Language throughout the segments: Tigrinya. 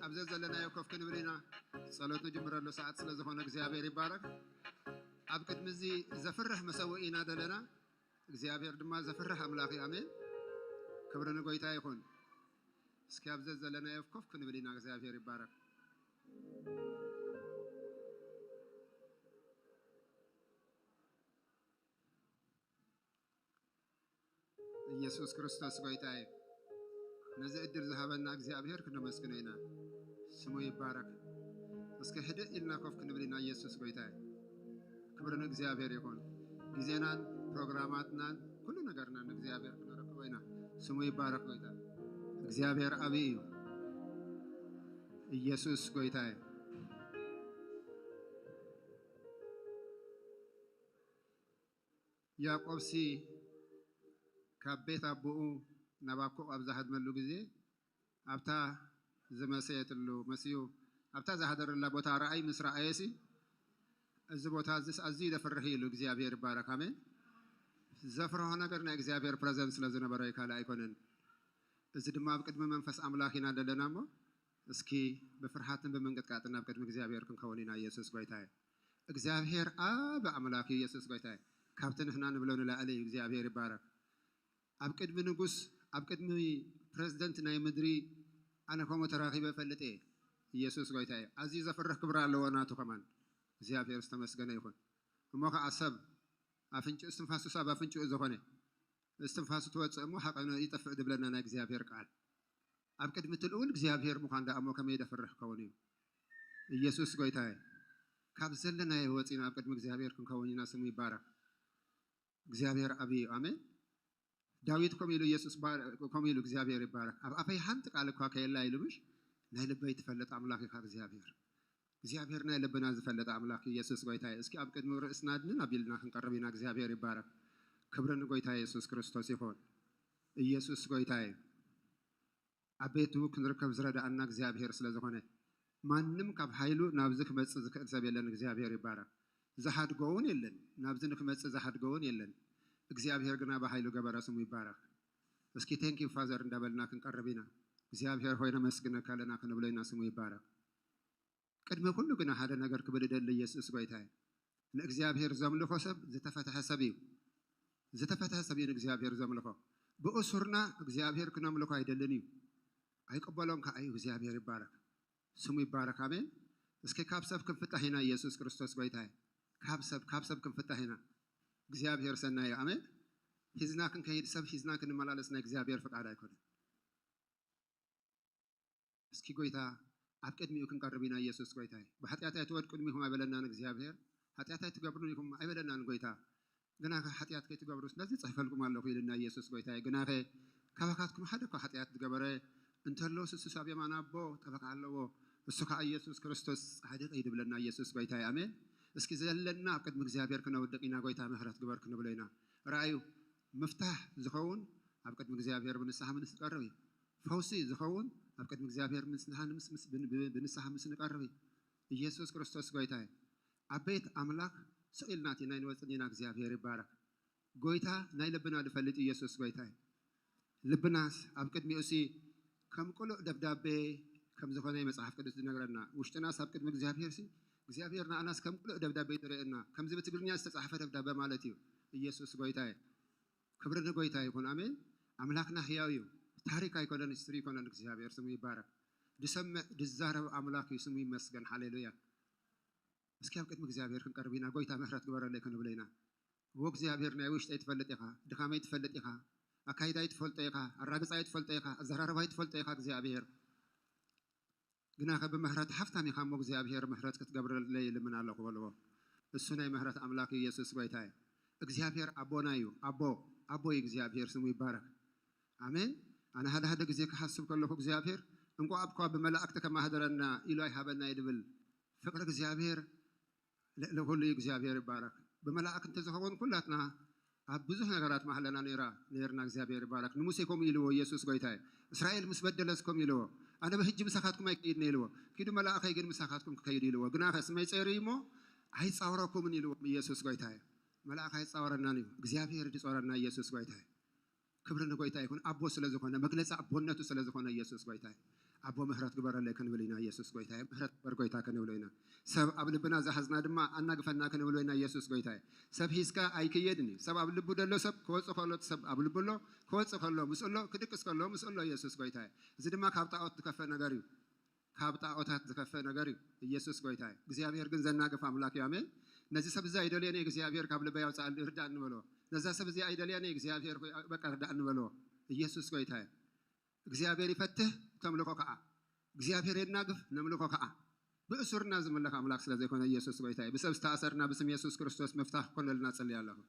ኣብ ዘዘለናዮ ኮፍ ክንብል ኢና። ጸሎት ንጅምረሉ ሰዓት ስለ ዝኾነ እግዚኣብሔር ይባረክ። ኣብ ቅድሚ እዚ ዘፍርሕ መሰውኢ ኢና ዘለና። እግዚኣብሔር ድማ ዘፍርሕ ኣምላኽ እዩ። ኣሜን። ክብሪ ንጎይታ ይኹን። እስኪ ኣብ ዘዘለናዮ ኮፍ ክንብል ኢና። እግዚኣብሔር ይባረክ። ኢየሱስ ክርስቶስ ጎይታ እዩ። ነዚ ዕድል ዝሃበና እግዚኣብሔር ክነመስግኖ ኢና። ስሙ ይባረክ። እስኪ ህድእ ኢልና ኮፍ ክንብል ኢና። ኢየሱስ ጎይታ እዩ። ክብሪ ንእግዚኣብሔር ይኹን። ግዜናን ፕሮግራማትናን ኩሉ ነገርና ንእግዚኣብሔር ክነረክቦ ኢና። ስሙ ይባረክ ጎይታ። እግዚኣብሔር ዓብዪ እዩ። ኢየሱስ ጎይታ እዩ። ያዕቆብሲ ካብ ቤት ኣቦኡ ናብ ኣኮብ ኣብ ዝሃድመሉ ግዜ ኣብታ ዝመሰየትሉ መስዩ ኣብታ ዝሃደረላ ቦታ ራእይ ምስ ረኣየሲ እዚ ቦታ እዚስ ኣዝዩ ደፍርህ ኢሉ እግዚኣብሔር ይባረክ። ኣሜን። ዘፍርሆ ነገር ናይ እግዚኣብሔር ፕረዘንስ ስለ ዝነበረ እዩ፣ ካልእ ኣይኮነን። እዚ ድማ ኣብ ቅድሚ መንፈስ ኣምላኽ ኢና ዘለና እሞ እስኪ ብፍርሃትን ብምንቅጥቃጥን ኣብ ቅድሚ እግዚኣብሔር ክንከውን ኢና። ኢየሱስ ጎይታ እዩ። እግዚኣብሔር ኣብ ኣምላኽ እዩ። ኢየሱስ ጎይታ እዩ። ካብቲ ንሕና ንብሎ ንላዕሊ እዩ። እግዚኣብሔር ይባረክ። ኣብ ቅድሚ ንጉስ፣ ኣብ ቅድሚ ፕረዚደንት ናይ ምድሪ ኣነ ከምኡ ተራኺበ እፈልጥ እየ። ኢየሱስ ጎይታ እዩ። ኣዝዩ ዘፍርህ ክብሪ ኣለዎ ናቱ ከማን። እግዚኣብሔር ዝተመስገነ ይኹን። እሞ ኸዓ ሰብ ኣፍንጭ እስትንፋሱ ሰብ ኣፍንጭኡ ዝኾነ እስትንፋሱ ትወፅእ እሞ ሓቐኑ ይጠፍእ ዝብለና ናይ እግዚኣብሔር ቃል። ኣብ ቅድሚ እቲ ልኡል እግዚኣብሔር ምዃን ደኣ እሞ ከመይ ደፍርህ ክኸውን እዩ? ኢየሱስ ጎይታ እዩ። ካብ ዘለናዮ ወፂና ኣብ ቅድሚ እግዚኣብሔር ክንከውን ኢና። ስሙ ይባረክ። እግዚኣብሔር ዓብዪ እዩ። ኣሜን። ዳዊት ከምኡ ኢሉ ኢየሱስ ባር-፣ ከምኡ ኢሉ እግዚኣብሔር ይባረክ። ኣብ ኣፈይ ሓንቲ ቃል እኳ ከየላ ኢሉ ምሽ ናይ ልበይ ትፈልጥ ኣምላኽ ኢኻ እግዚኣብሔር። እግዚኣብሔር ናይ ልብና ዝፈልጥ ኣምላኽ ኢየሱስ ጎይታ እዩ። እስኪ ኣብ ቅድሚ ርእስና ድንን ኣቢልና ክንቀርብ ኢና። እግዚኣብሔር ይባረክ። ክብሪ ንጎይታ ኢየሱስ ክርስቶስ ይኹን። ኢየሱስ ጎይታ እዩ። ኣብ ቤቱ ክንርከብ ዝረዳኣና እግዚኣብሔር ስለ ዝኾነ ማንም ካብ ሓይሉ ናብዚ ክመጽእ ዝኽእል ሰብ የለን። እግዚኣብሔር ይባረክ። ዝሓድጎ እውን የለን። ናብዚ ንክመጽእ ዝሓድጎ እውን የለን። እግዚኣብሔር ግና ብሓይሉ ገበረ። ስሙ ይባረክ። እስኪ ቴንክ ዩ ፋዘር እንዳበልና ክንቀርብ ኢና። እግዚኣብሔር ሆይ ነመስግነካ ኣለና ክንብሎ ኢና። ስሙ ይባረክ። ቅድሚ ኩሉ ግና ሓደ ነገር ክብል እደሊ። ኢየሱስ ጎይታ እዩ። ንእግዚኣብሔር ዘምልኾ ሰብ ዝተፈትሐ ሰብ እዩ። ዝተፈትሐ ሰብ እዩ ንእግዚኣብሔር ዘምልኾ። ብእሱርና እግዚኣብሔር ክነምልኾ ኣይደልን እዩ። ኣይቅበሎን ከዓ እዩ። እግዚኣብሔር ይባረክ። ስሙ ይባረክ። ኣሜን። እስኪ ካብ ሰብ ክንፍታሕ ኢና። ኢየሱስ ክርስቶስ ጎይታ እዩ። ካብ ሰብ፣ ካብ ሰብ ክንፍታሕ ኢና። እግዚኣብሔር ሰናይ እዩ። ኣሜን። ሒዝና ክንከይድ፣ ሰብ ሒዝና ክንመላለስ ናይ እግዚኣብሔር ፍቃድ ኣይኮነን። እስኪ ጎይታ ኣብ ቅድሚኡ ክንቀርብ ኢና። ኢየሱስ ጎይታ እዩ። ብሓጢኣት ኣይትወድቁን ኢኹም ኣይበለናን እግዚኣብሔር። ሓጢኣት ኣይትገብሩን ኢኹም ኣይበለናን ጎይታ። ግና ሓጢኣት ከይትገብሩ ስለዚ ጽሕፈልኩም ኣለኹ ኢልና ኢየሱስ ጎይታ እዩ። ግናኸ ካባኻትኩም ሓደ እኳ ሓጢኣት ዝገበረ እንተሎ ስሱስ ኣብ የማን ኣቦ ጠበቃ ኣለዎ፣ እሱ ከዓ ኢየሱስ ክርስቶስ ጻድቅ እዩ ድብለና ኢየሱስ ጎይታ እዩ። ኣሜን። እስኪ ዘለና ኣብ ቅድሚ እግዚኣብሔር ክነውድቅ ኢና። ጎይታ ምህረት ግበር ክንብሎ ኢና። ረኣዩ ምፍታሕ ዝኸውን ኣብ ቅድሚ እግዚኣብሔር ብንስሓ ምስ ንቀርብ እዩ። ፈውሲ ዝኸውን ኣብ ቅድሚ እግዚኣብሔር ብንስሓ ምስ፣ ብ-፣ ብ-፣ ብንስሓ ምስ ንቀርብ እዩ። ኢየሱስ ክርስቶስ ጎይታ እዩ። ኣብ ቤት ኣምላኽ ስቕ ኢልና ኣቲና ኣይንወጽእን ኢና። እግዚኣብሔር ይባረክ። ጎይታ ናይ ልብና ዝፈልጥ ኢየሱስ ጎይታ እዩ። ልብናስ ኣብ ቅድሚኡ ሲ ከም ቅሉዕ ደብዳቤ ከም ዝኾነ እዩ መጽሓፍ ቅዱስ ዝነግረና። ውሽጥናስ ኣብ ቅድሚ እግዚኣብሔር ሲ እግዚኣብሔር ንኣናስ ከም ቅሉዕ ደብዳቤ ዝርእየና። ከምዚ ብትግርኛ ዝተጻሕፈ ደብዳቤ ማለት እዩ። ኢየሱስ ጎይታ እዩ። ክብሪ ንጎይታ ይኹን። ኣሜን። ኣምላኽና ህያው እዩ። ታሪክ ኣይኮነን፣ ሂስትሪ ኣይኮነን። እግዚኣብሔር ስሙ ይባረክ። ዝሰምዕ ዝዛረብ ኣምላኽ እዩ። ስሙ ይመስገን። ሃሌሉያ። እስኪ ኣብ ቅድሚ እግዚኣብሔር ክንቀርብ ኢና። ጎይታ ምሕረት ግበረለይ ክንብል ኢና። እዎ እግዚኣብሔር ናይ ውሽጠይ ትፈልጥ ኢኻ፣ ድኻመይ ትፈልጥ ኢኻ፣ ኣካይዳይ ትፈልጦ ኢኻ፣ ኣራግጻይ ትፈልጦ ኢኻ፣ ኣዘራርባይ ትፈልጦ ኢኻ እግዚኣብሔር። ግናኸ ብምሕረት ሃፍታም ኢኻ እሞ እግዚኣብሔር ምሕረት ክትገብረለይ ይልምን ኣለኹ በልዎ። እሱ ናይ ምሕረት ኣምላኽ እዩ። ኢየሱስ ጎይታ እዩ። እግዚኣብሔር ኣቦና እዩ። ኣቦ፣ ኣቦ እዩ እግዚኣብሔር፣ ስሙ ይባረክ። ኣሜን። ኣነ ሓደ ሓደ ግዜ ክሓስብ ከለኹ እግዚኣብሔር እንቋዕ እኳ ብመላእክቲ ከማህደረና ኢሉ ኣይሃበና እዩ ድብል። ፍቅሪ እግዚኣብሔር ልዕሊ ኩሉ እዩ። እግዚኣብሔር ይባረክ። ብመላእክ እንተዝኸውን ኩላትና ኣብ ብዙሕ ነገራት ማህለና ነይራ፣ ነይርና። እግዚኣብሔር ይባረክ። ንሙሴ ከምኡ ኢልዎ፣ ኢየሱስ ጎይታ እዩ። እስራኤል ምስ በደለስ ከምኡ ኢልዎ፣ ኣነ ብህጂ ምሳኻትኩም ኣይከይድን ኢልዎ። ኪዱ መላእኸይ ግን ምሳኻትኩም ክከይድ ኢልዎ። ግናኸ ስመይ ጸይሩ እሞ ኣይጻወረኩምን ኢልዎም። ኢየሱስ ጎይታ እዩ። መልኣኽ ኣይጻወረናን እዩ። እግዚኣብሔር ድጾረና። ኢየሱስ ጎይታ እዩ። ክብሪ ንጎይታ ይኹን። ኣቦ ስለ ዝኾነ፣ መግለጺ ኣቦነቱ ስለ ዝኾነ ኢየሱስ ጎይታ እዩ። ኣቦ ምህረት ግበረለይ ክንብል ኢና። ኢየሱስ ጎይታ፣ ምህረት ግበር ጎይታ ክንብሎ ኢና። ሰብ ኣብ ልብና ዝሓዝና ድማ ኣናግፈና ክንብሎ ኢና። ኢየሱስ ጎይታ፣ ሰብ ሂዝካ ኣይክየድን እዩ። ሰብ ኣብ ልቡ ደሎ ሰብ ክወጽእ ከሎ ሰብ ኣብ ልቡ ኣሎ፣ ክወጽእ ከሎ ምስ ኣሎ፣ ክድቅስ ከሎ ምስ ኣሎ። ኢየሱስ ጎይታ፣ እዚ ድማ ካብ ጣዖት ዝከፈ ነገር እዩ። ካብ ጣዖታት ዝከፈ ነገር እዩ። ኢየሱስ ጎይታ እዩ። እግዚኣብሔር ግን ዘናግፍ ኣምላክ እዩ። ኣሜን። ነዚ ሰብ እዚ ኣይደልየን እየ፣ እግዚኣብሔር ካብ ልበይ ኣውፅኣኒ፣ ርዳእ እንበሎ። ነዛ ሰብ እዚ ኣይደልየን እየ፣ እግዚኣብሔር ሆይ በቃ ርዳእ እንበሎ። ኢየሱስ ጎይታ እዩ። እግዚኣብሔር ይፈትህ፣ ተምልኮ ከዓ። እግዚኣብሔር የናግፍ፣ ነምልኮ ከዓ። ብእሱርና ዝምለኽ ኣምላክ ስለ ዘይኮነ ኢየሱስ ጎይታ እዩ። ብሰብ ዝተኣሰርና ብስም ኢየሱስ ክርስቶስ ምፍታህ ኮነልና ጽልይ ኣለኹ።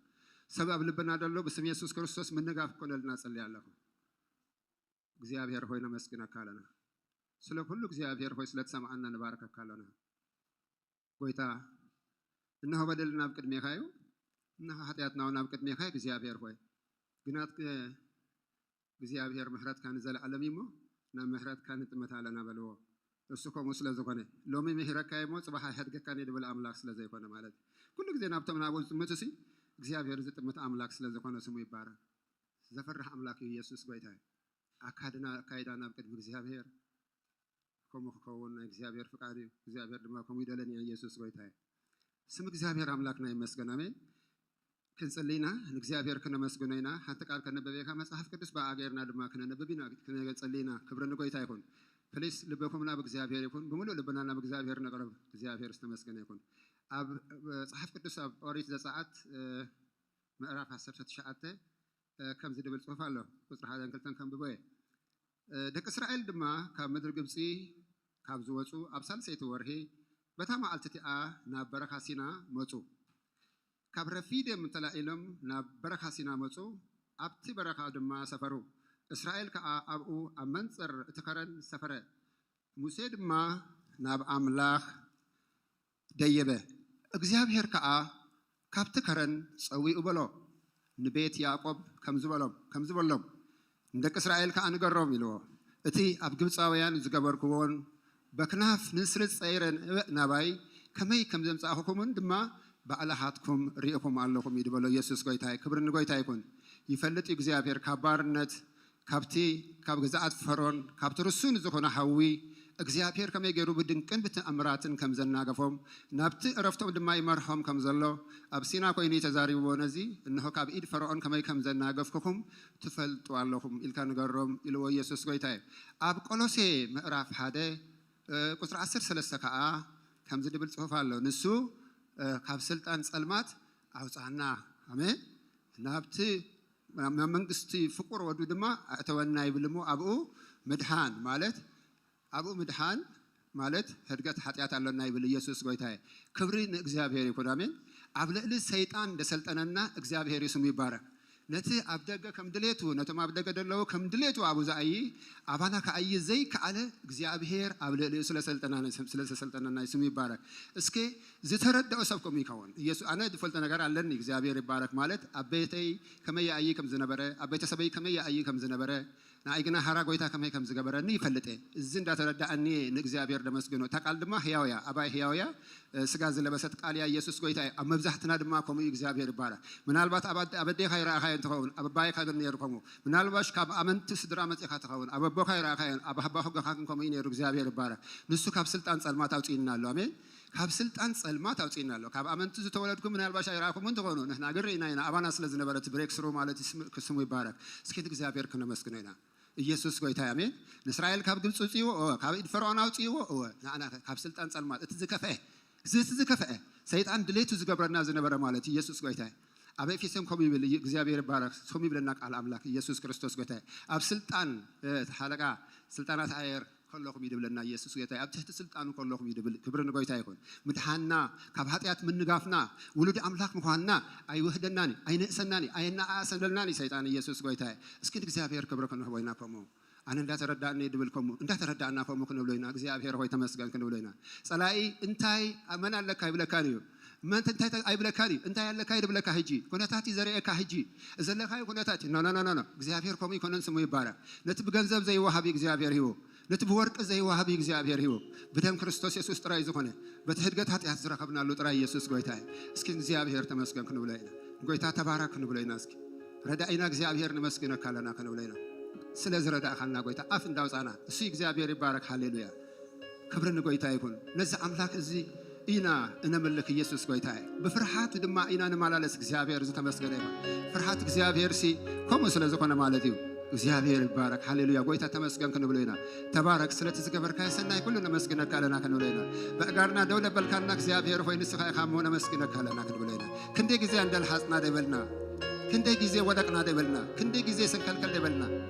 ሰብ ኣብ ልብና ደሎ ብስም ኢየሱስ ክርስቶስ ምንጋፍ ኮነልና ጽልይ ኣለኹ። እግዚኣብሔር ሆይ ነመስግነካ ኣለና። ስለ ኩሉ እግዚኣብሔር ሆይ ስለ ትሰምዓና ንባርከካ ኣለና። ጎይታ እነሆ በደልና ኣብ ቅድሜኻ እዩ፣ እነሆ ሓጢኣትና እውን ኣብ ቅድሜኻ እዩ እግዚኣብሔር ሆይ። ግናት እግዚኣብሔር ምሕረትካ ንዘለዓለም እዩ እሞ ናብ ምሕረትካ ንጥመት ኣለና በልዎ። እሱ ከምኡ ስለ ዝኾነ ሎሚ ምሂረካ እሞ ጽባሕ ኣይሕድገካን እየ ድብል ኣምላኽ ስለ ዘይኮነ ማለት እዩ። ኩሉ ግዜ ናብቶም ናብኡ ዝጥምቱ ሲ እግዚኣብሔር ዝጥምት ኣምላኽ ስለ ዝኾነ ስሙ ይባረክ። ዘፈርሕ ኣምላኽ እዩ ኢየሱስ ጎይታ እዩ። ኣካድና ኣካይዳ ናብ ቅድሚ እግዚኣብሔር ከምኡ ክኸውን ናይ እግዚኣብሔር ፍቃድ እዩ። እግዚኣብሔር ድማ ከምኡ ይደለን እዩ። ኢየሱስ ጎይታ እዩ። ስም እግዚኣብሔር ኣምላኽና ይመስገን። ኣሜን። ክንጽሊ ኢና፣ ንእግዚኣብሔር ክነመስግኖ ኢና። ሓንቲ ቃል ከነበበ ኢኻ መጽሓፍ ቅዱስ ብኣ ገይርና ድማ ክነነብብ ኢና፣ ክንጽሊ ኢና። ክብሪ ንጎይታ ይኹን። ፕሊስ ልብኹም ናብ እግዚኣብሔር ይኹን። ብምሉእ ልብና ናብ እግዚኣብሔር ነቕርብ። እግዚኣብሔር ዝተመስገነ ይኹን። ኣብ መጽሓፍ ቅዱስ ኣብ ኦሪት ዘጸኣት ምዕራፍ ዓሰርተ ትሽዓተ ከምዚ ድብል ጽሑፍ ኣሎ። ቁጽሪ ሓደን ክልተን ከንብቦ እየ። ደቂ እስራኤል ድማ ካብ ምድሪ ግብጺ ካብ ዝወጹ ኣብ ሳልሰይቲ ወርሒ በታ መዓልቲ እቲኣ ናብ በረኻ ሲና መጹ። ካብ ረፊድም ተላኢሎም ናብ በረኻ ሲና መጹ፣ ኣብቲ በረኻ ድማ ሰፈሩ። እስራኤል ከኣ ኣብኡ ኣብ መንጽር እቲ ከረን ሰፈረ። ሙሴ ድማ ናብ ኣምላኽ ደየበ። እግዚኣብሔር ከኣ ካብቲ ከረን ጸዊኡ በሎ፣ ንቤት ያዕቆብ ከምዚ በሎም፣ ከምዚ በሎም፣ ንደቂ እስራኤል ከኣ ንገሮም ኢልዎ፣ እቲ ኣብ ግብጻውያን ዝገበርክዎን በክናፍ ንስሪ ጸይረ ንእበእ ናባይ ከመይ ከም ዘምጻእኹኩምን ድማ ባዕልኻትኩም ርኢኹም ኣለኹም እዩ ዝበሎ ኢየሱስ ጎይታይ። ክብሪ ንጎይታ ይኹን። ይፈልጥ እዩ እግዚኣብሔር ካብ ባርነት ካብቲ ካብ ግዝኣት ፈርኦን ካብቲ ርሱን ዝኾነ ሓዊ እግዚኣብሔር ከመይ ገይሩ ብድንቅን ብተኣምራትን ከም ዘናገፎም ናብቲ ዕረፍቶም ድማ ይመርሖም ከም ዘሎ ኣብ ሲና ኮይኑ እዩ ተዛሪብዎ። ነዚ እንሆ ካብ ኢድ ፈርኦን ከመይ ከም ዘናገፍኩኹም ትፈልጡ ኣለኹም ኢልካ ንገሮም ኢልዎ ኢየሱስ ጎይታ እዩ። ኣብ ቆሎሴ ምዕራፍ ሓደ ቁፅሪ ዓሰርተ ሰለስተ ከዓ ከምዚ ድብል ፅሑፍ ኣሎ። ንሱ ካብ ስልጣን ፀልማት ኣውፃና። ኣሜን። ናብቲ ናብ መንግስቲ ፍቁር ወዱ ድማ ኣእተወና ይብል እሞ ኣብኡ ምድሓን ማለት ኣብኡ ምድሓን ማለት ህድገት ሓጢኣት ኣሎና ይብል ኢየሱስ ጎይታየ። ክብሪ ንእግዚኣብሔር ይኩን። ኣሜን። ኣብ ልዕሊ ሰይጣን ደሰልጠነና እግዚኣብሔር ስሙ ይባረክ። ነቲ ኣብ ደገ ከም ድሌቱ ነቶም ኣብ ደገ ደለዉ ከም ድሌቱ ኣብኡ ዝኣይ ኣባና ክኣይ ዘይከኣለ እግዚኣብሔር ኣብ ልዕሊኡ ስለሰልጠናና ስለሰልጠነና ስሙ ይባረክ። እስኪ ዝተረድኦ ሰብ ከምኡ ይከውን። ኢየሱስ ኣነ ዝፈልጦ ነገር ኣለኒ እግዚኣብሔር ይባረክ ማለት ኣብ ቤተይ ከመይ ይኣይ ከም ዝነበረ ኣብ ቤተሰበይ ከመይ ይኣይ ከም ዝነበረ ንኣይ ግና ሃራ ጎይታ ከመይ ከም ዝገበረኒ ይፈልጥ እየ። እዚ እንዳተረዳእኒ ንእግዚኣብሔር ደመስግኖ። እታ ቃል ድማ ህያው እያ፣ ኣባይ ህያው እያ፣ ስጋ ዝለበሰት ቃል እያ። ኢየሱስ ጎይታ እዩ። ኣብ መብዛሕትና ድማ ከምኡ እዩ። እግዚኣብሔር ይባረክ። ምናልባት ኣብ ኣደ- ኣብ ኣዴኻ ይረኣኻዮ እንትኸውን ኣብ ኣባይካ ግን ነይሩ ከምኡ። ምናልባሽ ካብ ኣመንቲ ስድራ መፂኻ ትኸውን ኣብ ኣቦኻ ይረኣኻዮ ኣብ ኣባኹ ገኻክን ከምኡ እዩ ነይሩ። እግዚኣብሔር ይባረክ። ንሱ ካብ ስልጣን ፀልማት ኣውፅእና ኣሎ። ኣሜን። ካብ ስልጣን ፀልማት ኣውፅእና ኣሎ። ካብ ኣመንቲ ዝተወለድኩም ምናልባሽ ኣይረኣኹምን ትኾኑ። ንሕና ግን ርኢና ኢና። ኣባና ስለ ዝነበረ እቲ ብሬክ ስሩ ማለት እዩ። ስሙ- ስሙ ይባረክ። እስኪ እግዚኣብሔር ክነመስግኖ ኢና። ኢየሱስ ጎይታ ኣሜን። ንእስራኤል ካብ ግብፂ ውፅእዎ እወ፣ ካብ ኢድ ፈርዖን ኣውፅእዎ እወ። ንዓና ከ ካብ ስልጣን ፀልማት እቲ ዝከፍአ እዚ እቲ ዝከፍአ ሰይጣን ድሌቱ ዝገብረና ዝነበረ ማለት ኢየሱስ ጎይታ። ኣብ ኤፌሶን ከምኡ ይብል እዩ እግዚኣብሔር ይባረክ። ከምኡ ይብለና ቃል ኣምላክ ኢየሱስ ክርስቶስ ጎይታ። ኣብ ስልጣን እቲ ሓለቃ ስልጣናት ኣየር ከለኹም እዩ ድብለና ኢየሱስ ጎይታ። ኣብ ትሕቲ ስልጣኑ ከለኹም እዩ ድብል። ክብሪ ንጎይታ ይኹን። ምድሓንና ካብ ሓጢኣት ምንጋፍና ውሉድ ኣምላኽ ምዃንና ኣይውህደናን እዩ፣ ኣይንእሰናን እዩ፣ ኣየነኣእሰለናን እዩ ሰይጣን። ኢየሱስ ጎይታ እዩ። እስኪ ንእግዚኣብሔር ክብሪ ክንህቦ ኢና። ከምኡ ኣነ እንዳተረዳእኒ ድብል ከምኡ እንዳተረዳእና ከምኡ ክንብሎ ኢና። እግዚኣብሔር ሆይ ተመስገን ክንብሎ ኢና። ጸላኢ እንታይ መን ኣለካ ይብለካን እዩ። መን እንታይ ኣይብለካን እዩ። እንታይ ኣለካ ይብለካ። ሕጂ ኩነታት እዩ ዘርእየካ። ሕጂ ዘለካዮ ኩነታት እዩ። ኖ ኖ ኖ ኖ። እግዚኣብሔር ከምኡ ይኮነን ስሙ ይባረክ። ነቲ ብገንዘብ ዘይወሃብ እዩ እግዚኣብሔር ሂቡ። ነቲ ብወርቂ ዘይወሃብ እዩ እግዚኣብሔር ሂቡ። ብደም ክርስቶስ የሱስ ጥራይ ዝኾነ በቲ ሕድገት ሓጢኣት ዝረኸብናሉ ጥራይ ኢየሱስ ጎይታ እዩ። እስኪ እግዚኣብሔር ተመስገን ክንብሎ ኢና። ጎይታ ተባረክ ክንብሎ ኢና። እስኪ ረዳኢና እግዚኣብሔር ንመስግነካ ኣለና ክንብሎ ኢና። ስለ ዝረዳእኻና ጎይታ፣ ኣፍ እንዳውፃና፣ እሱ እግዚኣብሔር ይባረክ። ሃሌሉያ፣ ክብሪ ንጎይታ ይኹን። ነዚ ኣምላክ እዚ ኢና እነምልክ፣ ኢየሱስ ጎይታ እዩ። ብፍርሃት ድማ ኢና ንመላለስ፣ እግዚኣብሔር ዝተመስገነ ይኹን። ፍርሃት እግዚኣብሔር ሲ ከምኡ ስለ ዝኾነ ማለት እዩ። እግዚኣብሔር ይባረክ፣ ሃሌሉያ። ጎይታ ተመስገን ክንብሎ ኢና። ተባረክ፣ ስለቲ ዝገበርካዮ ሰናይ ኩሉ ነመስግነካ ኣለና ክንብሎ ኢና። በእጋርና ደው ለበልካና እግዚኣብሔር ሆይ ንስኻ ኢኻ እሞ ነመስግነካ ኣለና ክንብሎ ኢና። ክንደይ ግዜ እንደልሓጽና ደበልና፣ ክንደይ ግዜ ወደቅና ደበልና፣ ክንደይ ግዜ ሰንከልከል ደበልና፣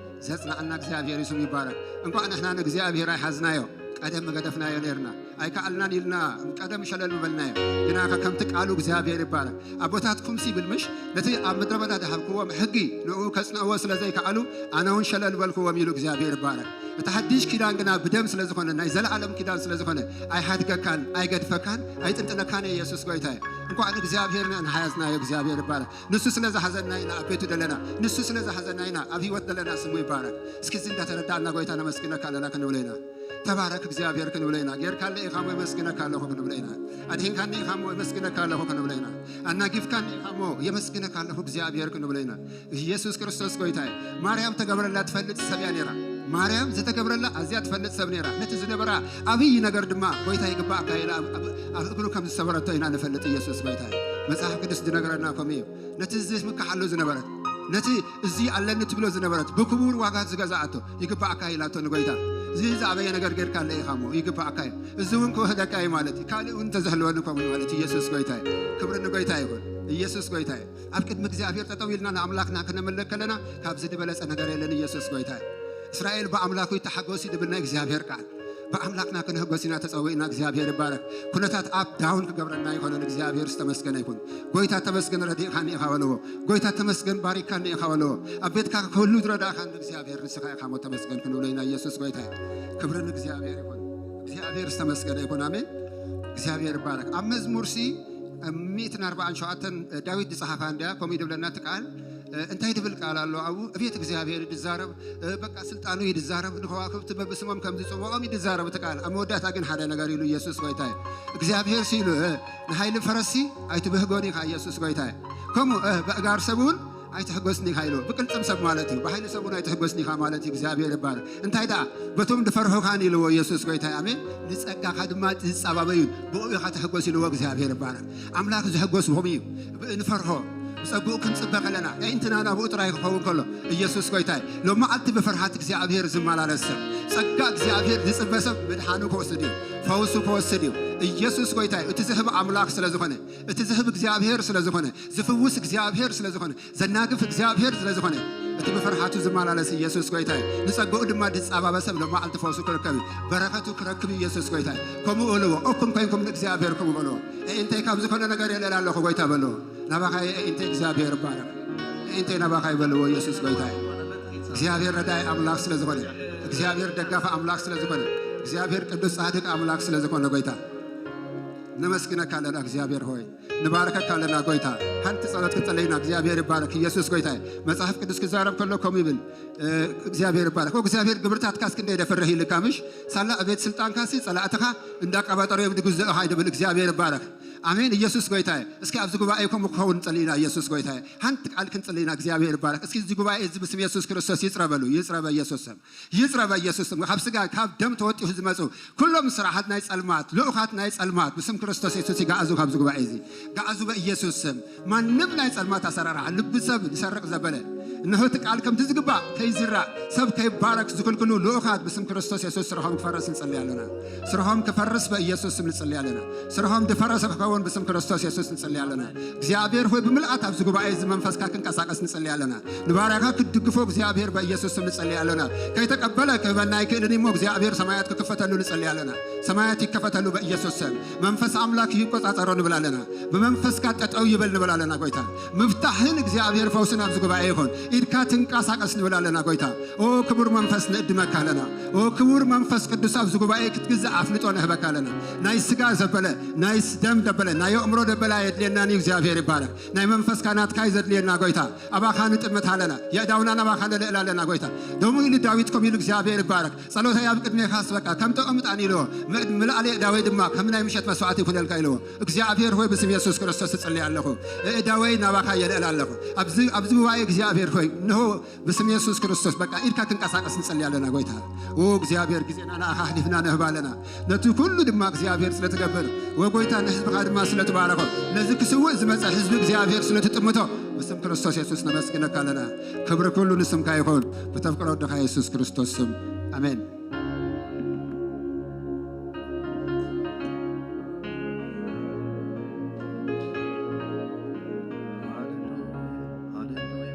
ዘጽናዕና እግዚኣብሔር ይስሙ ይባረክ። እንኳዕ ንሕና ንእግዚኣብሔር ኣይሓዝናዮ፣ ቀደም ገደፍናዮ ነርና፣ ኣይከኣልናን ኢልና ቀደም ሸለል ምበልናዮ። ግና ከምቲ ቃሉ እግዚኣብሔር ይባረክ። ኣቦታትኩም ሲብል ምሽ ነቲ ኣብ ምድረ በዳ ዝሃብክዎም ሕጊ ንኡ ከጽንዕዎ ስለ ዘይከኣሉ ኣነ እውን ሸለል በልክዎም ኢሉ እግዚኣብሔር ይባረክ። እቲ ሓድሽ ኪዳን ግና ብደም ስለ ዝኾነ ናይ ዘለኣለም ኪዳን ስለ ዝኾነ ኣይሓድገካን ኣይገድፈካን ኣይጥንጥነካን ኢየሱስ ጎይታ እዩ። እንኳዕ ንእግዚኣብሔር ንሓያዝናዮ እግዚኣብሔር ይባረክ። ንሱ ስለ ዝሓዘና ኢና ኣብ ቤቱ ዘለና፣ ንሱ ስለ ዝሓዘና ኢና ኣብ ህይወት ዘለና። ስሙ ይባረክ። እስኪ እዚ እንዳተረዳእና ጎይታ ነመስግነካ ኣለና ክንብሎ ኢና። ተባረክ እግዚኣብሔር ክንብሎ ኢና። ጌርካለ ኢኻ እሞ የመስግነካ ኣለኹ ክንብሎ ኢና። ኣድሂንካኒ ኢኻ እሞ የመስግነካ ኣለኹ ክንብሎ ኢና። ኣናጊፍካኒ ኢኻ እሞ የመስግነካ ኣለኹ እግዚኣብሔር ክንብሎ ኢና። ኢየሱስ ክርስቶስ ጎይታ እዩ። ማርያም ተገብረላ ትፈልጥ ሰብ እያ ነይራ። ማርያም ዝተገብረላ ኣዝያ ትፈልጥ ሰብ ነይራ። ነቲ ዝነበራ ኣብይ ነገር ድማ ጎይታ ይግባእካ ኢላ ኣብ እግሩ ከም ዝሰበረቶ ኢና ንፈልጥ። ኢየሱስ ጎይታ እዩ። መጽሓፍ ቅዱስ ዝነግረና ከምኡ እዩ። ነቲ ዝምክሓሉ ዝነበረት፣ ነቲ እዚ ኣለኒ ትብሎ ዝነበረት ብክቡር ዋጋ ዝገዛኣቶ ይግባእካ ኢላቶ ንጎይታ። እዚ ዝኣበየ ነገር ጌርካ ኣለ ኢኻ እሞ ይግባእካ እዩ። እዚ እውን ክውህደካ እዩ ማለት እዩ። ካልእ እውን እንተዝህልወኒ ከምኡ ማለት እዩ። ኢየሱስ ጎይታ እዩ። ክብሪ ንጎይታ ይኹን። ኢየሱስ ጎይታ እዩ። ኣብ ቅድሚ እግዚኣብሔር ጠጠው ኢልና ንኣምላኽና ክነምልክ ከለና ካብዚ ዝበለጸ ነገር የለን። ኢየሱስ ጎይታ እዩ። እስራኤል ብኣምላኹ ይተሓጎስ እዩ ድብል ናይ እግዚኣብሔር ቃል። ብኣምላኽና ክንሕጎስ ኢና ተጸዊዕና። እግዚኣብሔር ይባረክ። ኩነታት ኣፕ ዳውን ክገብረና ይኮነን። እግዚኣብሔር ዝተመስገነ ይኹን። ጎይታ ተመስገን ረዲእካኒ ኢኻ በልዎ። ጎይታ ተመስገን ባሪካኒ ኢኻ በልዎ። ኣብ ቤትካ ክህሉ ዝረዳእካ እግዚኣብሔር ንስኻ ኢኻ ሞ ተመስገን ክንብሎ ኢና። ኢየሱስ ጎይታ እዩ። ክብሪ ንእግዚኣብሔር ይኹን። እግዚኣብሔር ዝተመስገነ ይኹን። ኣሜን። እግዚኣብሔር ይባረክ። ኣብ መዝሙር ሲ ሚእትን ኣርባዓን ሸውዓተን ዳዊት ዝጸሓፋ እንድያ። ከምኡ ይድብለና እቲ ቃል። እንታይ ድብል ቃል ኣሎ ኣብኡ? እቤት እግዚኣብሔር ይድዛረብ። በቃ ስልጣኑ ይድዛረብ። ንከዋክብቲ በብስሞም ከም ዝጽውዖም ይድዛረብ እቲ ቃል። ኣብ መወዳእታ ግን ሓደ ነገር ኢሉ ኢየሱስ ጎይታ እዩ። እግዚኣብሔር ሲሉ ንሃይሊ ፈረሲ ኣይትብህጎን ኢኻ። ኢየሱስ ጎይታ እዩ። ከምኡ በእጋር ሰብ እውን ኣይትሕጎስኒ ኢኻ ኢሉ። ብቅልጽም ሰብ ማለት እዩ። ብሃይሊ ሰብ እውን ኣይትሕጎስኒ ኢኻ ማለት እዩ። እግዚኣብሔር ይባረክ። እንታይ ደኣ? በቶም ዝፈርሑኻን ኢልዎ ኢየሱስ ጎይታ እዩ። ኣሜን። ንጸጋኻ ድማ ዝጻባበዩ ብኡ ኢኻ ትሕጎስ ኢልዎ። እግዚኣብሔር ይባረክ። ኣምላኽ ዝሕጎስ ብኸምኡ እዩ። ብ-፣ ንፈርሖ። ብጸግኡ ክንጽበ ከለና፣ ኣዒንትና ናብኡ ጥራይ ክኸውን ከሎ፣ ኢየሱስ ጎይታ እዩ። ሎመዓልቲ ብፍርሃት እግዚኣብሔር ዝመላለስ ሰብ፣ ጸጋ እግዚኣብሔር ዝጽበ ሰብ ምድሓኑ ክወስድ እዩ። ፈውሱ ክወስድ እዩ። ኢየሱስ ጎይታ እዩ። እቲ ዝህብ ኣምላኽ ስለ ዝኾነ፣ እቲ ዝህብ እግዚኣብሔር ስለ ዝኾነ፣ ዝፍውስ እግዚኣብሔር ስለ ዝኾነ፣ ዘናግፍ እግዚኣብሔር ስለ ዝኾነ፣ እቲ ብፍርሃቱ ዝመላለስ ኢየሱስ ጎይታ እዩ። ንጸግኡ ድማ ዝጻባበ ሰብ ሎመዓልቲ ፈውሱ ክርከብ እዩ። በረኸቱ ክረክብ እዩ። ኢየሱስ ጎይታ እዩ። ከምኡ በልዎ። እኩም ኮይንኩም ንእግዚኣብሔር ከምኡ በልዎ። ኣዒንተይ ካብ ዝኾነ ነገር የልዕል ኣለኹ ጎይታ በልዎ። ናባኻ ኣዒንተይ እግዚኣብሔር ይባረክ። ኣዒንተይ ናባኻ ይበልዎ። ኢየሱስ ጎይታ እዩ። እግዚኣብሔር ረዳኢ ኣምላኽ ስለ ዝኾነ፣ እግዚኣብሔር ደጋፊ ኣምላኽ ስለ ዝኾነ፣ እግዚኣብሔር ቅዱስ ጻድቅ ኣምላኽ ስለ ዝኾነ ጎይታ ነመስግነካ ኣለና እግዚኣብሔር ሆይ። ንባርከካ ኣለና ጎይታ። ሓንቲ ጸሎት ክንጸለይ ኢና። እግዚኣብሔር ይባረክ። ኢየሱስ ጎይታ እዩ። መጽሓፍ ቅዱስ ክዛረብ ከሎ ከምኡ ይብል፣ እ፣ እግዚኣብሔር ይባረክ። እግዚኣብሔር ግብርታትካስ ክንደይ ደፍርህ ኢልካ ምሽ? ሳላ ኣብ ቤት ስልጣንካሲ ጸላእትኻ እንዳቀባጠሩ እዮም ዝግዝኡኻ ይብል። እግዚኣብሔር ይባረክ። ኣሜን። ኢየሱስ ጎይታ እዩ። እስኪ ኣብዚ ጉባኤ ከምኡ ክኸውን ንጸሊ ኢና። ኢየሱስ ጎይታ እዩ። ሓንቲ ቃል ክንጸሊ ኢና። እግዚኣብሔር ይባረክ። እስኪ እዚ ጉባኤ እዚ ብስም ኢየሱስ ክርስቶስ ይጽረ በሉ። ይጽረ በኢየሱስ ስም። ይጽረ በኢየሱስ ስም። ካብ ስጋ ካብ ደም ተወጢሑ ዝመጹ ኩሎም ስራሓት ናይ ጸልማት፣ ልኡኻት ናይ ጸልማት ብስም ክርስቶስ የሱስ ይገዓዙ ካብዚ ጉባኤ እዚ። ገዓዙ በኢየሱስ ስም። ማንም ናይ ጸልማት ኣሰራርሓ ልቢ ሰብ ዝሰርቕ ዘበለ፣ እንሆ እቲ ቃል ከምቲ ዝግባእ ከይዝራእ ሰብ ከይባረክ ዝክልክሉ ልኡኻት ብስም ክርስቶስ የሱስ ስርሖም ክፈርስ ንጽሊ ኣለና። ስርሖም ክፈርስ በኢየሱስ ስም ንጽሊ ኣለና። ስርሖም ዝፈረሰ ክኸውን ብስም ክርስቶስ የሱስ ንጽሊ ኣለና። እግዚኣብሔር ሆይ ብምልኣት ኣብዚ ጉባኤ እዚ መንፈስካ ክንቀሳቀስ ንጽሊ ኣለና። ንባርያኻ ክትድግፎ እግዚኣብሔር በኢየሱስ ስም ንጸሊ ኣለና። ከይተቀበለ ክህበና ኣይክእልን እሞ እግዚኣብሔር ሰማያት ክክፈተሉ ንጸሊ ኣለና። ሰማያት ይከፈተሉ በኢየሱስ ስም። መንፈስ ኣምላኽ ይቆጻጸሮ ንብል ኣለና። ብመንፈስካ ጠጠው ይበል ንብል ኣለና ጎይታ። ምፍታሕን እግዚኣብሔር ፈውስን ኣብዚ ጉባኤ ይኹን። ኢድካ ትንቀሳቀስ ንብል ኣለና ጎይታ። ኦ ክቡር መንፈስ ንእድመካ ኣለና። ኦ ክቡር መንፈስ ቅዱስ ኣብዚ ጉባኤ ክትግዛእ ኣፍልጦ ንህበካ ኣለና። ናይ ስጋ ዘበለ፣ ናይ ደም ደበለ፣ ናይ ኣእምሮ ደበለ ኣየድልየናን እዩ። እግዚኣብሔር ይባረክ። ናይ መንፈስካ ናትካ እዩ ዘድልየና ጎይታ። ኣባኻ ንጥምት ኣለና። የእዳውና ናባኻ ነልዕል ኣለና ጎይታ። ደሙ ኢሉ ዳዊት ከምኡ ኢሉ እግዚኣብሔር ይባረክ። ጸሎተይ ኣብ ቅድሜኻስ በቃ ከም ጥዑም ዕጣን ኢልዎ። ም-፣ ምልኣለ የእዳወይ ድማ ከም ናይ ምሸት መስዋዕቲ ይኹነልካ ኢልዎ። እግዚኣብሔር ሆይ ብስም የሱስ ክርስቶስ እጽሊ ኣለኹ። የእዳወይ ናባኻ የልዕል ኣለኹ። ኣብዚ፣ ኣብዚ ጉባኤ እግዚኣብሔር ሆይ እንሆ ብስም የሱስ ክርስቶስ በቃ ኢድካ ክንቀሳቀስ ንጸሊ ኣለና። ጎይታ ኦ እግዚኣብሔር፣ ግዜና ንኣኻ ኣሕሊፍና ንህብ ኣለና። ነቲ ኩሉ ድማ እግዚኣብሔር ስለ ትገብር፣ ወጎይታ ንህዝብኻ ድማ ስለ ትባረኾ፣ ነዚ ክስውእ ዝመጸ ህዝቢ እግዚኣብሔር ስለ ትጥምቶ፣ ብስም ክርስቶስ የሱስ ነመስግነካ ኣለና። ክብሪ ኩሉ ንስምካ ይኹን፣ ብተፍቅሮ ወድኻ የሱስ ክርስቶስ ስም፣ ኣሜን። ሃሌሉያ፣ ሃሌሉያ።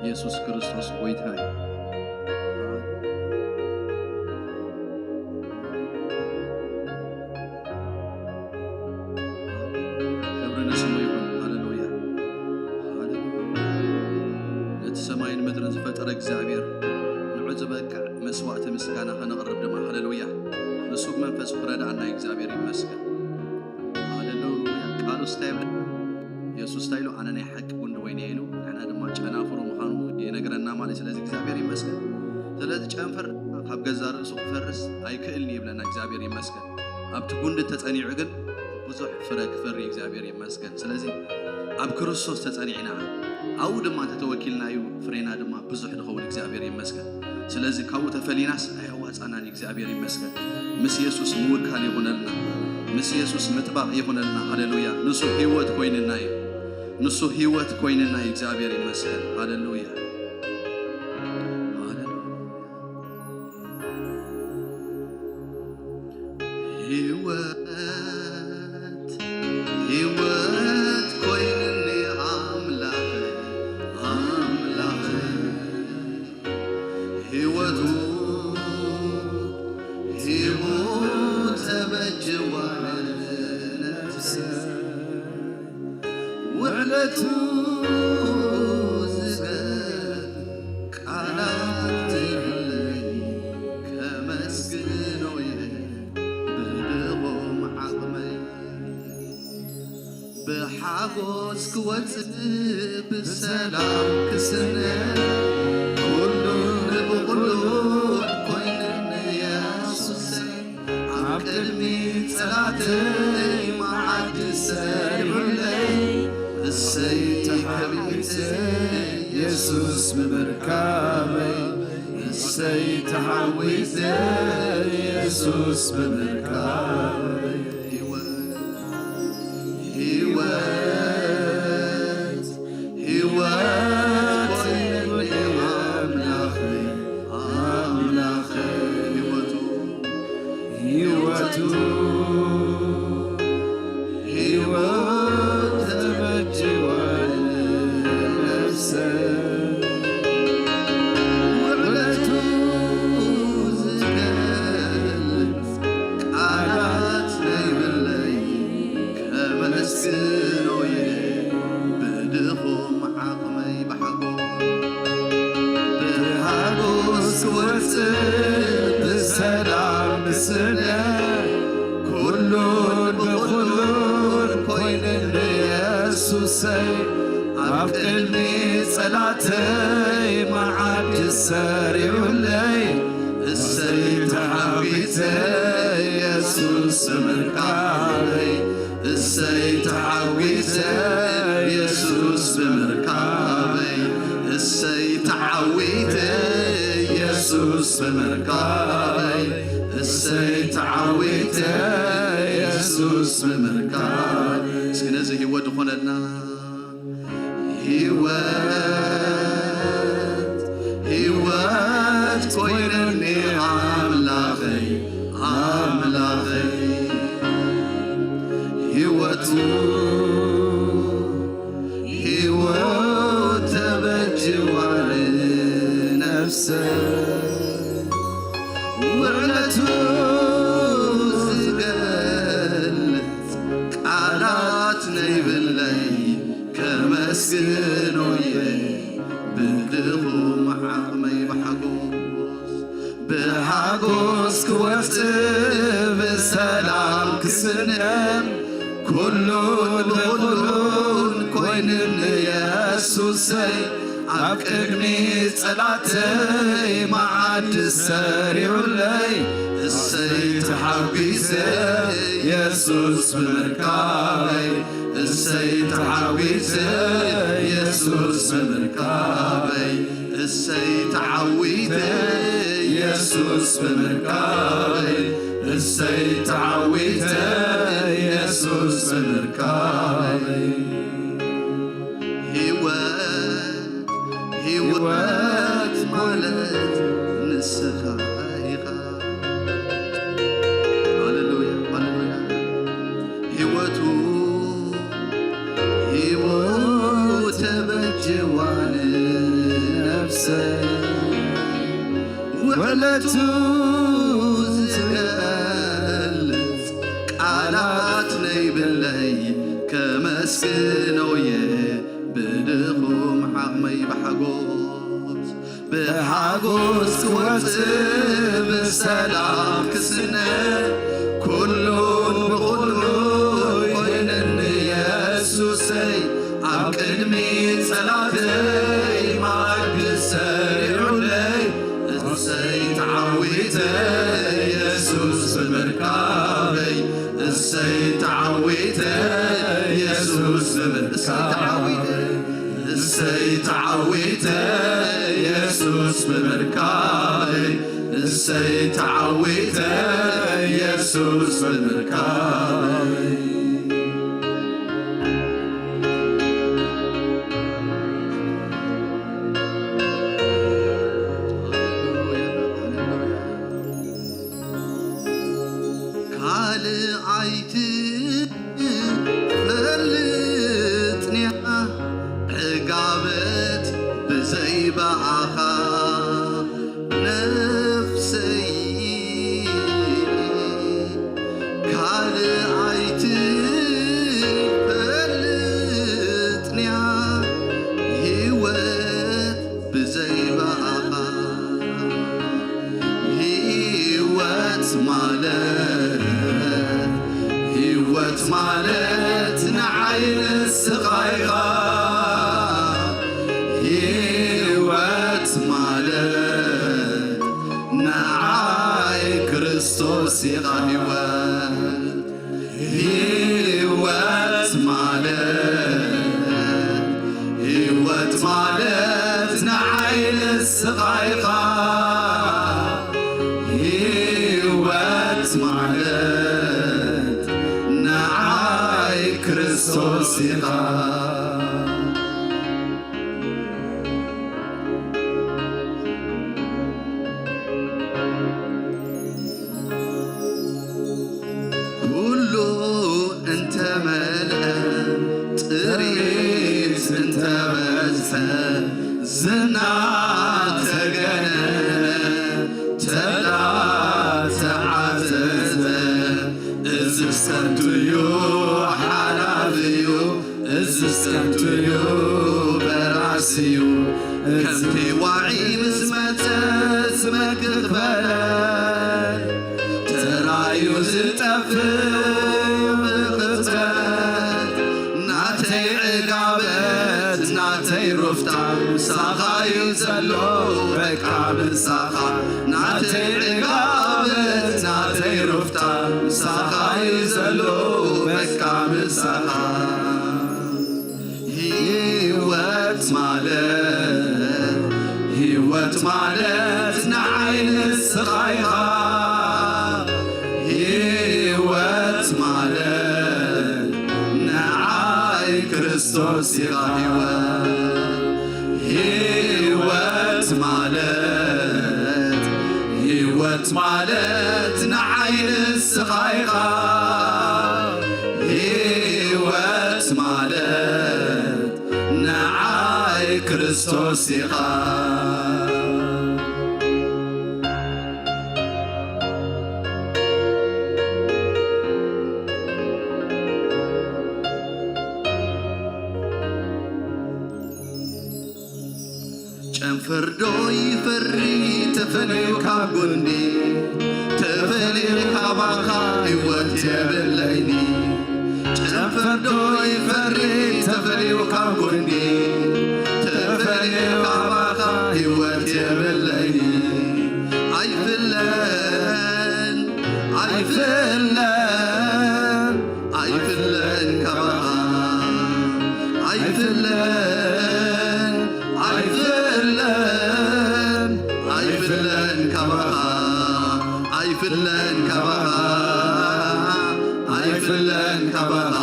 የሱስ ክርስቶስ ጎይታ እዩ። ክብሪ ንስሙ ይኹን። ሃሌሉያ፣ ሃሌሉያ። ነቲ ሰማይን ምድርን ዝፈጠረ እግዚኣብሔር፣ ንዑ ዝበቅዕ መስዋዕቲ ምስጋና ከነቕርብ ድማ፣ ሃሌሉያ፣ ንሱ ብመንፈሱ ክረድኣና እዩ። እግዚኣብሔር ይመስገን። ሃሌሉያ። ቃሉ እንታይ ይብል? የሱስ እንታይ ኢሉ? "ኣነ ናይ ሓቂ ጉንዲ ወይኒ እየ" ኢሉ፣ ንሕና ድማ ጨናፍሩ ምዃኑ ይነግረና ማለት እዩ። ስለዚ እግዚኣብሔር ይመስገን። ስለዚ ጨንፈር ካብ ገዛ ርእሱ ክፈርስ ኣይክእልን እዩ ይብለና። እግዚኣብሔር ይመስገን። ኣብቲ ጉንዲ ተጸኒዑ ግን ብዙሕ ፍረ ክፈሪ እግዚኣብሔር ይመስገን። ስለዚ ኣብ ክርስቶስ ተጸኒዕና ኣብኡ ድማ እንተተወኪልና እዩ ፍሬና ድማ ብዙሕ ዝኸውን። እግዚኣብሔር ይመስገን። ስለዚ ካብኡ ተፈሊናስ ኣየዋጻናን። እግዚኣብሔር ይመስገን። ምስ የሱስ ምውካል ይኹነልና። ምስ የሱስ ምጥባቕ ይኹነልና። ሃሌሉያ። ንሱ ህይወት ኮይንና እዩ። ንሱ ህይወት ኮይንና እዩ። እግዚኣብሔር ይመስገን። ሃሌሉያ። ሃሌሉያ። ህይወት፣ ህይወት ኮይንኒ ኣምላኽ፣ ኣምላኽ ህይወቱ ሂቡ ተበጅዋ ነፍሰ ውዕለቱ ዝገብ ቃላት የብለይ ከመስግኖ እየ ብድኹም ዓቕመይ። ብሓጎስ ክወጽእ ብሰላም ክስነ ኩሉ ብኩሉ ኮይንኒ የሱሰይ ኣብ ቅድሚ ጸላተይ መዓዲ ሰሪዑለይ እሰይ ተሓቢተ የሱስ ብምርካበይ እሰይ ተሓዊተ የሱስ ብምርካበይ። ህይወት፣ ህይወት ኮይነኒ ኣምላኸይ፣ ኣምላኸይ ህይወቱ፣ ህይወቱ፣ ህይወት ተበጅዋ ነፍሰይ። ውዕለቱ ዝገልጽ ቃላት ዘይብለይ ከመስግኖ እየ ብድኹም ዓቕመይ ብሓጎስ። ብሓጎስ ክወጽእ ብሰላም ክስነ ኩሉን ብኹሉን ኮይንኒ የሱሰይ ኣብ ቅድሚ ጸላተይ መዓዲ ሰሪዑለይ እሰይ ተሓጒሰ የሱስ ብምርካበይ እሰይ ተሓጒሰ የሱስ ብምርካበይ እሰይ ተዓዊተ የሱስ ብምርካበይ እሰይ ተዓዊተ የሱስ ብምርካበይ። እስኪ ነዚ ህይወት ዝኾነልና ህይወት ህይወት ኮይነኒ ኣምላኸይ ኣምላኸይ ህይወቱ ህይወት ተበጅዋ ነፍሰ ውዕለቱ ዝገልጽ ቃላት ነይብለይ ከመስግኖ እየ ብድኹም ዓቕመይ ብሓጎስ ብሓጎስ ክወጽእ ብሰላም ክስነን ኩሉን ብኹሉን ኮይንኒ የሱሰይ ኣብ ቅድሚ ጸላተይ መዓዲ ሰሪዑለይ እሰይ ተሓጒሰ የሱስ ብምርካበይ እሰይ ተዓዊተ ኢየሱስ ብምርካበይ፣ እሰይ ተዓዊተ ኢየሱስ ብምርካበይ፣ እሰይ ተዓዊተ ኢየሱስ ብምርካበይ። ህይወት፣ ህይወት ማለት ንስኻ ኢኻ። ሃሌሉያ፣ ሃሌሉያ። ህይወቱ፣ ህይወቱ ተበጅዋ ንነፍሰይ። ውዕለቱ ዝገልጽ ቃላት ነይብለይ፣ ከመስግኖ እየ ብድኹም ዓቕመይ ብሓጎስ። ብሓጎስ ክወጽእ ብሰላም ክስነ፣ ኩሉን ብኹሉ ኮይነኒ የሱሰይ። ኣብ ቅድሚ ጸላተይ መኣዲ ሰሪዑለይ፣ እሰይ ተዓዊተ የሱስ ብምርካበይ፣ እሰይ ተዓዊተ የሱስ ብምር-፣ እሰይ ተዓዊተ እሰይ ተዓዊተ የሱስ ብምርካበይ፣ እሰይ ተዓዊተ የሱስ ብምርካበይ። ካልኣይቲ ፈልጥንያ ዕጋበት ብዘይ ብኣኻ ነፍሰይ። ካልኣይቲ ፈልጥንያ ህይወት ብዘይ ብኣኻ። ህይወት ማለት፣ ህይወት ማለት ንዓይ ንስኻ ኢኻ። ህይወት ማለት ንዓይ ክርስቶስ ኢኻ። ህይወት ህይወት ማለት፣ ህይወት ማለት ንዓይ ንስኻ ኢኻ። ህይወት ማለት ንዓይ ክርስቶስ ኢኻ። ኩሉ እንተመልአ፣ ጥሪት እንተበዝሐ፣ ዝና ተገነነ፣ ተላ ተዓዘዘ፣ እዝስ ከንቱ እዩ፣ ሓላፍ እዩ፣ እዝስ ከንቱ እዩ፣ በራስ እዩ። ከምቲ ዋዒ ምስ መጸ ዝመክኽ በለ፣ ተራዩ ዝጠፍእ ብቕጽበት፣ ናተይ ዕጋበት ናተይ ሩፍታ ምሳኻ እዩ ዘሎ፣ በቃ ምሳኻ። ናተይ ዕጋበት ናተይ ሩፍታ ምሳኻ እዩ ዘሎ፣ በቃ ምሳኻ። ህይወት ማለት፣ ህይወት ማለት ንዓይ ንስኻ ኢኻ። ህይወት ማለት ንዓይ ክርስቶስ ኢኻ። ህይወት፣ ህይወት ማለት፣ ህይወት ማለት ንዓይ ንስኻ ኢኻ። ህይወት ማለት ንዓይ ክርስቶስ ኢኻ። ጨንፈር ዶ ይፈሪ ተፈልዩ ካብ ጎኒ፣ ተፈልዩ ካባኻ ህይወት የብለይኒ። ጨንፈር ዶ ይፈሪ ተፈልዩ ካብ ጎኒ፣ ተፈልዩ ካባኻ ህይወት የብለይኒ። ኣይፍለን፣ ኣይፍለን፣ ኣይፍለን ካባኻ። ኣይፍለን ካባኻ፣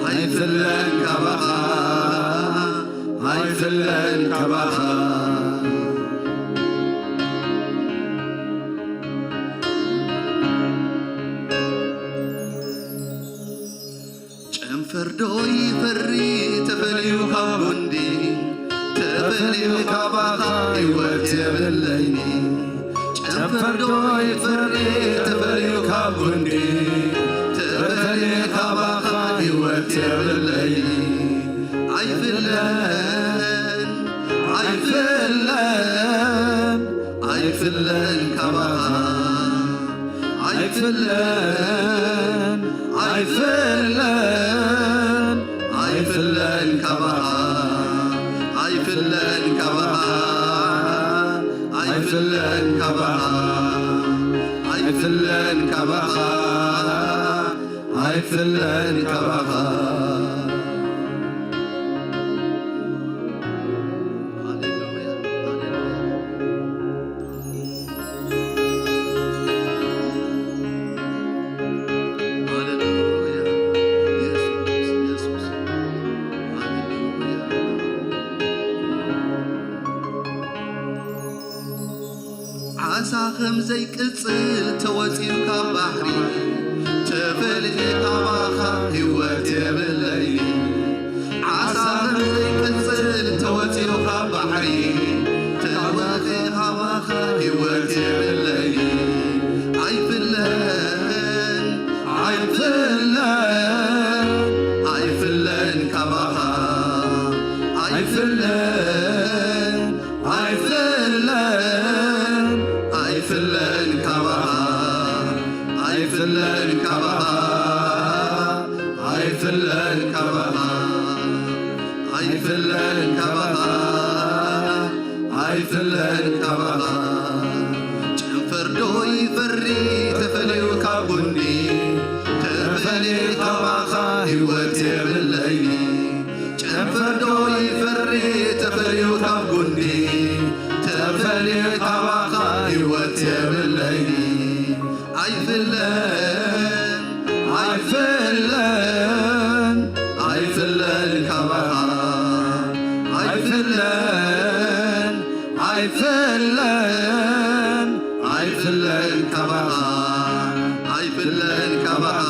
ኣይፍለን ካባኻ፣ ኣይፍለን ካባኻ። ጨንፈር ዶ ይፈሪ ተፈልዩ ካብ ጉንዲ፣ ተፈልዩ ካባኻ ህይወት የብለይኒ። ጨንፈር ዶ ይፈሪ ተፈልዩ ካብ ጉንዲ፣ ተፈልዩ ካባኻ ህይወት የብለይኒ። ኣይፍለን፣ ኣይፍለን፣ ኣይፍለን ካባኻ። ኣይፍለን፣ ኣይፍለን፣ ኣይፍለን ካባኻ። ኣይፍለን ካባኻ። ኣይፍለን ካባኻ። ኣይፍለን ካባኻ። ኣይፍለን ካባኻ። ሃሌሉያ፣ ሃሌሉያ። ሃሌሉያ፣ ኢየሱስ፣ ኢየሱስ። ሃሌሉያ። ዓሳ ከም ዘይቅጽል ተወጺኡ ካብ ባሕሪ፣ ተፈልየ ካባኻ ህይወት የብለይኒ። ዓሳ ከም ዘይቅጽል ተወጺኡ ካብ ባሕሪ፣ ተወኺ ካባኻ ህይወት የብለይኒ። ኣይፍለን፣ ኣይፍለን፣ ኣይፍለን ካባኻ። ኣይፍለን፣ ኣይፍለን፣ ኣይፍለን ካባኻ። ኣይፍለን ካባኻ። ኣይፍለን ካባኻ። ኣይፍለን ካባኻ። ኣይፍለን ካባኻ። ጨንፈር ዶ ይፈሪ ተፈልዩ ካብ ጉንዲ፣ ተፈልየ ካባኻ ህይወት የብለይኒ። ጨንፈር ዶ ይፈሪ ተፈልዩ ካብ ጉንዲ፣ ተፈልየ ካባኻ ህይወት የብለይኒ። ኣይፍለን፣ ኣይፍለን፣ ኣይፍለን ካባኻ። ኣይፍለን፣ ኣይፍለን፣ ኣይፍለን ካባኻ። ኣይፍለን ካባኻ።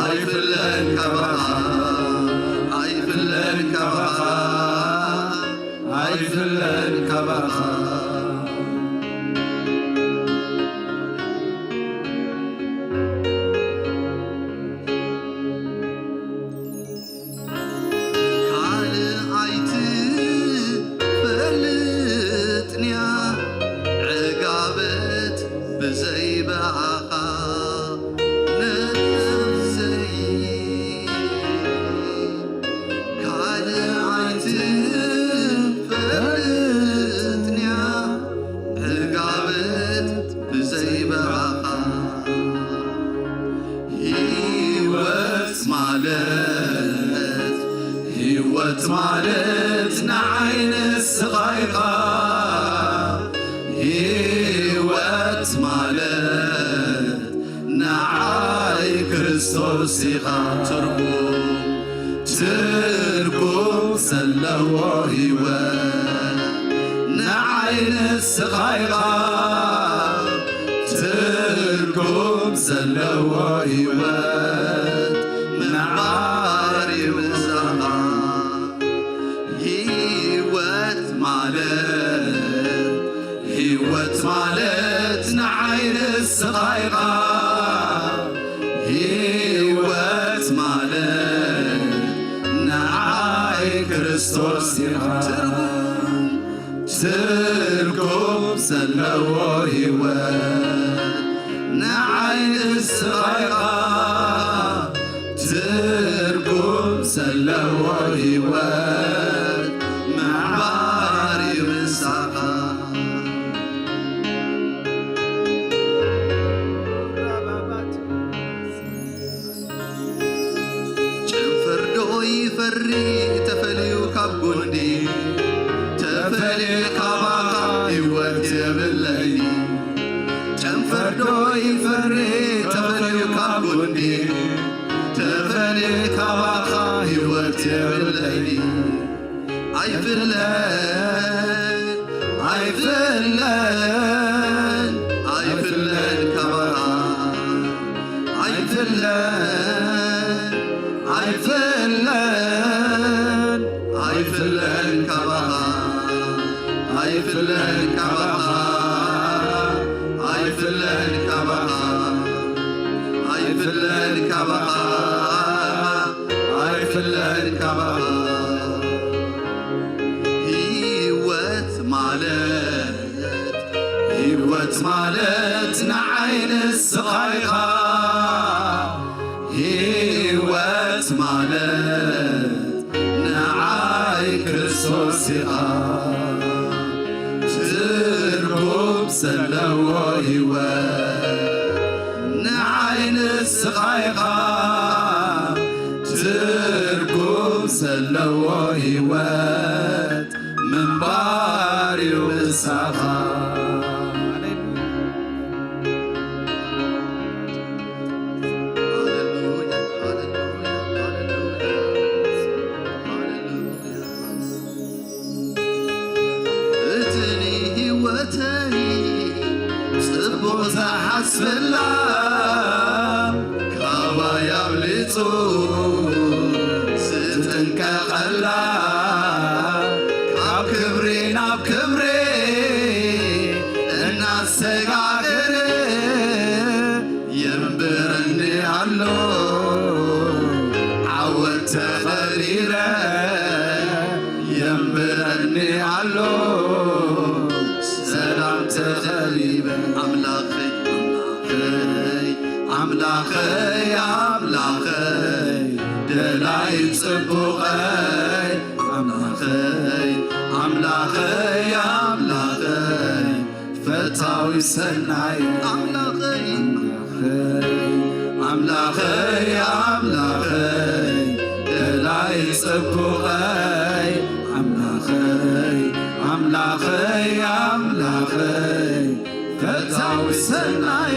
ኣይፍለን ካባኻ። ኣይፍለን ካባኻ። ኣይፍለን ካባኻ። ካልእ ኣይትፈልጥንያ ዕጋበት ብዘይ ብኣኻ ነፍሰይ። ካልእ ኣይትፈልጥንያ ዕጋበት ብዘይ ብኣኻ። ህይወት ማለት፣ ህይወት ማለት ንዓይ ንስኻ ኢኻ። ህይወት ማለት ንዓይ ክርስቶስ ኢኻ። ትርጉም፣ ትርጉም ዘለዎ ህይወት ንዓይ ንስኻ ኢኻ። ትርጉም ዘለዎ ህይወት ምዕባር እዩ ምሳኻ። ህይወት ማለት፣ ህይወት ማለት ንዓይ ንስኻ ኢኻ። ህይወት ማለት ንዓይ ክርስቶስ ኢኻ። ትርጉም፣ ትርጉም ዘለዎ ህይወት ንዓይ ንስኻ ኢኻ። ትርጉም ዘለዎ ህይወት ምዕባር እዩ ምሳኻ። ጨንፈር ዶ ይፈሪ ተፈልዩ ካብ ጉንዲ፣ ተፈልየ ካባኻ ህይወት የብለይ። ጨንፈር ዶ ይፈሪ ተፈልዩ ኣብ ጎኒ ተፈልየ ካባኻ ህይወት የብለይ። ኣይፍለን፣ ኣይፍለን፣ ኣይፍለን ካባኻ። ኣይፍለን፣ ኣይፍለን፣ ኣይፍለን ካባኻ። ኣይፍለን ካባኻ። ኣይፍለን ካባኻ። ኣይፍለን ካባኻ። ኣይፍለን ካባኻ። ህይወት ማለት፣ ህይወት ማለት ንዓይ ንስኻ ኢኻ። ህይወት ማለት ንዓይ ክርስቶስ ኢኻ። ትርጉም ዘለዎ ህይወት ንዓይ ንስኻ ኢኻ። ትርጉም ዘለዎ ህይወት ምንባር እዩ ምሳኻ። እቲ ንህይወተይ ጽቡቕ ዝሓስበላ፣ ካባይ ኣብሊጹ ዝጥንቀቐላ፣ ካብ ክብሪ ናብ ክብሪ እናሰጋገረ የንብረኒ ኣሎ። ዓወት ተኸቢረ የንብረኒ ኣሎ። ሰላም ተኸቢረ ኣምላኸይ፣ ኣምላኸይ፣ ኣምላኸይ፣ ኣምላኸይ፣ ደላይ ጽቡቐይ፣ ኣምላኸይ፣ ኣምላኸይ፣ ኣምላኸይ፣ ፈታዊ ሰናይ፣ ኣምላኸይ፣ ኣምላኸይ፣ ኣምላኸይ፣ ኣምላኸይ፣ ደላይ ጽቡቐይ፣ ኣምላኸይ፣ ኣምላኸይ፣ ኣምላኸይ፣ ፈታዊ ሰናይ።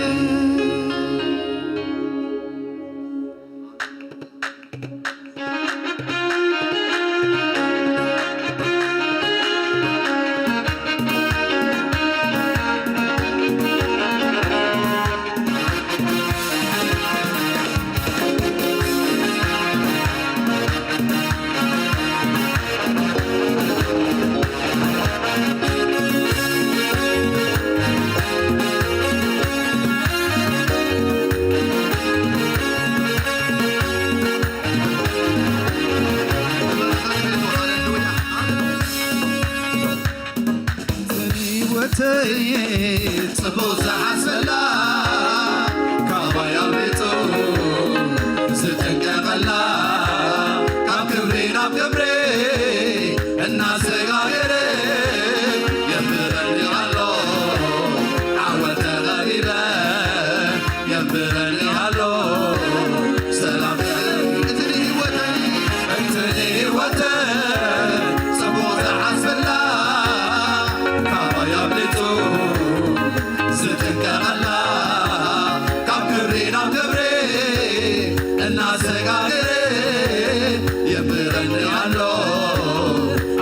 ህይወተይ ጽቡቕ ዝሓስበላ፣ ካባይ ኣምሊጡ ዝጥንቀቐላ፣ ካብ ክብሪ ናብ ክብሪ እናሰጋገረ የንብረኒ ኣሎ። ዓወት ተኸቢበ የንብረኒ ኣሎ። ሰላም እቲ ንህይወተይ፣ እቲ ንህይወተይ ጽቡቕ ዝሓስበላ፣ ካባይ ኣምሊጡ ዝጥንቀቐላ፣ ካብ ክብሪ ናብ ክብሪ እናሰጋገረ የንብረኒ ኣሎ።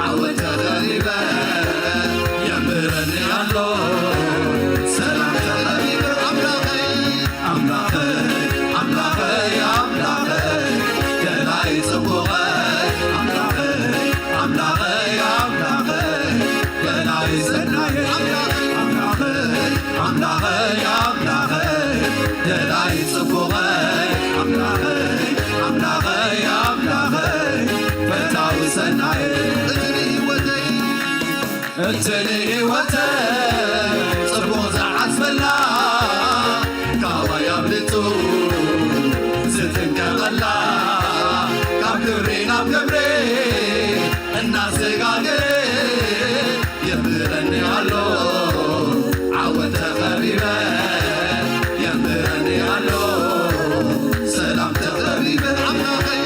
ዓወት ተኸቢበ የንብረኒ ኣሎ። ሰላም ተኸቢበ ኣምላኸይ፣ ኣምላኸይ፣ ኣምላኸይ፣ ኣምላኸይ፣ ደላይ ጽቡቐይ፣ ኣምላኸይ፣ ኣምላኸይ፣ ኣምላኸይ፣ ደላይ ሰናየይ፣ ኣምላኸይ፣ ኣምላኸይ፣ ኣምላኸይ፣ ኣምላኸይ፣ ደላይ ጽቡቐይ፣ ኣምላኸይ፣ ኣምላኸይ፣ ኣምላኸይ፣ ፈታዊ ሰናየይ፣ እቲ ንህይወተይ እቲ ንህይወተይ ጽቡቕ ዝሓስበላ፣ ካባይ ኣብሊጹ ዝጥንቀቐላ፣ ካብ ክብሪ ናብ ክብሪ እናሰጋገረ የንብረኒ ኣሎ። ዓወት ተኸቢበ የንብረኒ ኣሎ። ሰላም ተኸቢበ ኣምላኸይ፣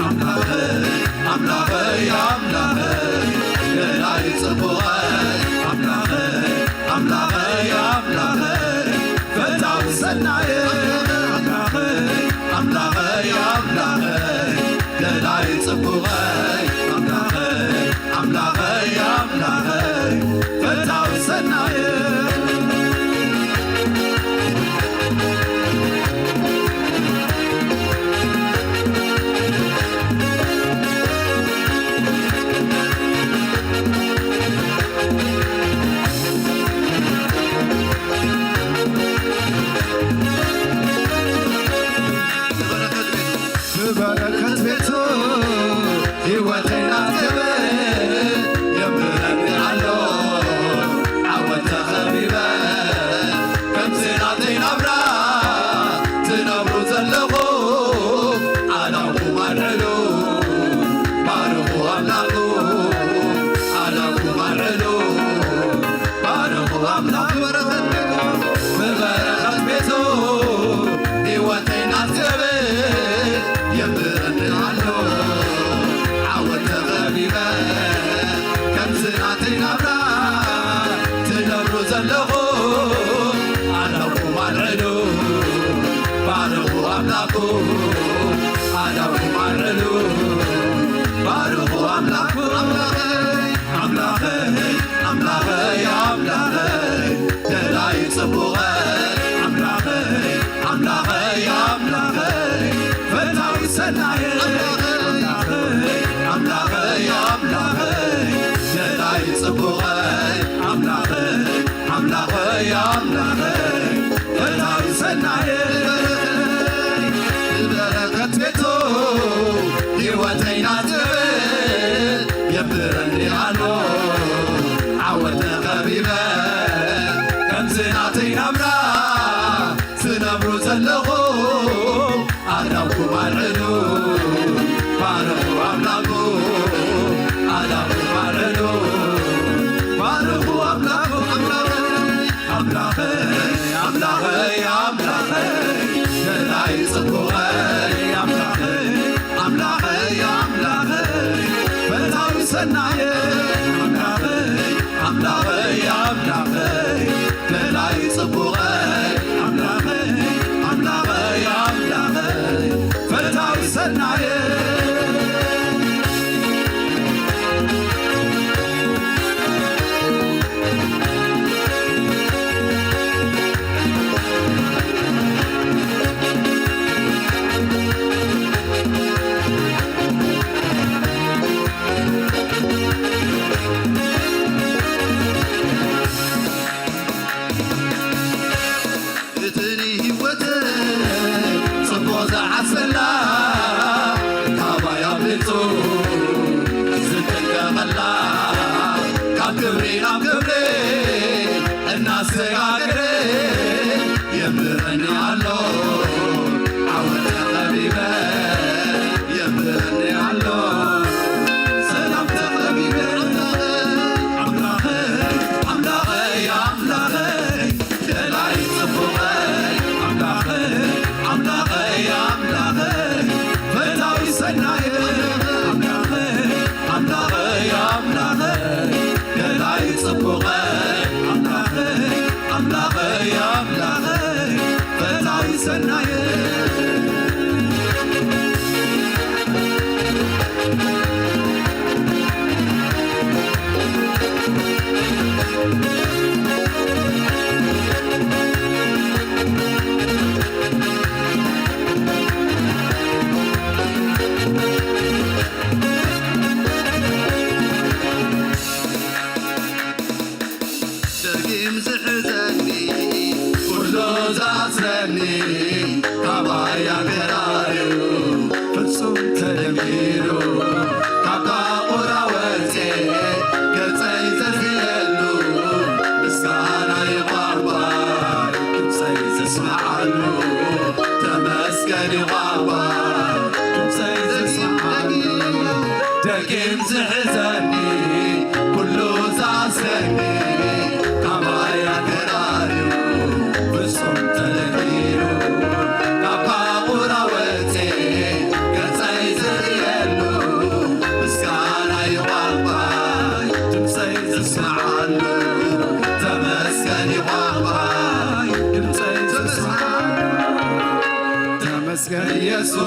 ኣምላኸይ፣ ኣምላኸይ፣ ኣምላኸይ፣ ደላይ ጽቡቐይ፣ ኣምላኸይ፣ ኣምላኸይ፣ ኣምላኸይ፣ ፈታዊ ሰናየይ፣ ኣምላኸይ፣ ኣምላኹ ኣዳሙ ማልዕሉ ባርኹ ኣምላኹ ኣምላኸይ ኣምላኸይ ኣምላኸይ ኣምላኸይ ደላይ ጽቡቐ ኣምላኸይ ኣምላኸይ ኣምላኸይ ፈታዊ ሰናየ ኣምላኸይ ኣምላኸይ ኣምላኸይ ደላይ ጽቡቐ ኣምላኸይ ኣምላኸይ ኣምላኸይ ፈታዊ ሰናየ በረኸት ቤቱ ሕይወተይ ናትብል የብረኒ ኣሎ ዓወት ተኸቢበ ከምዚ ናተይ ናብራ ዝነብሩ ዘለኹ ኣዳምኩም ኣልዕሉ ባርኹ ኣምላኹ ኣዳምኩም ኣልዕሉ ባርኹ ኣምላኹ ኣምላኸይ ኣምላኸይ ኣምላኸይ ኣምላኸይ ደላይ ጽቡቐይ ኣምላኸይ ኣምላኸይ ኣምላኸይ ፈታዊ ሰናየ ኣምላኸይ ኣምላኸይ ኣምላኸይ ደላይ ጽቡቐይ ኣምላኸይ ኣምላኸይ ኣምላኸይ ፈታዊ ሰናየ እቲ ንህይወት ጽቡቕ ዝዓሰላ ካባይ ኣብሊጹ ዝጥንቀቐላ ካብ ክብሪ ናብ ክብሪ እናሰጋገረ የምህረኒ ኣሎ ዓወት ተቐቢበ የምህረኒ ኣሎ ሰላም ተቐቢበ ኣምላኸይ ኣምላኸይ ኣምላኸይ ደላይ ጽቡቐይ ኣምላኸይ ኣምላኸይ ኣምላኸይ ፈታዊ ሰናየ ኣምላኸይ ኣምላኸይ ኣምላኸይ ደላይ ጽቡቐይ ኣምላኸይ ኣምላኸይ ኣምላኸይ ፈታዊ ሰናየ ደጊም ዝሕዘኒ ኩሉ ዝኣስረኒ ካባይ ኣገራርዩ ፍጹም ተደሚሩ ካብ ቁራ ወጽኤ ገጸይ ዘዝየሉ ምስጋና ይቋቋ ድምጸይ ዘስምዓሉ ተመስገን ይቋቋ ድምጸይ ዘስምዓሉ ደጊም ዝሕዘኒ ኩሉ ዝኣስረኒ ካባይ ኣገራርዩ ፍጹም ተደሚሩ ካብ ቁራ ወጽኤ ገጸይ ዝርእየሉ ምስጋና ይቋቋ ድምጸይ ዘስምዓሉ ተመስገን ይቋቋ ድምጸይ ዘስምዓሉ ተመስገን ኢየሱስ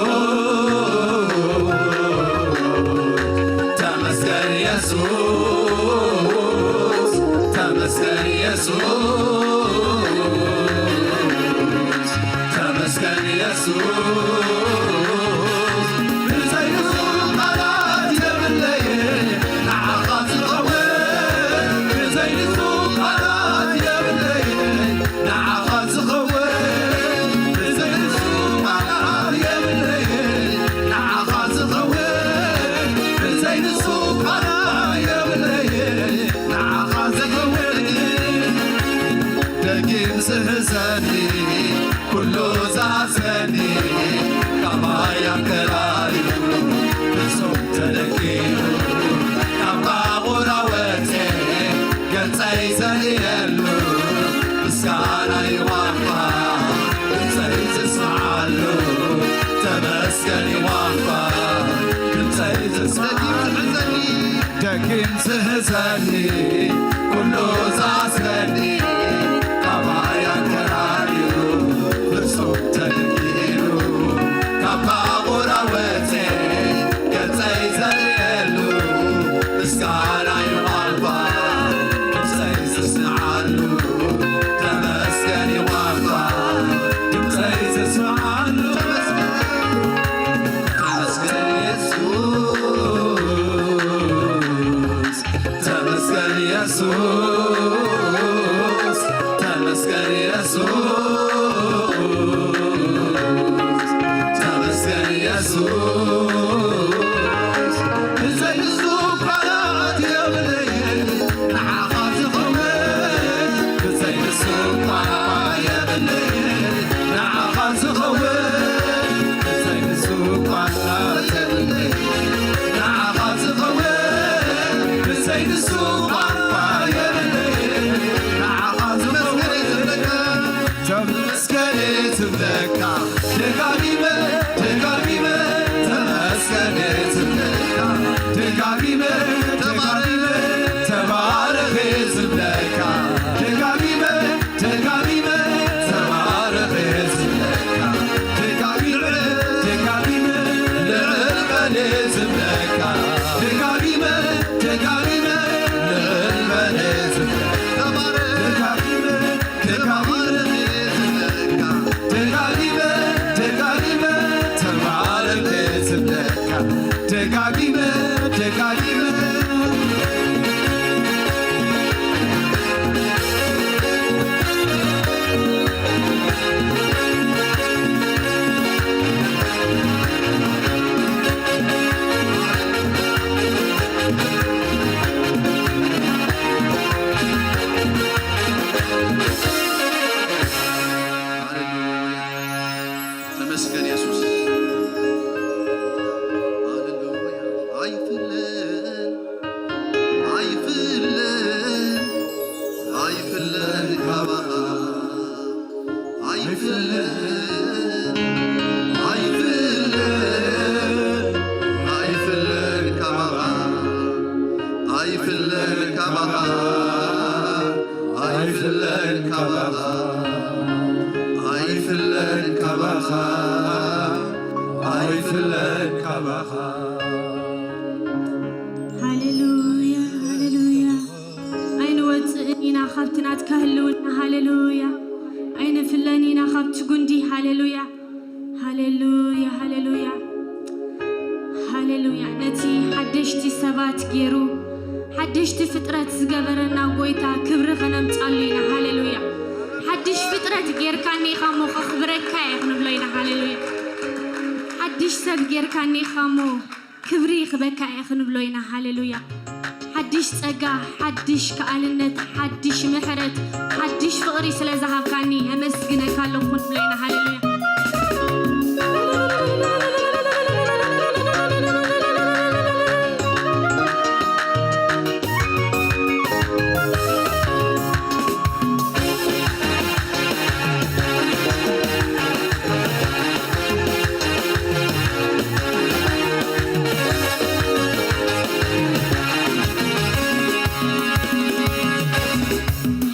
ተመስገን ኢየሱስ ተመስገን ኢየሱስ ተመስገን ኢየሱስ ብዘይ ንጹህ ቃላት የብለይን ንዓኻ ዝኸውን ብዘይ ንጹህ ቃላት የብለይን ንዓኻ ዝኸውን ብዘይ ንጹህ ቃላት የብለይን ንዓኻ ዝኸውን ብዘይ ንጹህ ቃላት የብለይን ንዓኻ ዝኸውን ደጊም ዝሕዘኒ ኩሉ ዝኣስረኒ ካባይ ኣከራርዩ ፍጹም ተደኪሙ ካብ ቃቑራ ወጽኤ ገጸይ ዘርእየሉ ምስጋና ይዋፋ ድምጸይ ዝስምዓሉ ተመስገን ይዋፋ ድምጸይ ዝስምዓሉ ደጊም ዝሕዘኒ ኩሉ ዝኣስረኒ ካባይ ኣከራርዩ ፍጹም ተደኪሙ ተመስገን ዝብለካ ደጋጊመ ደጋጊመ ተመስገን ዝብለካ ደጋጊመ ደጋጊመ ተባረኽ ዝብለካ ደጋጊመ ደጋጊመ ተባረኽ ዝብለካ ደጋጊመ ደጋጊመ ልዕል በል ዝብለካ ደጋጊመ ደጋጊመ ልዕል በል ዝብለካ ደጋጊመ ደጋጊመ ደጋጊመ ደጋጊመ ተባረኽ ዝብለካ ደጋጊመ ደጋጊመ ሃሌሉያ። ተመስገን የሱስ። ሃሌሉያ። ኣይፍለን፣ ኣይፍለን፣ ኣይፍለን ካባኻ። ኣይፍለን፣ ኣይፍለን፣ ኣይፍለን ካባኻ። ኣይፍለን ካባኻ። ኣይፍለን ካባኻ፣ ኣይፍለን ካባኻ፣ ኣይፍለን ካባኻ። ሃሌሉያ፣ ሃሌሉያ። ኣይንወፅእን ኢና ካብቲ ናትካ ህልውና። ሃሌሉያ። ኣይንፍለን ኢና ካብቲ ጉንዲ። ሃሌሉያ። ሃሌሉያ፣ ሃሌሉያ፣ ሃሌሉያ። ነቲ ሓደሽቲ ሰባት ገይሩ ሓደሽቲ ፍጥረት ዝገበረና ጎይታ ክብሪ ኸነምጻሉ ኢና። ሃሌሉያ። ሓድሽ ፍጥረት ጌርካኒ ኢኻ እሞ ኸኽብረካ እየ ክንብሎ ኢና። ሃሌሉያ። ሓድሽ ሰብ ጌርካኒ ኢኻ እሞ ክብሪ ይኽበካ እየ ክንብሎ ኢና። ሃሌሉያ። ሓድሽ ጸጋ፣ ሓድሽ ከኣልነት፣ ሓድሽ ምሕረት፣ ሓድሽ ፍቕሪ ስለ ዝሃብካኒ የመስግነካ ኣለኹ ክንብሎ ኢና። ሃሌሉያ።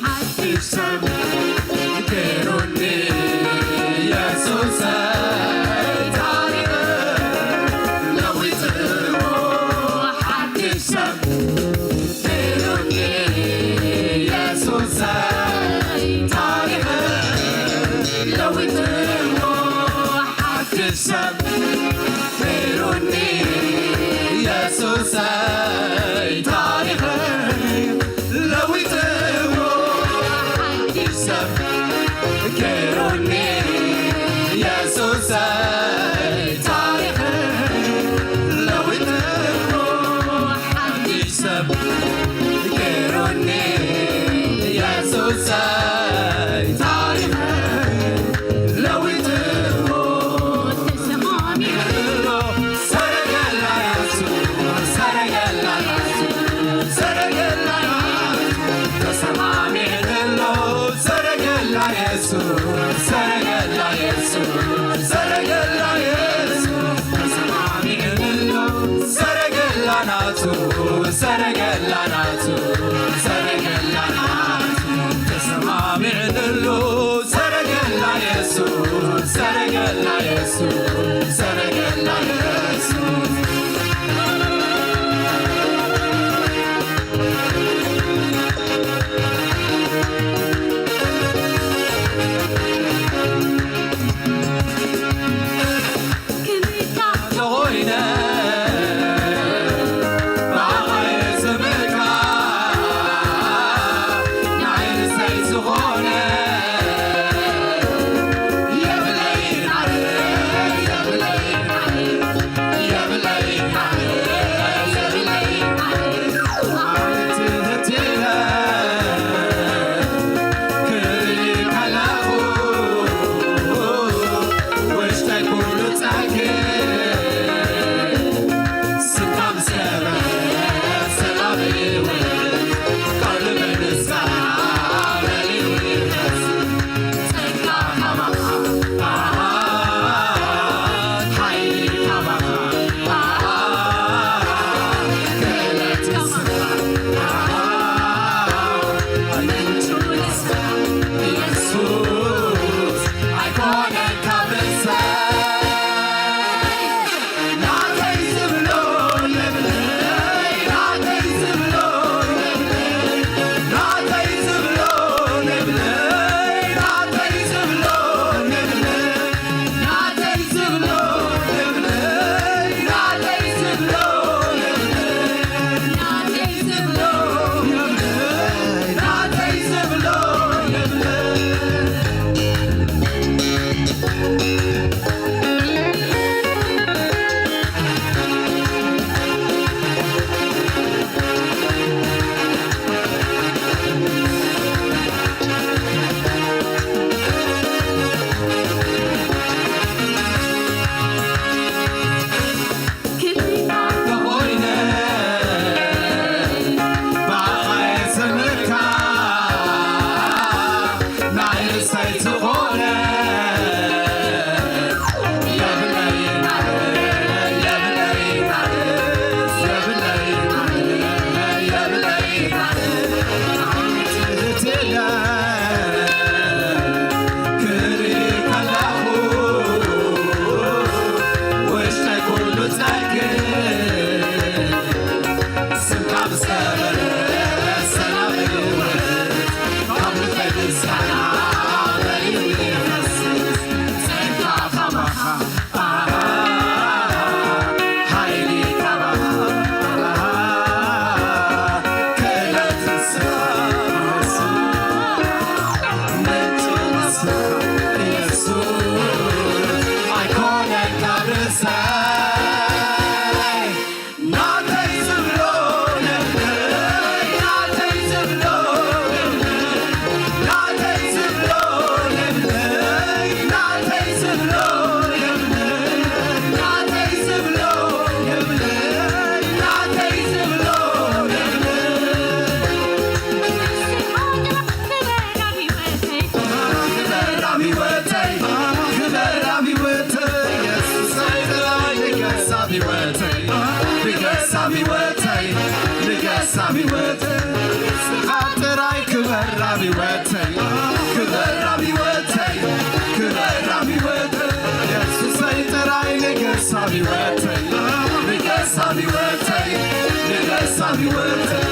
ሓድሽ ሰብ ገይሩኒ የሱሰይ፣ ታሪኽ ለዊጥዎ። ሓድሽ ሰብ ገይሩኒ የሱሰይ፣ ታሪኽ ለዊጥዎ። ሓድሽ ሰብ ገይሩኒ የሱሰይ፣ ታሪኸይ ለዊጥዎ። ሓድሽ ሰብ ገይሩኒ የሱሰይ፣ ታሪኸይ ለዊጥዎ። ሓድሽ ሰብ ገይሩኒ የሱሰይ፣ ታሪኸይ ለዊጥዎ። ተሰማሚዕሉ ሰረገላ የሱስ፣ ሰረገላ የሱስ፣ ሰረገላ የሱስ። ተሰማሚዕሉ ሰረገላ የሱስ፣ ሰረገላ የሱስ፣ ሰረገላ የሱስ። ተሰማሚዕሉ ሰረገላ ናቱ፣ ሰረገላ ናቱ፣ ሰረገላ ናቱ። ተሰማሚዕሉ ሰረገላ የሱስ፣ ሰረገላ የሱስ፣ ሰረገላ የሱስ። ክንካ ተኾይነ ብኣኻየ ስምካ ንዓይ ንሰይ ዝኾነ የብለይን ኣረይ ጥራይ ክበር ኣብ ህይወተይ፣ ክበር ኣብ ህይወተይ፣ ክበር ኣብ ህይወተይ። የሱሰይ ጥራይ ንገስ ኣብ ህይወተይ፣ ንገስ ኣብ ህይወተይ፣ ንገስ ኣብ ህይወተይ።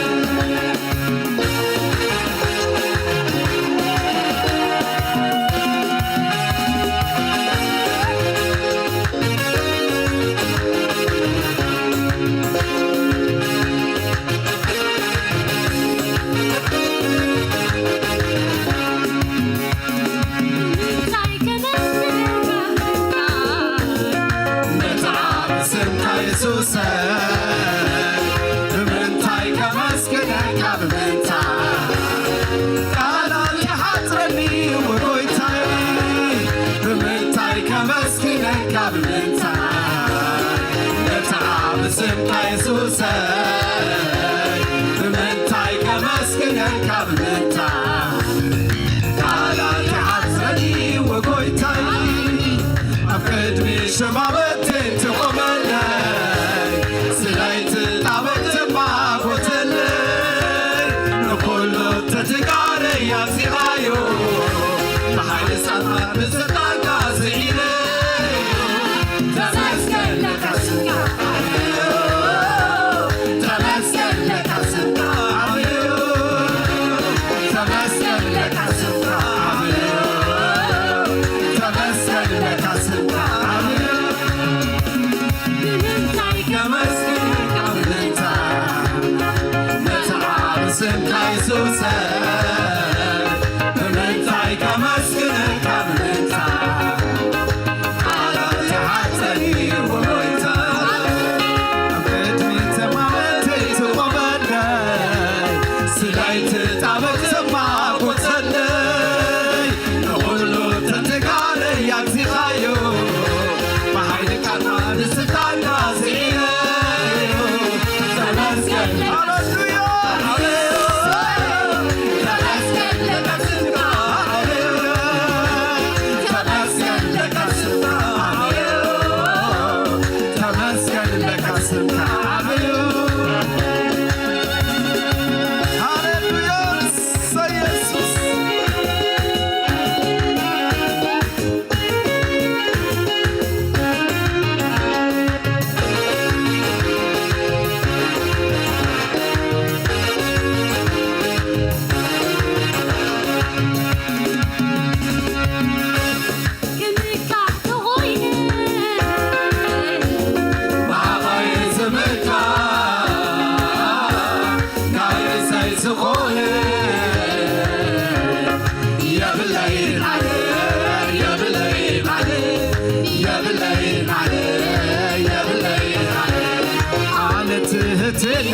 ትለ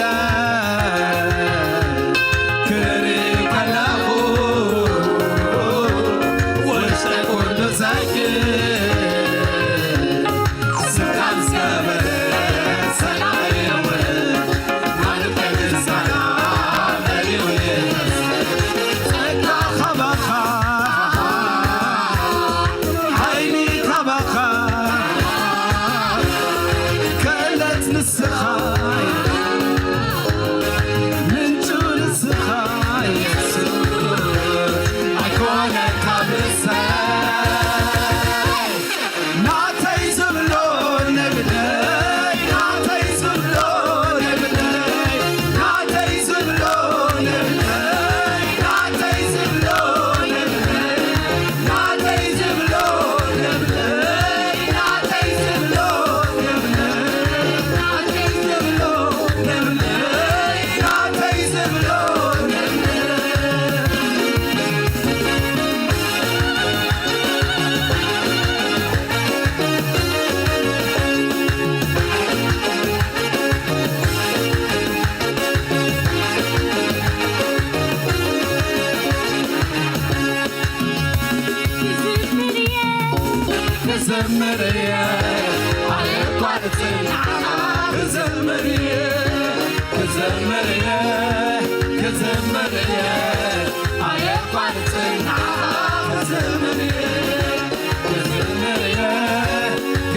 ክርኢ ከለኹ ውሽጠይ ኩሉ ዘግእ ስምካ ምስ ገበረ ሰላም የውዕል። ክዘምር እየ ኣየቋርጽን ክዘምር እየ ክዘምር እየ ክዘምር እየ ኣየቋርጽን ክዘምር እየ ክዘምር እየ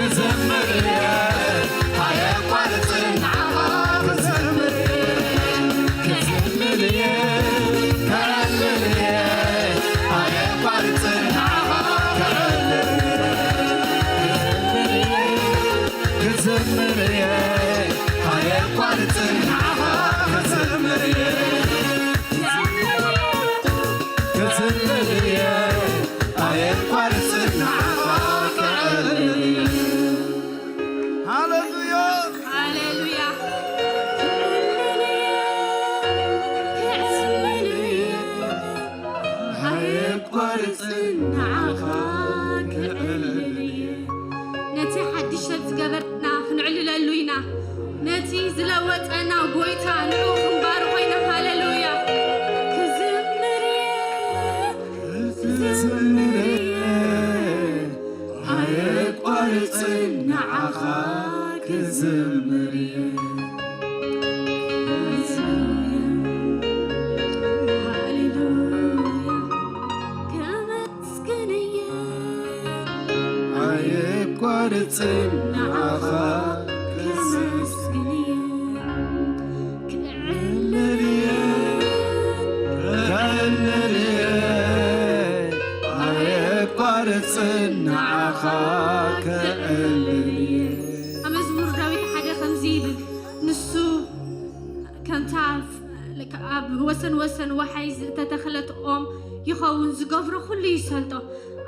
ክዘምር እየ ኣየቋርጽን ክዘምር እየ ሃሌሉያ። ሃሌሉያ። ኣየቋርጽን ንዓኻ ክዕልል እየ። ነቲ ሓድሽ ሰብ ዝገበረና ክንዕልለሉ ኢና። ነቲ ዝለወጠና ጎይታ ንዑ ክንባርኾ ኢና። ሃሌሉያ። ክዝምር እየ። ክዝምር እየ። ኣየቋርጽን ንዓኻ ክዝምር እየ። ሃሌሉያ፣ ከመስግን እየ። ኣየቋርጽን ንዓኻ ከመስግን እየ። ክዕልል እየ፣ ክዕልል እየ፣ ኣየቋርጽን ንዓኻ ክዕልል እየ። ኣብ መዝሙር ዳዊት ሓደ ከምዚ ይብል፣ ንሱ ከምታ ኣብ ወሰን ወሰን ወሓይ ዝተተኽለት ኦም ይኸውን፣ ዝገብሮ ኩሉ ይሰልጦ።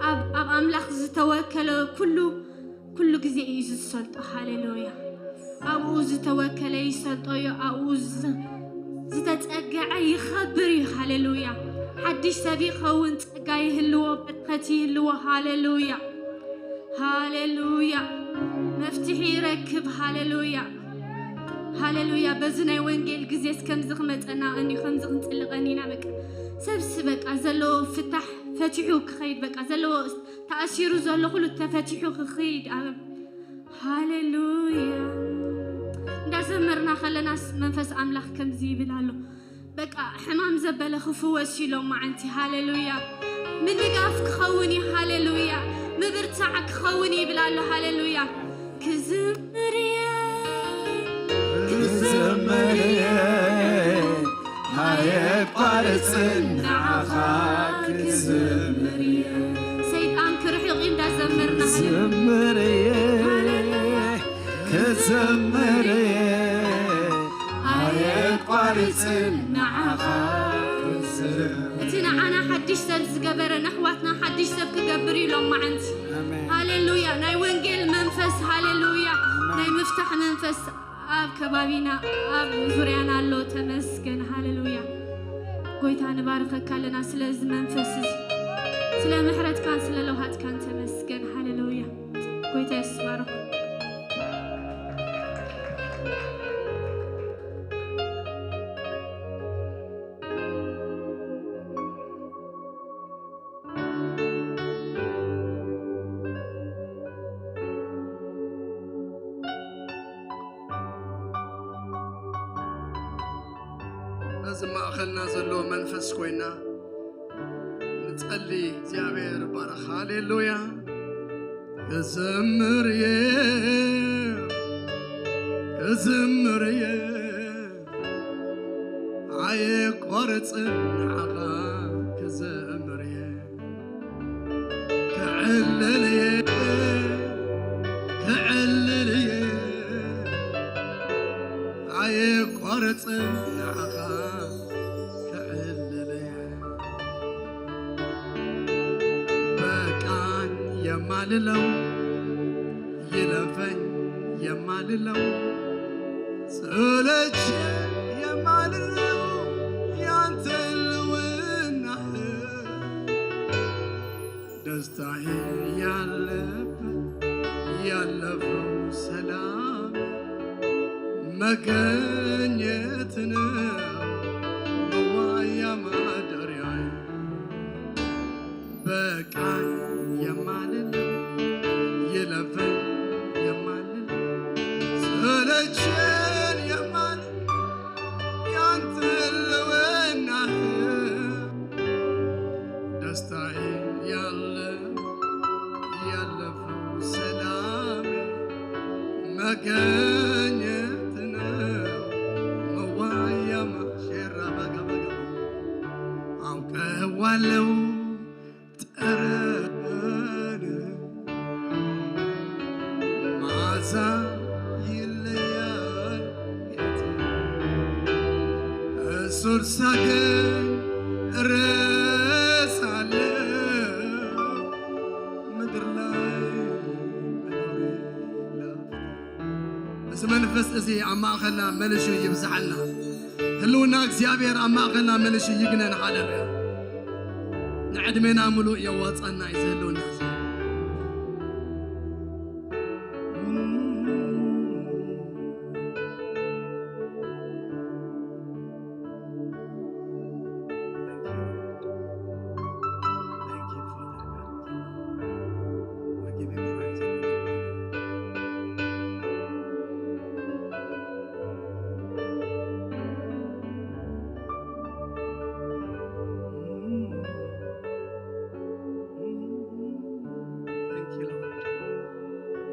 ኣብ ኣብ ኣምላኽ ዝተወከለ ኩሉ ኩሉ ግዜ እዩ ዝሰልጦ። ሃሌሉያ። ኣብኡ ዝተወከለ ይሰልጦ እዩ። ኣብኡ ዝ- ዝተጸግዐ ይኸብር እዩ። ሃሌሉያ። ሓድሽ ሰብ ይኸውን፣ ጸጋ ይህልዎ፣ በረኸት ይህልዎ። ሃሌሉያ። ሃሌሉያ። መፍትሒ ይረክብ። ሃሌሉያ። ሃሌሉያ። በዚ ናይ ወንጌል ግዜስ ከምዚ ክመጸና እዩ፣ ከምዚ ክንጽልቐን ኢና። በቃ ሰብሲ በቃ ዘለዎ ፍታሕ ፈቲሑ ክኸይድ፣ በቃ ዘለዎ ተኣሲሩ ዘሎ ኩሉ ተፈቲሑ ክኸይድ ኣብ ሃሌሉያ። እንዳዘመርና ከለናስ መንፈስ ኣምላኽ ከምዚ ይብል ኣሎ። በቃ ሕማም ዘበለ ክፍወስ እዩ ሎማዓንቲ። ሃሌሉያ። ምንጋፍ ክኸውን እዩ። ሃሌሉያ። ምብርታዕ ክኸውን እዩ ይብል ኣሎ። ሃሌሉያ። ክዝምር እየ። ክዝምር እየ። ኣየቋርጽን ንዓኻ ክዝምር እየ። ሰይጣን ክርሕቕ እዩ እንዳዘመርና። ክዝምር እየ። ክዝምር እየ። ኣየቋርጽን ንዓኻ ክዝምር። እቲ ንዓና ሓድሽ ሰብ ዝገበረ ንኣሕዋትና ሓድሽ ሰብ ክገብር እዩ ሎማዓንቲ። ኣሜን። ሃሌሉያ። ናይ ወንጌል መንፈስ፣ ሃሌሉያ። ኣሜን። ናይ ምፍታሕ መንፈስ ኣብ ከባቢና ኣብ ዙርያና ኣሎ። ተመስገን። ሃሌሉያ። ጎይታ ንባርከካ ኣለና ስለዚ መንፈስ እዚ፣ ስለ ምሕረትካን ስለ ለውሃትካን ተመስገን። ሃሌሉያ። ጎይታ የሱስ ባርኹ። ማእኸልና ዘሎ መንፈስ ኮይና ንጸሊ። እግዚኣብሔር ይባረኽ። ሃሌሉያ። ክዘምር እየ፣ ክዘምር እየ፣ ኣየቋርጽን ንዓኻ ክዘምር እየ። ክዕልል እየ፣ ክዕልል እየ፣ ኣየቋርጽን ንዓኻ ክዕልል እየ። በቃኝ የማልለው፣ ይለፈኝ የማልለው፣ ሰለቸኝ የማልለው ያንተ ህልውናህ፣ ደስታዬ ያለበት ያለፈው ሰላም መገኘት ነው መዋያ ማደሪያዬ። በቃኝ የማልለው፣ ይለፈኝ የማልለው፣ ሰለቸኝ የማልለው ያንተ ህልውናህ፣ ደስታዬ ያለ ያለፈው ሰላም መገኘት ነው መዋያ ማሸራ ባጋ ባጋ አውቀዋለው ጠረን መዓዛ ይለያል። እሱን ሳገኝ እረሳለሁ ምድር ላይ መኖሬ ላፍታ። እዚ መንፈስ እዚ ኣብ ማእኸልና መልሹ ይብዝሓልና። ህልውና እግዚኣብሔር ኣብ ማእኸልና መልሹ ይግነን። ሃሌሉያ። ንዕድሜና ሙሉእ የዋጻና እዩ እዚ ህልውና እዚ። Thank you, Lord. Thank you, Father God. We give you praise and we give you honor. Thank you, Lord.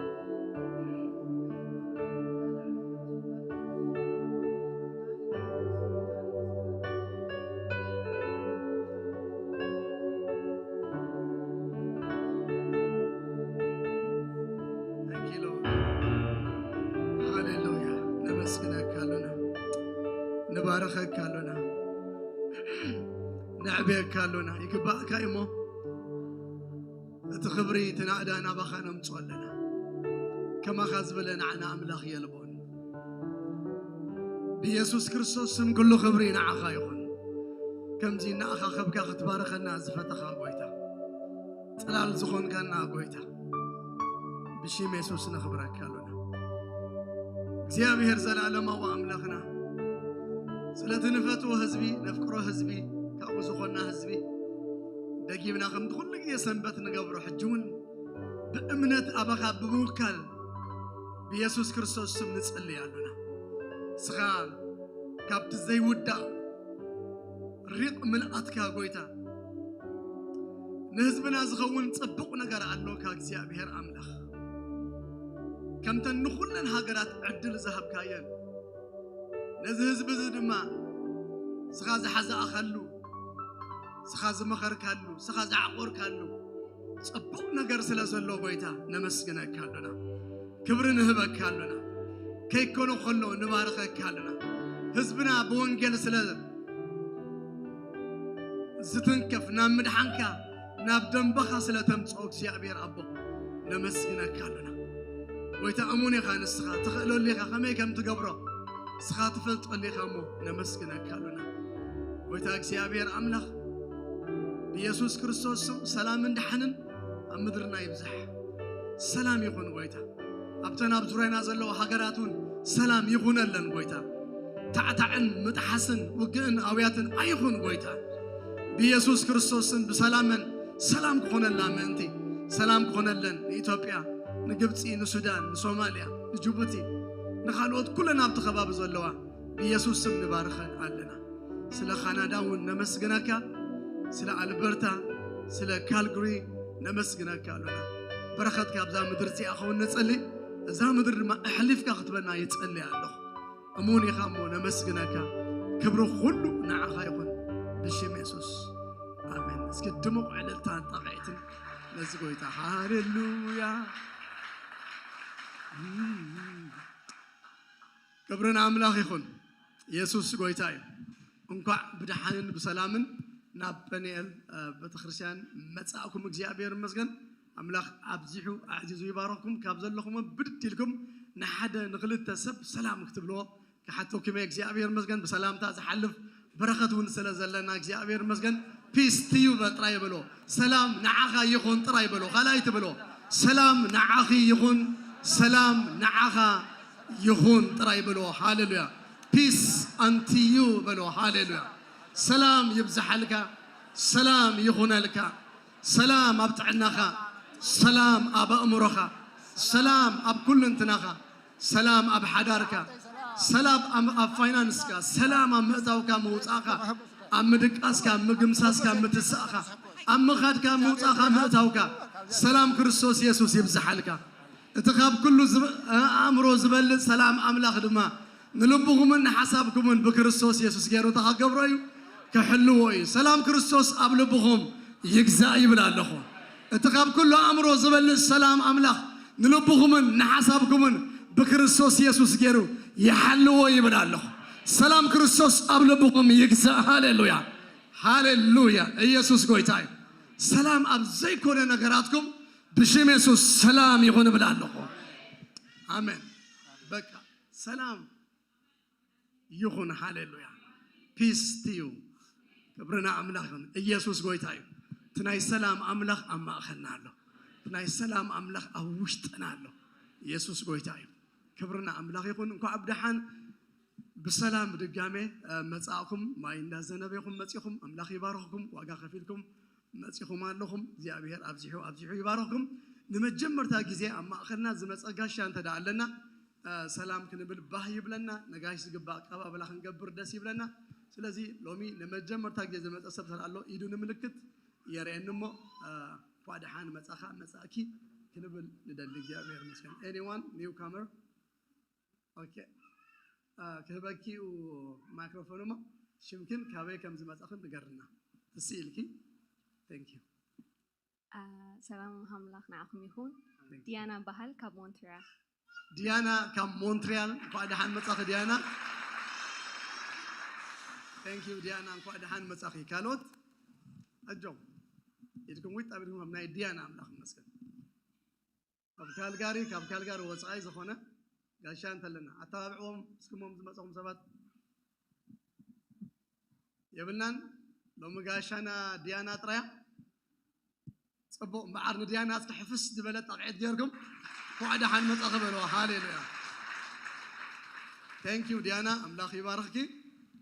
Thank you, Lord. ሃሌሉያ። ነመስግነካ ኣሎና፣ ንባረኸካ ኣሎና፣ ነዕብየካ ኣሎና። ይግባእካ እሞ እቲ ክብሪ፣ እቲ ናእዳ ናባኻ ነምጽኦ ኣለና። ከማኻ ዝበለ ንዓና ኣምላኽ የልቦን። ብኢየሱስ ክርስቶስ ስም ኩሉ ክብሪ ንዓኻ ይኹን። ከምዚ እናኣኻኸብካ ክትባርኸና ዝፈተኻ ጎይታ፣ ጽላል ዝኾንካና ጎይታ፣ ብሽም የሱስ ነኽብረካ ኣሎና። እግዚኣብሔር ዘላለማዊ ኣምላኽና፣ ስለቲ ንፈትዎ ህዝቢ፣ ነፍቅሮ ህዝቢ፣ ካብኡ ዝኾንና ህዝቢ፣ ደጊምና ከምቲ ኩሉ ግዜ ሰንበት ንገብሮ፣ ሕጂ እውን ብእምነት ኣባኻ ብምውካል ብየሱስ ክርስቶስ ስም ንጽልይ ኣሎና። ንስኻ ካብቲ ዘይውዳእ ሪቕ ምልኣትካ ጎይታ፣ ንህዝብና ዝኸውን ጽቡቕ ነገር ኣሎካ እግዚኣብሔር ኣምላኽ። ከምተን ንኹለን ሃገራት ዕድል ዝሃብካየን፣ ነዚ ህዝቢ እዚ ድማ ንስኻ ዝሓዛእኻሉ፣ ንስኻ ዝመኸርካሉ፣ ንስኻ ዝዓቆርካሉ ጽቡቕ ነገር ስለ ዘሎ ጎይታ ነመስግነካ ኣሎና። ክብሪ ንህበካ ኣሎና። ከይኮነ ከሎ ንባርኸካ ኣሎና። ህዝብና ብወንጌል ስለ ዝትንከፍ፣ ናብ ምድሓንካ፣ ናብ ደንበኻ ስለ ተምጽኦ እግዚኣብሔር ኣቦ ነመስግነካ ኣሎና። ጎይታ እሙን ኢኻ፣ ንስኻ ትኽእለሉ ኢኻ፣ ከመይ ከም ትገብሮ ንስኻ ትፈልጠሉ ኢኻ እሞ ነመስግነካ ኣሎና። ጎይታ እግዚኣብሔር ኣምላኽ ብየሱስ ክርስቶስ ስም ሰላምን ደሓንን ኣብ ምድርና ይብዛሕ። ሰላም ይኹን ጎይታ። ኣብተን ኣብ ዙርያና ዘለዋ ሃገራት እውን ሰላም ይኹነለን ጎይታ። ታዕታዕን ምጥሓስን ውግእን ኣውያትን ኣይኹን ጎይታ። ብየሱስ ክርስቶስ ስም ብሰላመን ሰላም ክኾነላ ምእንቲ፣ ሰላም ክኾነለን ንኢትዮጵያ፣ ንግብፂ፣ ንሱዳን፣ ንሶማልያ፣ ንጅቡቲ፣ ንኻልኦት ኩለን ኣብቲ ከባቢ ዘለዋ ብየሱስ ስም ንባርኸን ኣለና። ስለ ካናዳ እውን ነመስግነካ፣ ስለ ኣልበርታ፣ ስለ ካልግሪ ነመስግነካ ኣሎና። በረኸት ካብዛ ምድሪ እዚኣ ኸውን ንጸሊ፣ እዛ ምድሪ ድማ ኣሕሊፍካ ክትበና ይጸሊ ኣለኹ። እሙን ኢኻ እሞ ነመስግነካ። ክብሪ ኩሉ ንዓኻ ይኹን ብሽም የሱስ ኣሜን። እስኪ ድሙቕ ዕልልታን ጣቕዒትን ነዚ ጎይታ። ሃሌሉያ። ክብሪ ንኣምላኽ ይኹን። የሱስ ጎይታ እዩ። እንኳዕ ብደሓንን ብሰላምን ናብ ጴንኤል ቤተክርስትያን መጻእኩም እግዚኣብሔር ይመስገን። ኣምላኽ ኣብዚሑ ኣዕዚዙ ይባረኽኩም። ካብ ዘለኹም ብድድ ኢልኩም ንሓደ ንኽልተ ሰብ ሰላም ክትብልዎ ክሓተኩም እየ። እግዚኣብሔር ይመስገን። ብሰላምታ ዝሓልፍ በረኸት እውን ስለ ዘለና እግዚኣብሔር ይመስገን። ፒስ ቲዩ ጥራይ በሎ። ሰላም ንዓኻ ይኹን ጥራይ በሎ። ካልኣይ ትብሎ ሰላም ንዓኺ ይኹን፣ ሰላም ንዓኻ ይኹን ጥራይ በሎ። ሃሌሉያ። ፒስ ኣንቲ ዩ በሎ። ሃሌሉያ። ሰላም ይብዝሓልካ፣ ሰላም ይኹነልካ፣ ሰላም ኣብ ጥዕናኻ፣ ሰላም ኣብ ኣእምሮኻ፣ ሰላም ኣብ ኩልንትናኻ፣ ሰላም ኣብ ሓዳርካ፣ ሰላም ኣብ፣ ኣብ ፋይናንስካ፣ ሰላም ኣብ ምእታውካ ምውፃእካ፣ ኣብ ምድቃስካ፣ ኣብ ምግምሳስካ፣ ኣብ ምትሳእካ፣ ኣብ ምኻድካ፣ ምውፃእካ፣ ምእታውካ፣ ሰላም ክርስቶስ የሱስ ይብዝሓልካ። እቲ ካብ ኩሉ ዝብ-፣ ኣእምሮ ዝበልጽ ሰላም ኣምላኽ ድማ ንልብኹምን ንሓሳብኩምን ብክርስቶስ የሱስ ገይሩ እንታይ ክገብሮ እዩ? ክሕልዎ እዩ። ሰላም ክርስቶስ ኣብ ልብኹም ይግዛእ ይብል ኣለኹ። እቲ ካብ ኩሉ ኣእምሮ ዝበልጽ ሰላም ኣምላኽ ንልብኹምን ንሓሳብኩምን ብክርስቶስ የሱስ ገይሩ ይሓልዎ ይብል ኣለኹ። ሰላም ክርስቶስ ኣብ ልብኹም ይግዛእ። ሃሌሉያ፣ ሃሌሉያ። ኢየሱስ ጎይታ እዩ። ሰላም ኣብ ዘይኮነ ነገራትኩም ብሽም የሱስ ሰላም ይኹን እብል ኣለኹ። ኣሜን። በቃ ሰላም ይኹን። ሃሌሉያ። ፒስ ቲዩ። ክብርና ኣምላኽ ይኹን። ኢየሱስ ጎይታ እዩ። እቲ ናይ ሰላም ኣምላኽ ኣብ ማእኸልና ኣሎ። እቲ ናይ ሰላም ኣምላኽ ኣብ ውሽጥና ኣሎ። ኢየሱስ ጎይታ እዩ። ክብርና ኣምላኽ ይኹን። እንኳዕ ብደሓን ብሰላም ድጋሜ፣ እ፣ መጻእኹም። ማይ እንዳዘነበ ኢኹም መጺኹም። ኣምላኽ ይባርኽኩም። ዋጋ ከፊልኩም መጺኹም ኣለኹም። እግዚኣብሔር ኣብዚሑ ኣብዚሑ ይባርኽኩም። ንመጀመርታ ግዜ ኣብ ማእኸልና ዝመጸ ጋሻ እንተ ደኣ ኣለና፣ እ፣ ሰላም ክንብል ባህ ይብለና። ነጋሽ ዝግባእ ኣቀባብላ ክንገብር ደስ ይብለና። ስለዚ ሎሚ ንመጀመርታ ግዜ ዝመጸ ሰብ ስለ ኣሎ ኢዱ ንምልክት የርእየኒ እሞ፣ እ፣ እንኳዕ ደሓን መጻኻ መጻእኪ ክንብል ንደሊ። እግዚኣብሔር ይመስገን። Anyone newcomer? ኦኬ። እ፣ ክህበኪ እዩ ማይክሮፎን እሞ ሽምክን ካበይ ከም ዝመጻኽን ንገርና። ትስኢልኪ። Thank you። አ፣ ሰላም ኣምላኽ ንዓኹም ይኹን። ዲያና በሃል ካብ ሞንትሪያል። ዲያና ካብ ሞንትሪያል፣ እንኳዕ ደሓን መጻኺ ዲያና። Thank you ዲያና፣ እንኳዕ ደሓን መጻኺ። ካልኦት ኣጆም ኢድኩም ዊጥ ኣቢልኩም፣ ኣብ ናይ ዲያና ኣምላኽ ይመስገን። ካብ ካልጋሪ፣ ካብ ካልጋሪ ወጻኢ ዝኾነ ጋሻ እንተለና ኣተባብዕዎም። እስክሞም ዝመጻኹም ሰባት የብልናን። ሎሚ ጋሻና ዲያና ጥራያ። ጽቡቕ እምበኣር ንዲያና እስኪ ሕፍስ ዝበለ ጣቕዒት ጌርኩም እንኳዕ ደሓን መጻኺ በልዋ። ሃሌሉያ። Thank you ዲያና፣ ኣምላኽ ይባርኽኪ።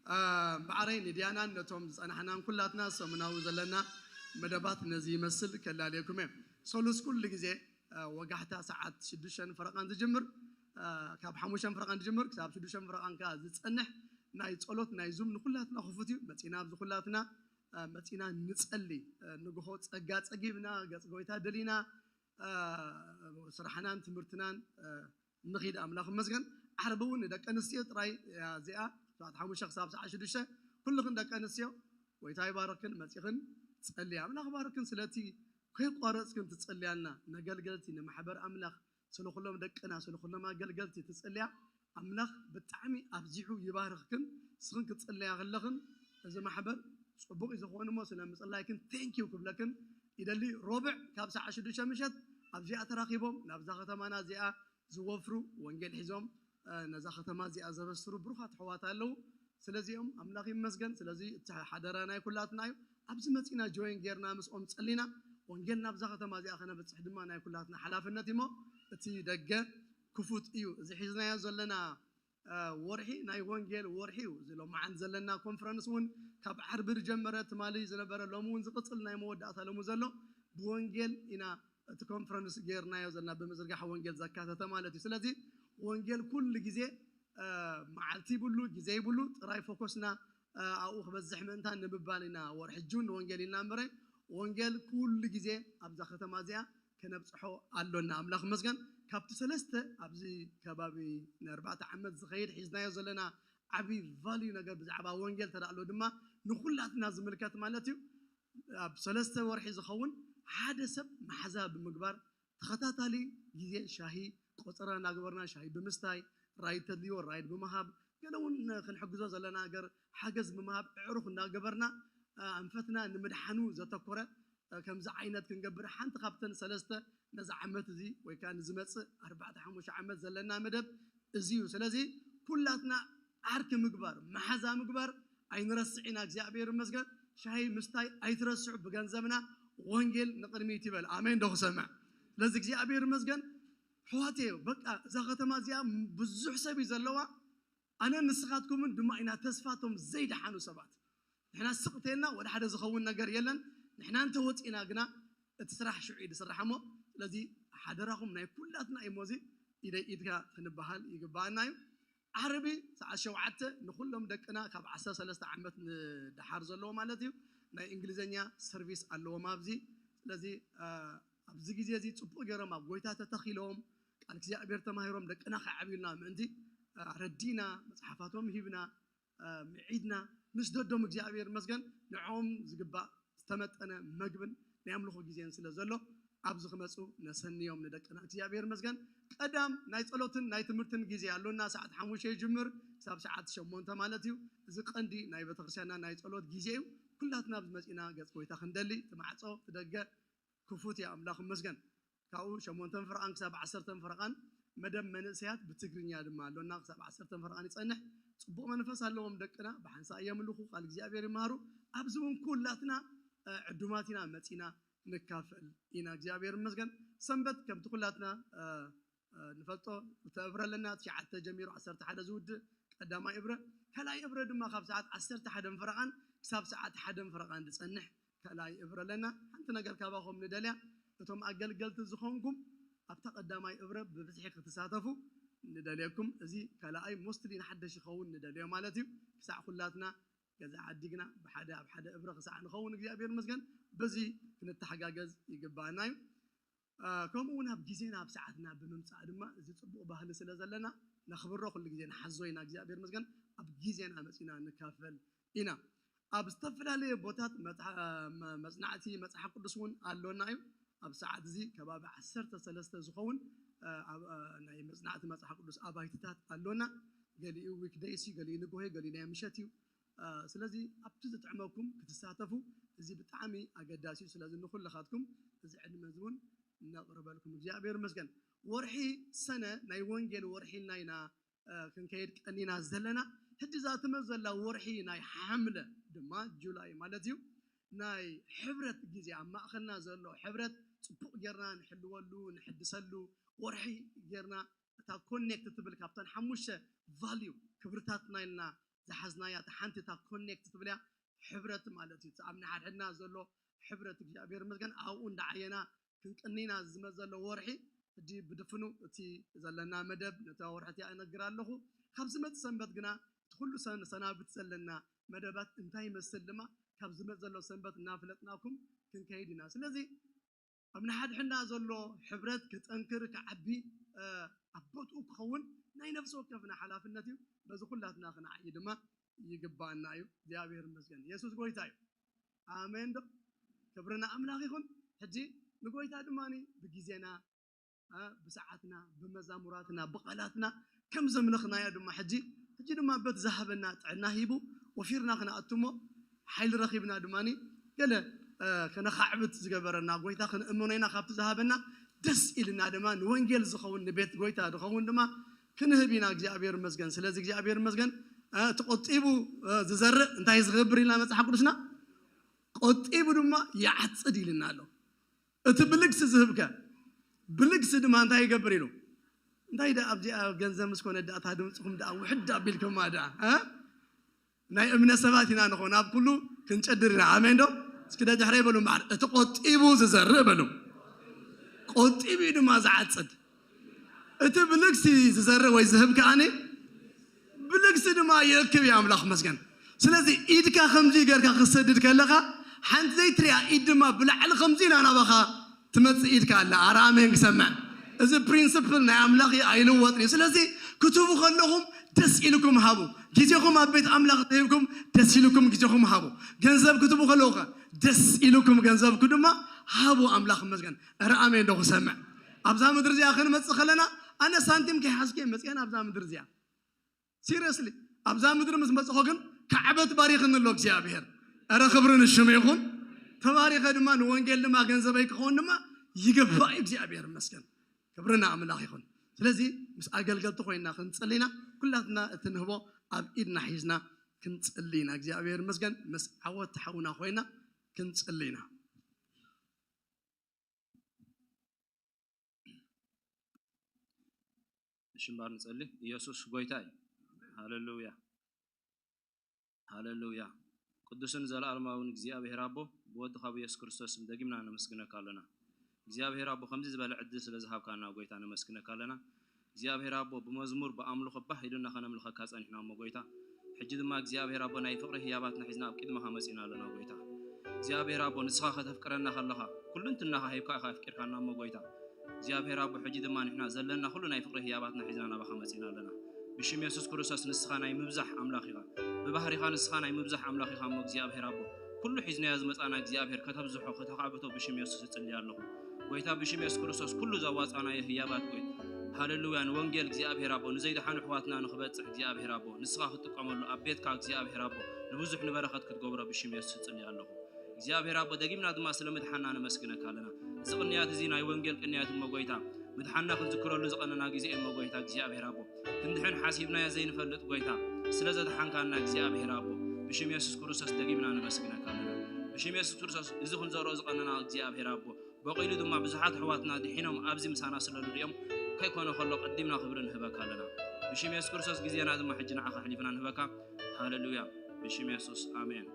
አ፣ እምበኣረይ ንዲያናን ነቶም ዝጸናሕናን ኩላትና ሰሙናዊ ዘለና መደባት ነዚ ይመስል። ከላልየኩም እየ። ሰሉስ ኩሉ ግዜ፣ አ፣ ወጋሕታ ሰዓት ሽዱሽተን ፈረቓን ዝጅምር፣ አ፣ ካብ ሓሙሽተን ፈረቓን ዝጅምር ክሳብ ሽዱሽተን ፈረቓን ከኣ ዝጸንሕ ናይ ጸሎት ናይ ዙም ንኩላትና ክፉት እዩ። መጺና ኣብዚ ኩላትና እ፣ መጺና ንጸሊ። እ፣ ንግሆ ጸጋ ጸጊብና፣ ገጽ ጎይታ ደሊና፣ እ፣ ስራሕናን ትምህርትናን፣ እ፣ ንኺድ። ኣምላኽ ይመስገን። ዓርቢ እውን ንደቂ ኣንስትዮ ጥራይ እያ እዚኣ፣ ሰዓት ሓሙሽተ ክሳብ ሰዓት ሽዱሽተ። ኩልኽን ደቂ ኣንስትዮ፣ ጎይታ ይባርኽክን፣ መጺኽን ጸልያ። ኣምላኽ ይባርኽክን፣ ስለቲ ከይቋረጽክን ትጸልያልና፣ ነገልገልቲ፣ ንማሕበር ኣምላኽ፣ ስለ ኩሎም ደቅና፣ ስለ ኩሎም ኣገልገልቲ ትጽልያ፣ ኣምላኽ ብጣዕሚ ኣብዚሑ ይባርኽክን። ንስኽን ክትጽልያ ከለኽን፣ እዚ ማሕበር ጽቡቕ እዩ ዝኸውን እሞ፣ ስለ ምጽላይክን ቴንኪው ክብለክን ይደሊ። ሮብዕ ካብ ሰዓት ሽዱሽተ ምሸት ኣብዚኣ ተራኺቦም፣ ናብዛ ከተማና እዚኣ ዝወፍሩ፣ ወንጌል ሒዞም፣ እ፣ ነዛ ከተማ እዚኣ ዘበስሩ ብሩኻት ኣሕዋት ኣለዉ። ስለዚኦም ኣምላኽ ይመስገን። ስለዚ እቲ ሓደራ ናይ ኩላትና እዩ። ኣብዚ መጺና ጆይን ጌርና ምስኦም ጸሊና ወንጌል ናብዛ ከተማ እዚኣ ከነብጽሕ ድማ ናይ ኩላትና ሓላፍነት እዩ እሞ፣ እቲ ደገ ክፉት እዩ። እዚ ሒዝናዮ ዘለና፣ እ፣ ወርሒ ናይ ወንጌል ወርሒ እዩ። እዚ ሎማዓንቲ ዘለና ኮንፈረንስ እውን ካብ ዓርቢ ዝጀመረ ትማሊ ዝነበረ ሎሚ እውን ዝቕጽል ናይ መወዳእታ ሎሚ ዘሎ ብወንጌል ኢና እቲ ኮንፈረንስ ጌርናዮ ዘለና ብምዝርጋሕ ወንጌል ዘካተተ ማለት እዩ። ስለዚ ወንጌል ኩሉ ግዜ፣ እ፣ መዓልቲ ይብሉ፣ ግዜ ይብሉ፣ ጥራይ ፎከስና ኣብኡ ክበዝሕ ምእንታን ንምባል ኢና ወርሒ ጁን ንወንጌል ኢልና እምበረ፣ ወንጌል ኩሉ ግዜ ኣብዛ ከተማ እዚኣ ከነብፅሖ ኣሎና። ኣምላኽ ይመስገን። ካብቲ ሰለስተ ኣብዚ ከባቢ ንኣርባዕተ ዓመት ዝኸይድ ሒዝናዮ ዘለና ዓብዪ ቫልዩ ነገር ብዛዕባ ወንጌል ተዳእሎ ድማ ንኹላትና ዝምልከት ማለት እዩ። ኣብ ሰለስተ ወርሒ ዝኸውን ሓደ ሰብ መሓዛ ብምግባር ተኸታታሊ ግዜ ሻሂ ቆፀራ እናገበርና ሻሂ ብምስታይ፣ ራይድ ተድልይዎ ራይድ ብምሃብ፣ ገለ እውን ክንሕግዞ ዘለና ነገር ሓገዝ ብምሃብ፣ ኣዕሩኽ እናገበርና ኣንፈትና ንምድሓኑ ዘተኮረ ከምዚ ዓይነት ክንገብር፣ ሓንቲ ካብተን ሰለስተ ነዚ ዓመት እዚ ወይ ከዓ ንዝመፅእ ኣርባዕተ ሓሙሽተ ዓመት ዘለና መደብ እዚ እዩ። ስለዚ ኩላትና ዓርኪ ምግባር፣ መሓዛ ምግባር ኣይንረስዕ ኢና። እግዚኣብሔር ይመስገን። ሻሂ ምስታይ ኣይትረስዑ፣ ብገንዘብና ወንጌል ንቕድሚት ይበል። ኣሜን ዶ ክሰምዕ? ስለዚ እግዚኣብሔር ይመስገን። ኣሕዋተይ፣ በቃ እዛ ከተማ እዚኣ ብዙሕ ሰብ እዩ ዘለዋ። ኣነን ንስኻትኩምን ድማ ኢና ተስፋ እቶም ዘይደሓኑ ሰባት። ንሕና ስቕ እንተልና ወደ ሓደ ዝኸውን ነገር የለን። ንሕና እንተወፂእና ግና እቲ ስራሕ ሽዑ እዩ ዝስራሕ እሞ፣ ስለዚ ሓደራኹም ናይ ኩላትና እዩ እሞ፣ እዚ ኢደይ ኢድካ ክንበሃል ይግባኣና እዩ። ዓርቢ ሰዓት ሸውዓተ ንኹሎም ደቅና ካብ ዓሰርተ ሰለስተ ዓመት ንደሓር ዘለዎ ማለት እዩ፣ ናይ እንግሊዝኛ ሰርቪስ ኣለዎም ኣብዚ። ስለዚ ኣብዚ ግዜ እዚ ፅቡቕ ገይሮም ኣብ ጎይታ ተተኺሎም ቃል እግዚኣብሔር ተማሂሮም ደቅና ከዓብዩልና ምእንቲ ረዲና፣ መፅሓፋቶም ሂብና፣ ምዒድና፣ ምስ ደዶም እግዚኣብሔር ይመስገን ንዕኦም ዝግባእ ዝተመጠነ መግብን ናይ ኣምልኾ ግዜን ስለ ዘሎ ኣብዚ ክመፁ ነሰንዮም ንደቅና። እግዚኣብሔር ይመስገን። ቀዳም ናይ ጸሎትን ናይ ትምህርትን ግዜ ኣሎና። ሰዓት ሓሙሽተ ይጅምር ክሳብ ሰዓት ሸሞንተ ማለት እዩ። እዚ ቀንዲ ናይ ቤተክርስትያንና ናይ ጸሎት ግዜ እዩ። ኩላትና ኣብዚ መጺና ገጽ ጎይታ ክንደሊ፣ እቲ ማዕጾ፣ እቲ ደገ ክፉት እዩ። ኣምላኽ ይመስገን። ካብኡ ሸሞንተን ፍርቓን ክሳብ ዓሰርተን ፍርቓን መደብ መንእሰያት ብትግርኛ ድማ ኣሎና። ክሳብ ዓሰርተን ፍርቓን ይጸንሕ። ጽቡቕ መንፈስ ኣለዎም ደቅና፣ ብሓንሳእ የምልኹ፣ ቃል እግዚኣብሔር ይመሃሩ። ኣብዚ እውን ኩላትና ዕዱማት ኢና መጺና ንካፈል ኢና። እግዚኣብሔር ይመስገን። ሰንበት ከምቲ ኩላትና ንፈልጦ ክልተ እብረ ኣለና። ትሽዓተ ጀሚሩ ዓሰርተ ሓደ ዝውድእ ቀዳማይ እብረ፣ ካልኣይ እብረ ድማ ካብ ሰዓት ዓሰርተ ሓደን ፈረቓን ክሳብ ሰዓት ሓደን ፈረቓን ዝጸንሕ ካልኣይ እብረ ኣለና። ሓንቲ ነገር ካባኹም ንደልያ፣ እቶም ኣገልገልቲ ዝኾንኩም ኣብታ ቀዳማይ እብረ ብብዝሒ ክትሳተፉ ንደልየኩም። እዚ ካልኣይ ሞስትሊ ንሓደሽ ይኸውን ንደልዮ ማለት እዩ። ክሳዕ ኩላትና ገዛ ዓዲግና ብሓደ ኣብ ሓደ እብረ ክሳዕ ንኸውን እግዚኣብሔር ይመስገን በዚ ክንተሓጋገዝ ይግባኣና እዩ። ከምኡ እውን ኣብ ግዜና ኣብ ሰዓትና ብምምፃእ ድማ እዚ ፅቡቕ ባህሊ ስለ ዘለና ነኽብሮ፣ ኩሉ ግዜ ንሓዞ ኢና። እግዚኣብሔር ይመስገን ኣብ ግዜና መፂና ንካፈል ኢና። ኣብ ዝተፈላለየ ቦታት መፅሓ- መ- መፅናዕቲ መፅሓፍ ቅዱስ እውን ኣሎና እዩ። ኣብ ሰዓት እዚ ከባቢ ዓሰርተ ሰለስተ ዝኸውን ኣብ ናይ መፅናዕቲ መፅሓፍ ቅዱስ ኣባይትታት ኣሎና። ገሊኡ ዊክደይስ እዩ፣ ገሊኡ ንግሆ እዩ፣ ገሊኡ ናይ ምሸት እዩ። ስለዚ ኣብቲ ዝጥዕመኩም ክትሳተፉ እዚ ብጣዕሚ ኣገዳሲ እዩ። ስለዚ ንኩልኻትኩም እዚ ዕድመ እዚ እውን ነቕርበልኩም። እግዚኣብሔር ይመስገን። ወርሒ ሰነ ናይ ወንጌል ወርሒ ኢልና ኢና ክንከይድ ቀኒና ዘለና። ሕጂ እዛ ትመፅ ዘላ ወርሒ ናይ ሓምለ ድማ ጁላይ ማለት እዩ፣ ናይ ሕብረት ግዜ፣ ኣብ ማእኸልና ዘሎ ሕብረት ፅቡቕ ጌርና ንሕልወሉ፣ ንሕድሰሉ ወርሒ ጌርና፣ እታ ኮኔክት ትብል ካብተን ሓሙሽተ ቫልዩ ክብርታትና ኢልና ዝሓዝናያ እታ ሓንቲ እታ ኮኔክት ትብል እያ። ሕብረት ማለት እዩ። እቲ ኣብ ንሓድሕድና ዘሎ ሕብረት እግዚኣብሔር ይመስገን ኣብኡ እንዳዓየና ክንቅኒና ዝመዘሎ ወርሒ ሕጂ ብድፍኑ እቲ ዘለና መደብ ነታ ወርሒ እቲኣ እነግር ኣለኹ። ካብ ዝመጽእ ሰንበት ግና እቲ ኩሉ ሰን- ሰናብት ዘለና መደባት እንታይ ይመስል ድማ ካብ ዝመጽእ ዘሎ ሰንበት እናፍለጥናኩም ክንከይድ ኢና። ስለዚ ኣብ ንሓድሕድና ዘሎ ሕብረት ክጠንክር ክዓቢ ኣብ ቦትኡ ክኸውን ናይ ነፍሲ ወከፍና ሓላፍነት እዩ። በዚ ኩላትና ክንዓይ ድማ ይግባኣና እዩ። እግዚኣብሔር ይመስገን። የሱስ ጎይታ እዩ። ኣሜን ዶ? ክብሪ ንኣምላኽ ይኹን። ሕጂ ንጎይታ ድማ ብግዜና፣ እ፣ ብሰዓትና፣ ብመዛሙራትና፣ ብቓላትና ከም ዘምለኽናዮ ድማ ሕጂ፣ ሕጂ ድማ በቲ ዝሃበና ጥዕና ሂቡ ወፊርና ክንኣቱ እሞ ሓይሊ ረኺብና ድማ ገለ፣ እ፣ ከነኻዕብት ዝገበረና ጎይታ ክንእምኖ ኢና። ካብቲ ዝሃበና ደስ ኢልና ድማ ንወንጌል ዝኸውን ንቤት ጎይታ ዝኸውን ድማ ክንህብ ኢና። እግዚኣብሔር ይመስገን። ስለዚ እግዚኣብሔር ይመስገን። እ፣ ተቆጢቡ፣ እ፣ ዝዘርእ እንታይ ዝገብር ኢልና መጽሓፍ ቅዱስና? ቆጢቡ ድማ ይዓጽድ ኢልና ኣሎ። እቲ ብልግሲ ዝህብከ ብልግሲ ድማ እንታይ ይገብር ኢሉ? እንታይ ደኣ ኣብዚኣ ገንዘብ ምስ ኮነ ደኣ እታ ድምፅኹም ደኣ ውሕድ ኣቢልኩማ ደኣ፣ እ? ናይ እምነት ሰባት ኢና ንኾን፣ ኣብ ኩሉ ክንጨድር ኢና። ኣሜን ዶ? እስኪ ደድሕረይ በሉ እምበኣር፣ እቲ ቆጢቡ ዝዘርእ በሉ። ቆጢቡ እዩ ድማ ዝዓጽድ። እቲ ብልግሲ ዝዘርእ ወይ ዝህብ ከኣኒ ብልግሲ ድማ ይእክብ እዩ። ኣምላኽ መስገን። ስለዚ ኢድካ ከምዚ ጌርካ ክትሰድድ ከለኻ፣ ሓንቲ ዘይትሪኣ ኢድ ድማ ብላዕሊ ከምዚ ኢላ ናባኻ ትመጽእ ኢድካ ኣላ። ኣረ ኣሜን ክሰምዕ። እዚ ፕሪንስፕል ናይ ኣምላኽ እዩ፣ ኣይልወጥን እዩ። ስለዚ ክትህቡ ከለኹም ደስ ኢልኩም ሃቡ። ግዜኹም ኣብ ቤት ኣምላኽ ተሂብኩም ደስ ኢልኩም ግዜኹም ሃቡ። ገንዘብ ክትህቡ ከለኹ ከ ደስ ኢልኩም ገንዘብኩ ድማ ሃቡ። ኣምላኽ ይመስገን። ኣረ ኣሜን ዶ ክሰምዕ። ኣብዛ ምድሪ እዚኣ ክንመጽእ ከለና ኣነ ሳንቲም ከይሓዝኩ እየ መጽኤን ኣብዛ ምድሪ እዚኣ። ሲሪየስሊ ኣብዛ ምድሪ ምስ መጽኹ ግን ካዕበት ባሪኽኒ ኣሎ እግዚኣብሔር። ኣረ ክብሪ ንሽሙ ይኹን። ተባሪኸ ድማ ንወንጌል ድማ ገንዘበይ ክኸውን ድማ ይግባእ እዩ። እግዚኣብሔር ይመስገን። ክብሪ ንኣምላኽ ይኹን። ስለዚ ምስ ኣገልገልቲ ኮይና ክንጽሊ ኢና። ኩላትና እቲ ንህቦ ኣብ ኢድና ሒዝና ክንጽሊ ኢና። እግዚኣብሔር ይመስገን። ምስ ዓወት ሓውና ኮይና ክንጽሊ ኢና። እሺ እምበር ንጸሊ። ኢየሱስ ጎይታ እዩ። ሃሌሉያ፣ ሃሌሉያ። ቅዱስን ዘለኣለማውን እግዚኣብሔር ኣቦ፣ ብወድኻ ብኢየሱስ ክርስቶስ ስም ደጊምና ነመስግነካ ኣለና። እግዚኣብሔር ኣቦ፣ ከምዚ ዝበለ ዕድል ስለ ዝሃብካና ጎይታ ነመስግነካ ኣለና። እግዚኣብሔር ኣቦ፣ ብመዝሙር ብኣምልኾ ባህ ኢሉና ከነምልኸካ ጸኒሕና እሞ ጎይታ፣ ሕጂ ድማ እግዚኣብሔር ኣቦ፣ ናይ ፍቕሪ ህያባትና ሒዝና ኣብ ቅድመኻ መጺና ኣለና ጎይታ። እግዚኣብሔር ኣቦ፣ ንስኻ ከተፍቅረና ከለኻ፣ ኩሉ እንትናኻ ሂብካ ኢኻ ኣፍቂርካና እሞ ጎይታ። እግዚኣብሔር ኣቦ፣ ሕጂ ድማ ንሕና ዘለና ኩሉ ናይ ፍቕሪ ህያባትና ሒዝና ናባኻ መጺና ኣለና። ብሽም የሱስ ክርስቶስ ንስኻ ናይ ምብዛሕ ኣምላኽ ኢኻ። ብባህሪኻ ንስኻ ናይ ምብዛሕ ኣምላኽ ኢኻ እሞ እግዚኣብሔር ኣቦ፣ ኩሉ ሒዝናዮ ዝመጻና እግዚኣብሔር ከተብዝሖ፣ ከተኻዕብቶ ብሽም የሱስ እጽሊ ኣለኹ። ጎይታ ብሽም የሱስ ክርስቶስ ኩሉ ዘዋጻናዮ ህያባት ጎይታ፣ ሃሌሉያ፣ ንወንጌል እግዚኣብሔር ኣቦ፣ ንዘይደሓኑ ኣሕዋትና ንኽበጽሕ እግዚኣብሔር ኣቦ፣ ንስኻ ክትጥቀመሉ ኣብ ቤትካ እግዚኣብሔር ኣቦ፣ ንብዙሕ ንበረኸት ክትገብሮ ብሽም የሱስ እጽሊ ኣለኹ። እግዚኣብሔር ኣቦ፣ ደጊምና ድማ ስለ ምድሓና ነመስግነካ ኣለና። እዚ ቅንያት እዚ ናይ ወንጌል ቅንያት እሞ ጎይታ፣ ምድሓና ክንዝክረሉ ዝቐነና ግዜ እሞ ጎይታ፣ እግዚኣብሔር ኣቦ፣ ክንድሕን ሓሲብናዮ ዘይንፈልጥ ጎይታ፣ ስለ ዘድሓንካና እግዚኣብሔር ኣቦ፣ ብሽም የሱስ ክርስቶስ ደጊምና ነመስግነካ ኣለና። ብሽም የሱስ ክርስቶስ እዚ ክንዘርኦ ዝቐነና እግዚኣብሔር ኣቦ፣ በቒሉ ድማ ብዙሓት ኣሕዋትና ድሒኖም ኣብዚ ምሳና ስለ ንሪኦም፣ ከይኮነ ከሎ ቀዲምና ክብሪ ንህበካ ኣለና። ብሽም የሱስ ክርስቶስ ግዜና ድማ ሕጂ ንዓኻ ኣሕሊፍና ንህበካ። ሃሌሉያ። ብሽም የሱስ ኣሜን።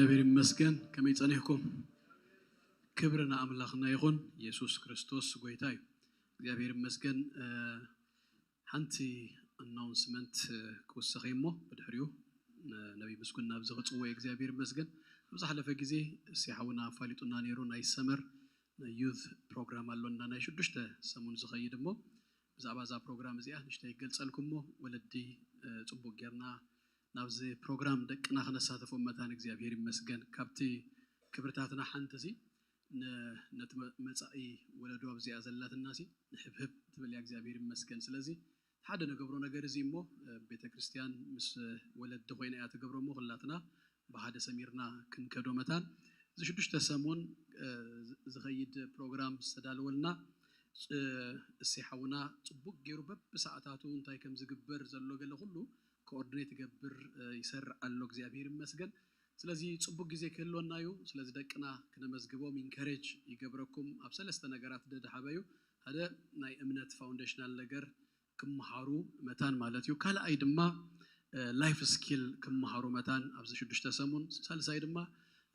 እግዚኣብሔር ይመስገን። ከመይ ጸኒሕኩም? ክብሪ ንኣምላኽና ይኹን። ኢየሱስ ክርስቶስ ጎይታ እዩ። እግዚኣብሔር ይመስገን። እ፣ ሓንቲ ኣናውንስመንት፣ እ፣ ክውስኸ እሞ ብድሕሪኡ፣ እ፣ ነቢይ ምስጉን ናብዚ ክጽውዕ እግዚኣብሔር ይመስገን። ኣብ ዝሓለፈ ግዜ እሲ ሓውና ኣፋሊጡና ነይሩ። ናይ ሰመር ናይ ዩዝ ፕሮግራም ኣሎና፣ ናይ ሽዱሽተ ሰሙን ዝኸይድ እሞ፣ ብዛዕባ እዛ ፕሮግራም እዚኣ ንእሽተይ ይገልጸልኩም እሞ፣ ወለዲ፣ እ፣ ጽቡቅ ጌርና ናብዚ ፕሮግራም ደቅና ክነሳተፎም መታን እግዚኣብሔር ይመስገን። ካብቲ ክብርታትና ሓንቲ ሲ፣ ን-፣ ነቲ መ-፣ መጻኢ ወለዶ ኣብዚኣ ዘላትና ሲ፣ ንሕብህብ ትብል እያ፣ እግዚኣብሔር ይመስገን። ስለዚ ሓደ ንገብሮ ነገር እዚ እሞ፣ እ፣ ቤተ ክርስቲያን ምስ ወለዲ ኮይና እያ ትገብሮ እሞ፣ ኩላትና ብሓደ ሰሚርና ክንከዶ መታን። እዚ ሽዱሽተ ሰሙን፣ እ፣ ዝ-፣ ዝኸይድ ፕሮግራም ዝተዳለወልና፣ እ፣ እሴ ሓውና ጽቡቅ ገይሩ በብሰዓታቱ እንታይ ከም ዝግበር ዘሎ ገለ ኩሉ ኮኦርዲኔት ይገብር፣ እ፣ ይሰርዕ ኣሎ፣ እግዚኣብሔር ይመስገን። ስለዚ ጽቡቅ ግዜ ክህልወና እዩ። ስለዚ ደቅና ክነመዝግቦም ኢንከሬጅ ይገብረኩም። ኣብ ሰለስተ ነገራት ደድሓበዩ፣ ሓደ ናይ እምነት ፋውንዴሽናል ነገር ክመሃሩ መታን ማለት እዩ። ካልኣይ ድማ፣ እ፣ ላይፍ ስኪል ክመሃሩ መታን ኣብዚ ሽዱሽተ ሰሙን። ሳልሳይ ድማ፣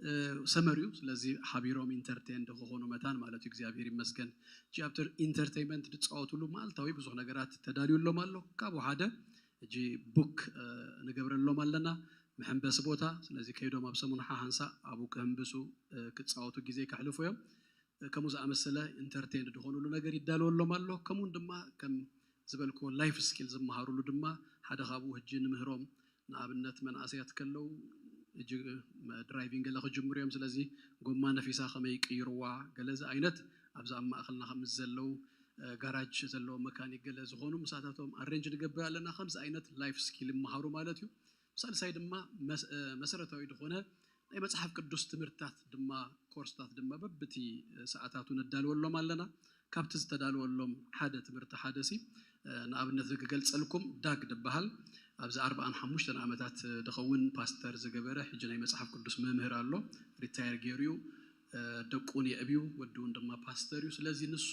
እ፣ ሰመር እዩ። ስለዚ ሓቢሮም ኢንተርቴንድ ክኾኑ መታን ማለት እዩ። እግዚኣብሔር ይመስገን። እጂ ኣብቲ ኢንተርቴይንመንት ዝጻወቱሉ መዓልታዊ ብዙሕ ነገራት ተዳልዩሎም ኣሎ። ካብኡ ሓደ እጂ ቡክ፣ እ፣ ንገብረሎም ኣለና፣ መሐንበሲ ቦታ። ስለዚ ከይዶም ኣብ ሰሙን ሓሓንሳ ኣብኡ ክህንብሱ፣ እ፣ ክጻወቱ ግዜ ከሕልፉ እዮም። እ፣ ከምኡ ዝኣመሰለ ኢንተርቴይንድ ዝኾኑሉ ነገር ይዳለወሎም ኣሎ። ከምኡውን ድማ ከም ዝበልክዎ ላይፍ ስኪል ዝመሃሩሉ ድማ ሓደ ካብኡ ሕጂ ንምህሮም። ንኣብነት መናእሰያት ከለዉ ሕጂ መ-፣ ድራይቪንግ ገለ ክጅምሩ እዮም። ስለዚ ጎማ ነፊሳ ከመይ ይቅይርዋ፣ ገለ እዚ ዓይነት ኣብዚ ኣብ ማእከልና ከም ዘለዉ፣ እ፣ ጋራጅ ዘለዎም መካኒክ ገለ ዝኾኑ ምሳታቶም ኣሬንጅ ንገብር ኣለና። ከምዚ ዓይነት ላይፍ ስኪል ይመሃሩ ማለት እዩ። ሳልሳይ ድማ መስ-፣ እ፣ መሰረታዊ ዝኾነ ናይ መጽሓፍ ቅዱስ ትምህርትታት ድማ፣ ኮርስታት ድማ በብቲ፣ እ፣ ሰዓታቱ ነዳልወሎም ኣለና። ካብቲ ዝተዳልወሎም ሓደ ትምህርቲ ሓደ ሲ፣ እ፣ ንኣብነት ክገልጸልኩም ዳግ ድበሃል። ኣብዚ ኣርብዓን ሓሙሽተን ዓመታት፣ እ፣ ድኸውን ፓስተር ዝገበረ ሕጂ ናይ መጽሓፍ ቅዱስ መምህር ኣሎ። ሪታየር ገይሩ እዩ። እ፣ ደቁን የዕብዩ፣ ወዲ እውን ድማ ፓስተር እዩ። ስለዚ ንሱ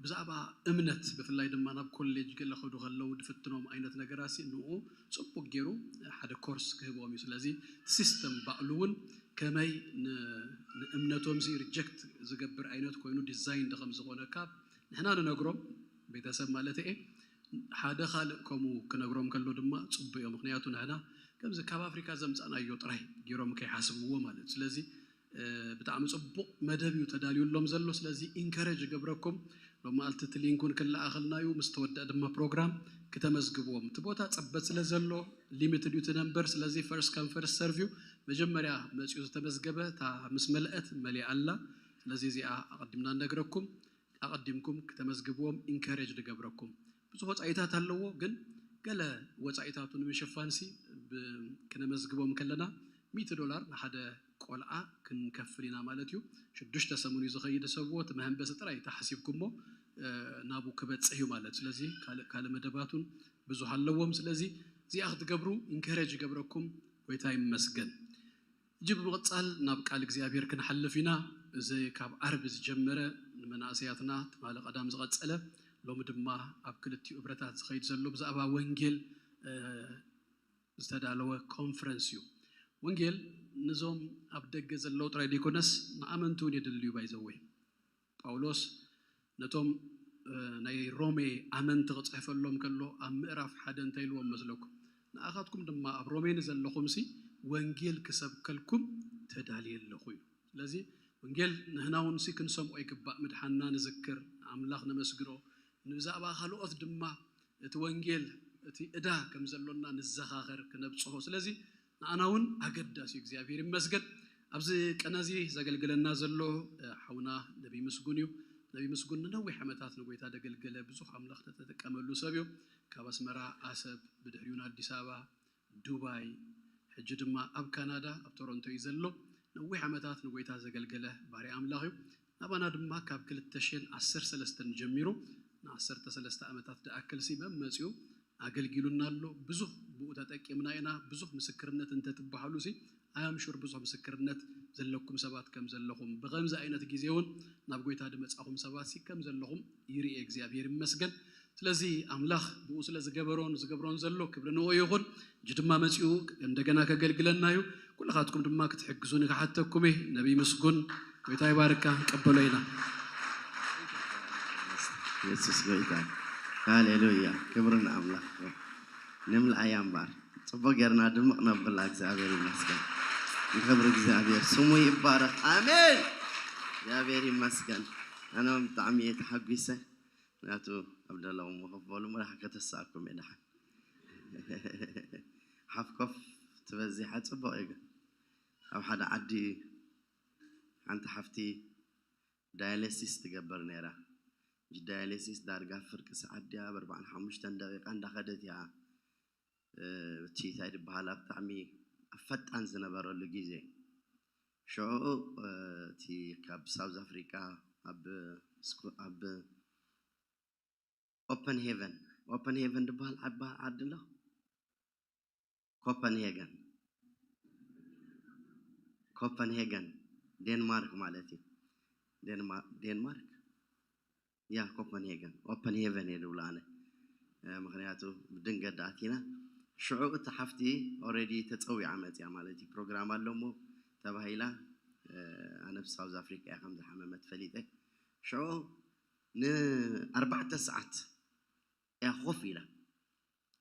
ብዛዕባ እምነት ብፍላይ ድማ ናብ ኮሌጅ ገለ ከዱ ከለዉ ድፍትኖም ዓይነት ነገራት ሲ ንኡ ጽቡቅ ገይሩ ሓደ ኮርስ ክህቦም እዩ። ስለዚ እቲ ሲስተም ባዕሉ እውን ከመይ ን-፣ ንእምነቶም ሲ ሪጀክት ዝገብር ዓይነት ኮይኑ ዲዛይን ከም ዝኾነ ካብ ንሕና ንነግሮም ቤተሰብ ማለት እየ። ሓደ ካልእ ከምኡ ክነግሮም ከሎ ድማ ጽቡቅ እዩ። ምክንያቱ ንሕና ከምዚ ካብ ኣፍሪካ ዘምጻእናዮ ጥራይ ገይሮም ከይሓስብዎ ማለት። ስለዚ እ፣ ብጣዕሚ ጽቡቕ መደብ እዩ ተዳልዩሎም ዘሎ። ስለዚ ኢንከረጅ ይገብረኩም። ሎማዓልቲ እቲ ሊንክ እውን ክለኣኸልና እዩ። ምስ ተወደአ ድማ ፕሮግራም ክተመዝግብዎም። እቲ ቦታ ጸበት ስለ ዘሎ ሊሚትድ እዩ እቲ ነምበር። ስለዚ ፈርስት ካም ፈርስት ሰርቭ እዩ። መጀመርያ መጺኡ ዝተመዝገበ እታ ምስ መልአት መሊኣ ኣላ። ስለዚ እዚኣ ኣቐዲምና ንነግረኩም። ኣቐዲምኩም ክተመዝግብዎም ኢንከሬጅ ንገብረኩም። ብዙሕ ወጻኢታት ኣለዎ፣ ግን ገለ ወጻኢታቱ ንምሽፋን ሲ ብ-፣ ክነመዝግቦም ከለና ሚእቲ ዶላር ንሓደ ቆልዓ ክንከፍል ኢና ማለት እዩ። ሽዱሽተ ሰሙን እዩ ዝኸይድ ሰብዎ፣ እቲ መሐንበሲ ጥራይ ተሓሲብኩሞ፣ እ፣ ናብኡ ክበጽሕ እዩ ማለት። ስለዚ ካልእ፣ ካልእ መደባቱን ብዙሕ ኣለዎም። ስለዚ እዚኣ ክትገብሩ ኢንከሬጅ ይገብረኩም። ጎይታ ይመስገን። ሕጂ ብምቕጻል ናብ ቃል እግዚኣብሔር ክንሓልፍ ኢና። እዚ ካብ ዓርቢ ዝጀመረ ንመናእሰያትና ትማሊ ቀዳም ዝቐጸለ ሎሚ ድማ ኣብ ክልቲኡ እብረታት ዝኸይድ ዘሎ ብዛዕባ ወንጌል፣ እ፣ ዝተዳለወ ኮንፈረንስ እዩ። ወንጌል ንዞም ኣብ ደገ ዘለዉ ጥራይ ዘይኮነስ ንኣመንቲ እውን የድሊ እዩ። ባይዘወይ ጳውሎስ ነቶም፣ እ፣ ናይ ሮሜ ኣመንቲ ክጽሕፈሎም ከሎ ኣብ ምዕራፍ ሓደ እንታይ ኢልዎም መስለኩም? ንኣኻትኩም ድማ ኣብ ሮሜ ንዘለኹምሲ ወንጌል ክሰብከልኩም ተዳልየ ኣለኹ እዩ። ስለዚ ወንጌል ንሕና እውን ሲ ክንሰምዖ ይግባእ። ምድሓንና ንዝክር፣ ንኣምላኽ ነመስግኖ፣ ንብዛዕባ ካልኦት ድማ እቲ ወንጌል እቲ ዕዳ ከም ዘሎና ንዘኻኸር፣ ክነብጽሖ። ስለዚ ንኣና እውን ኣገዳሲ እዩ። እግዚኣብሔር ይመስገን። ኣብዚ ቀነ እዚ ዘገልግለና ዘሎ፣ እ፣ ሓውና ነቢይ ምስጉን እዩ። ነቢይ ምስጉን ንነዊሕ ዓመታት ንጎይታ ዘገልገለ፣ ብዙሕ ኣምላኽ ዝተጠቀመሉ ሰብ እዩ። ካብ ኣስመራ ኣሰብ፣ ብድሕሪኡ ንኣዲስ ኣበባ፣ ዱባይ፣ ሕጂ ድማ ኣብ ካናዳ ኣብ ቶሮንቶ እዩ ዘሎ። ነዊሕ ዓመታት ንጎይታ ዘገልገለ ባርያ ኣምላኽ እዩ። ናባና ድማ ካብ ክልተ ሽሕን ዓሰርተ ሰለስተን ጀሚሩ ንዓሰርተ ሰለስተ ዓመታት ዝኣክል ሲ መመጺኡ ኣገልጊሉና ኣሎ። ብዙሕ ብኡ ተጠቂምና ኢና። ብዙሕ ምስክርነት እንተትበሃሉ ሲ ኣያም ሹር ብዙሕ ምስክርነት ዘለኩም ሰባት ከም ዘለኹም፣ ብኸምዚ ዓይነት ግዜ እውን ናብ ጎይታ ዝመጻኹም ሰባት ሲ ከም ዘለኹም ይርኢ። እግዚኣብሔር ይመስገን። ስለዚ ኣምላኽ ብኡ ስለ ዝገበሮን ዝገብሮን ዘሎ ክብሪ ንኡ ይኹን። እጂ ድማ መጺኡ እንደገና ከገልግለና እዩ። ኩልኻትኩም ድማ ክትሕግዙኒ ክሓተኩም እየ። ነቢይ ምስጉን፣ ጎይታ ይባርካ፣ ቀበሎ ኢና። የሱስ ጎይታ። ሃሌሉያ፣ ክብሪ ንኣምላኽ ይኹን። ንምልኣያ እምበር ጽቡቅ ጌርና ድምቕ ነብላ። እግዚኣብሔር ይመስገን። ንክብሪ እግዚኣብሔር ስሙ ይባረኽ። ኣሜን። እግዚኣብሔር ይመስገን። ኣነ እውን ብጣዕሚ እየ ተሓጒሰ። ምክንያቱ ኣብ ደለኹም ኮፍ በሉ፣ ምራሕ ከተሳእኩም እየ ደሓን። ሓፍ ኮፍ ትበዚሓ ጽቡቕ እዩ። ግን ኣብ ሓደ ዓዲ ሓንቲ ሓፍቲ ዳያሊሲስ ትገብር ነይራ። ዳያሊሲስ ዳርጋ ፍርቂ ሰዓት ድያ ኣብ ኣርባዓን ሓሙሽተን ደቂቃ እንዳኸደት እያ። እቲ እንታይ ዝበሃል ኣብ ብጣዕሚ ኣብ ፈጣን ዝነበረሉ ግዜ ሽዑ እቲ ካብ ሳውዝ ኣፍሪቃ ኣብ ኦፐን ሄቨን ኦፐን ሄቨን ዝበሃል ዓባ ዓዲ ኣሎ። ኮፐንሄገን ኮፐንሄገን ዴንማርክ ማለት እዩ። ዴንማርክ ያ ኮፐንሄገን ኦፐን ሄቨን እየ ዝብሎ ኣነ። ምክንያቱ ብድንገት ኣቲና ሽዑ እቲ ሓፍቲ ኦረዲ ተፀዊዓ መፅያ ማለት እዩ። ፕሮግራም ኣሎ እሞ ተባሂላ። ኣነ ብሳውዝ ኣፍሪካ እያ ከም ዝሓመመት ፈሊጠ። ሽዑ ንኣርባዕተ ሰዓት እያ ኮፍ ኢላ።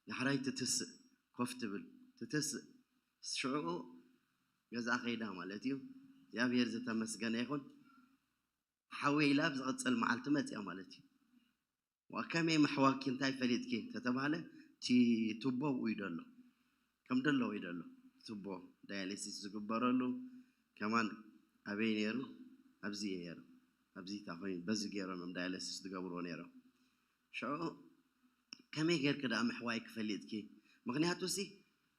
ዳሕራይ ትትስእ ኮፍ ትብል ትትስእ። ሽዑ ገዛ ከይዳ ማለት እዩ። እግዚኣብሔር ዝተመስገነ ይኹን። ሓወይ ኢላ ኣብ ዝቕፅል መዓልቲ መፅያ ማለት እዩ። ከመይ ምሕዋኪ እንታይ ፈሊጥኪ ተተባህለ እቲ ቱቦ ውይ ደሎ ከም ደሎ ውይ ደሎ ቱቦ ዳያሊሲስ ዝግበረሉ ከማን ኣበይ ነይሩ? ኣብዚ ነይሩ። ኣብዚ እታ ኮይኑ በዚ ገይሮም እዮም ዳያሊሲስ ዝገብርዎ ነይሮም። ሽዑ ከመይ ጌርኪ ደኣ ምሕዋይ ክፈሊጥኪ? ምኽንያቱ ሲ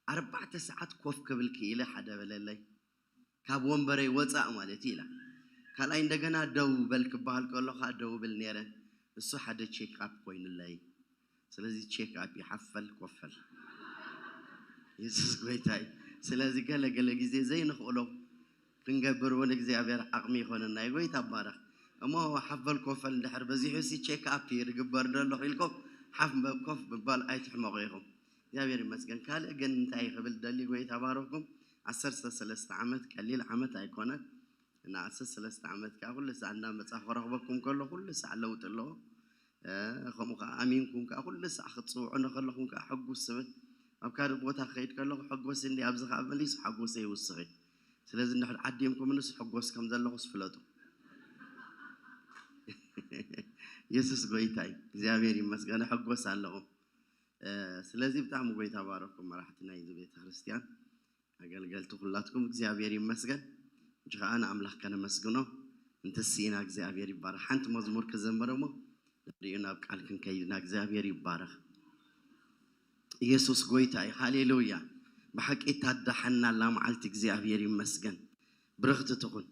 ኣርባዕተ ሰዓት ኮፍ ክብል ክኢለ ሓደ በለለይ። ካብ ወንበረይ ወፃእ ማለት እዩ ኢላ። ካልኣይ እንደገና ደው በል ክበሃል ከሎ ከዓ ደው ብል ነይረ። እሱ ሓደ ቼክ ኣፕ ኮይኑለይ። ስለዚ ቼክ ኣፕ ይሓፈል ኮፈል የሱስ ጎይታ እዩ። ስለዚ ገለ ገለ ግዜ ዘይንኽእሎ ክንገብር እውን እግዚኣብሔር ዓቕሚ ይኾነና። የጎይታ ይባረኽ። እሞ ሓፈል ኮፈል እንድሕር በዚሑ ሲ ቼክ ኣፕ እዩ ዝግበር ዘሎ ኢልኩም ሓፍ ኮፍ ምባል ኣይትሕመቑ ኢኹም። እግዚኣብሔር ይመስገን። ካልእ ግን እንታይ ክብል ደሊ ጎይታ ባረኽኩም። ዓሰርተ ሰለስተ ዓመት ቀሊል ዓመት ኣይኮነን። እና ዓሰርተ ሰለስተ ዓመት ከዓ ኩሉ ሳዕ እንዳመፃ ክረኽበኩም ከሎ ኩሉ ሳዕ ለውጢ ኣለዎ። ከምኡ ከዓ ኣሚንኩም ከዓ ኩሉ ሳዕ ክትፅውዑ ንከለኹም ከዓ ሕጉስ ስብል ኣብ ካልእ ቦታ ክኸይድ ከለኹ ሕጎስ እንዲ ኣብዚ ከዓ መሊሱ ሓጎሰ ይውስኽ እዩ። ስለዚ እንድሕር ዓዲምኩም ንስ ሕጎስ ከም ዘለኹስ ፍለጡ። የሱስ ጎይታ እዩ። እግዚኣብሔር ይመስገን ሕጎስ ኣለኹም። ስለዚ ብጣዕሚ ጎይታ ባረኩም መራሕቲ ናይዚ ቤተ ክርስቲያን ኣገልገልቲ ኩላትኩም እግዚኣብሔር ይመስገን። እጂ ከዓ ንኣምላኽ ከነመስግኖ እንትስኢና እግዚኣብሔር ይባረክ። ሓንቲ መዝሙር ክዘምር እሞ ንሪኡ ናብ ቃል ክንከይድና እግዚኣብሔር ይባረክ። ኢየሱስ ጎይታ እዩ። ሃሌሉያ። ብሓቂ ታዳሓና ኣላ መዓልቲ እግዚኣብሔር ይመስገን። ብርኽቲ ትኹን።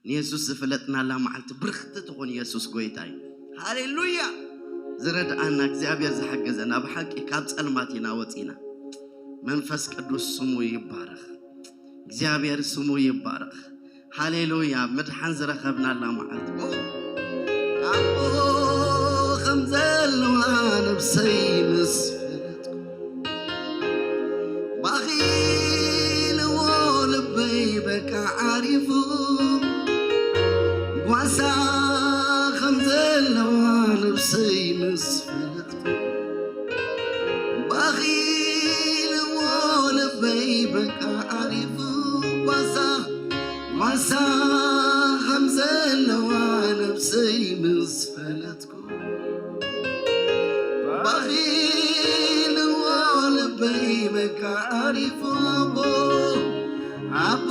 ንየሱስ ዝፈለጥናላ መዓልቲ ብርኽቲ ትኹን። ኢየሱስ ጎይታ እዩ። ሃሌሉያ። ዝረድኣና እግዚኣብሔር ዝሓገዘና ብሓቂ ካብ ጸልማት ኢና ወጺና። መንፈስ ቅዱስ ስሙ ይባረኽ። እግዚኣብሔር ስሙ ይባረኽ። ሃሌሉያ። ምድሓን ዝረኸብናላ መዓልቲ ኣቦ ከም ዘለዋ ነብሰይ ምስ ፈለጥኩ ባኺልዎ ልበይ በቃ ዓሪፉ ጓሳ ከም ዘለዋ ነብሰይ ምስ ፈለጥኩ ባኺልዎ ልበይ በቃ ዓሪፉ ጓሳ ጓሳ ከም ዘለዋ ነብሰይ ምስ ፈለጥኩ ባኺልዎ ልበይ በቃ ዓሪፉ ኣቦ ኣቦ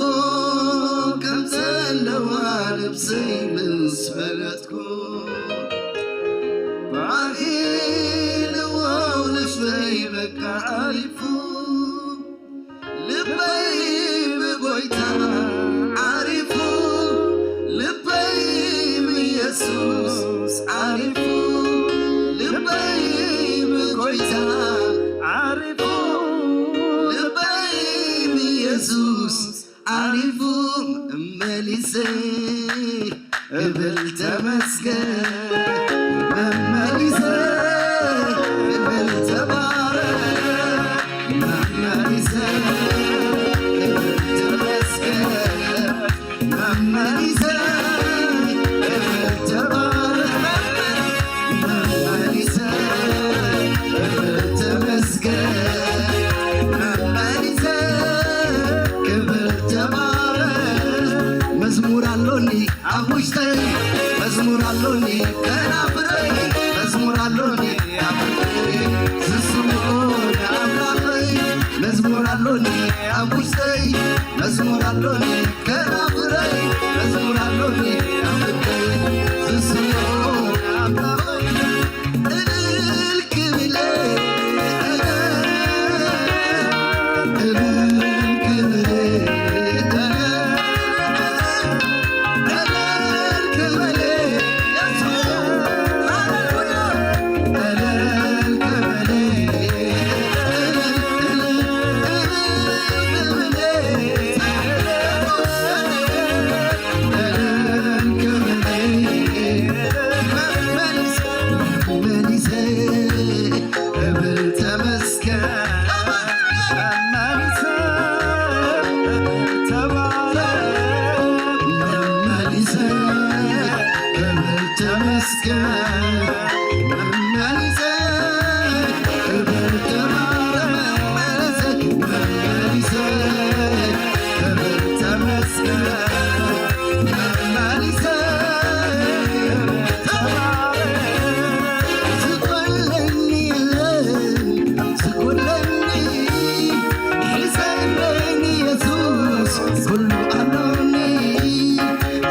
ከም ዘለዋ ነብሰይ ምስ ፈለጥኩ ባኺልዎ ልበይ በቃ ዓሪፉ ልበይ ብጎይታ ዓሪፉ ልበይ ብኢየሱስ ዓሪፉ ልበይ ብጎይታ ዓሪፉ ልበይ ብኢየሱስ ዓሪፉ እመሊሰ እብል ተመስገን መመሊሰ እብል ተባረክ መመሊሰ እብል ተባረክ መመሊሰ ክብል ተባረኽ፣ መመሊሰ ክብል ተመስገን፣ መመሊሰ ክብል ተባረኽ። መዝሙር ኣሎኒ ኣብ ውሽጠይ፣ መዝሙር ኣሎኒ ከናፍረይ፣ መዝሙር ኣሎኒ ኣብ ልበይ፣ ዝስምዖ ንኣምላኸይ። መዝሙር ኣሎኒ ኣብ ውሽጠይ፣ መዝሙር ኣሎኒ ከናፍረይ፣ መዝሙር ኣሎኒ ኣብ ልበይ፣ ዝስምዖ ንኣምላኸይ። እልል ክብል፣ እልል ክብል፣ እልል ክብል፣ ሃሌሉያ። እልል ክብል፣ እልል ክብል፣ እልል ክብል፣ መመሊሰ፣ መመሊሰ ክብል ተመስገን፣ መመሊሰ ተባረክ፣ መመሊሰ ክብል ተመስገን፣ መመሊሰ ክብል ተባረክ፣ መመሊሰ፣ መመሊሰ ክብል ተመስገን፣ መመሊሰ ዝጎለኒ የለን፣ ዝጎለኒ፣ ሒዘለኒ የሱስ ኩሉ ኣሎኒ።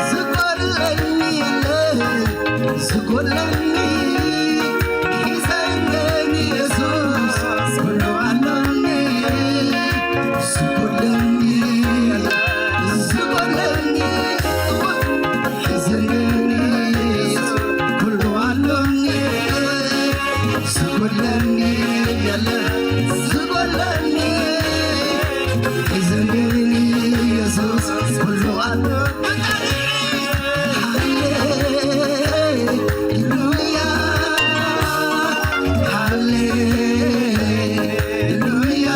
ዝጎለኒ የለን፣ ዝጎለኒ፣ ሒዘለኒ የሱስ ኩሉ ኣሎኒ። ዝጎለኒ፣ ዝጎለኒ፣ ሒዘለኒ ኩሉ ኣሎኒ። ዝጎለኒ የለን፣ ዝጎለኒ፣ ሒዘለኒ የሱስ ኩሉ ኣሎ። ሃሌሉያ፣ ሃሌሉያ፣ ሃሌሉያ።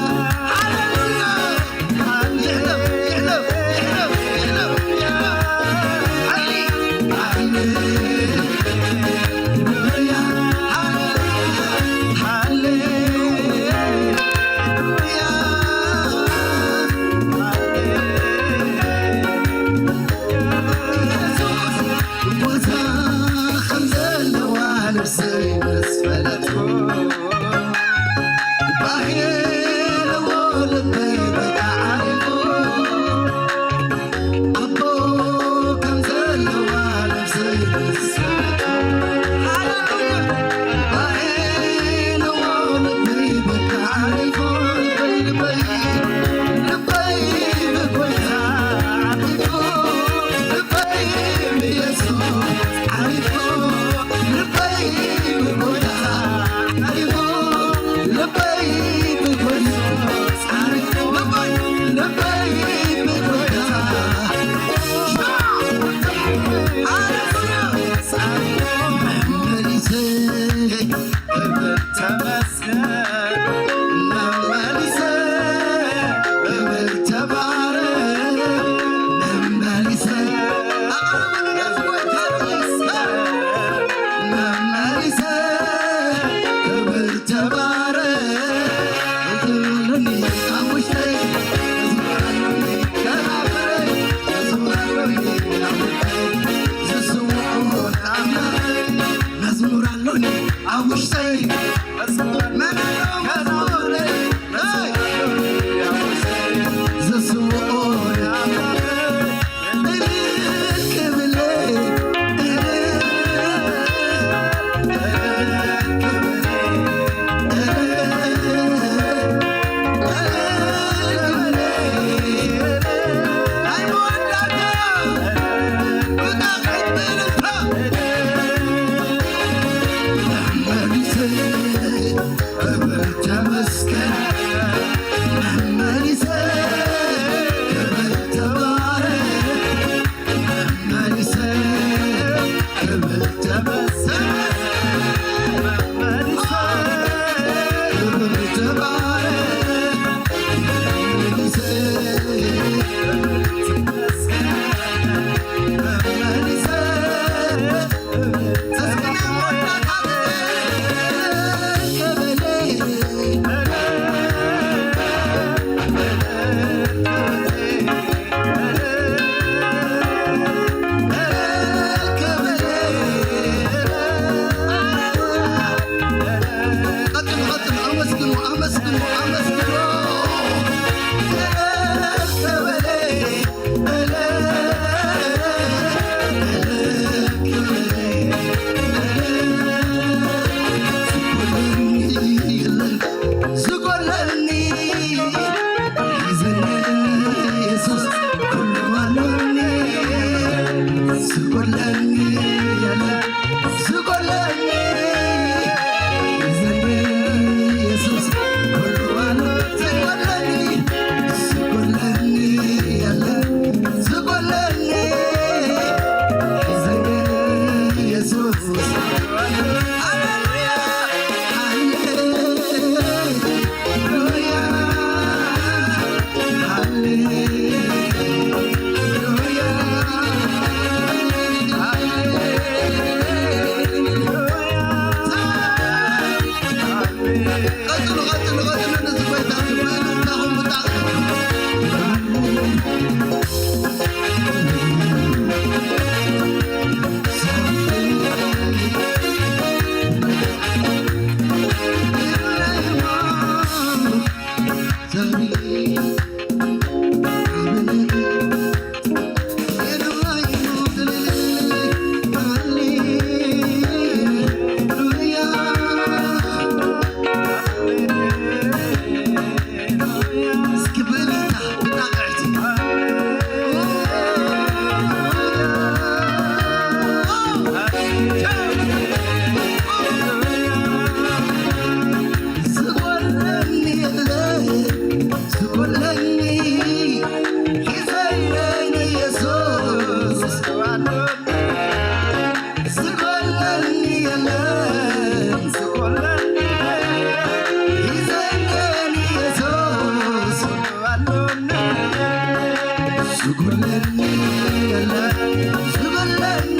የለን ዝጎድለኒ፣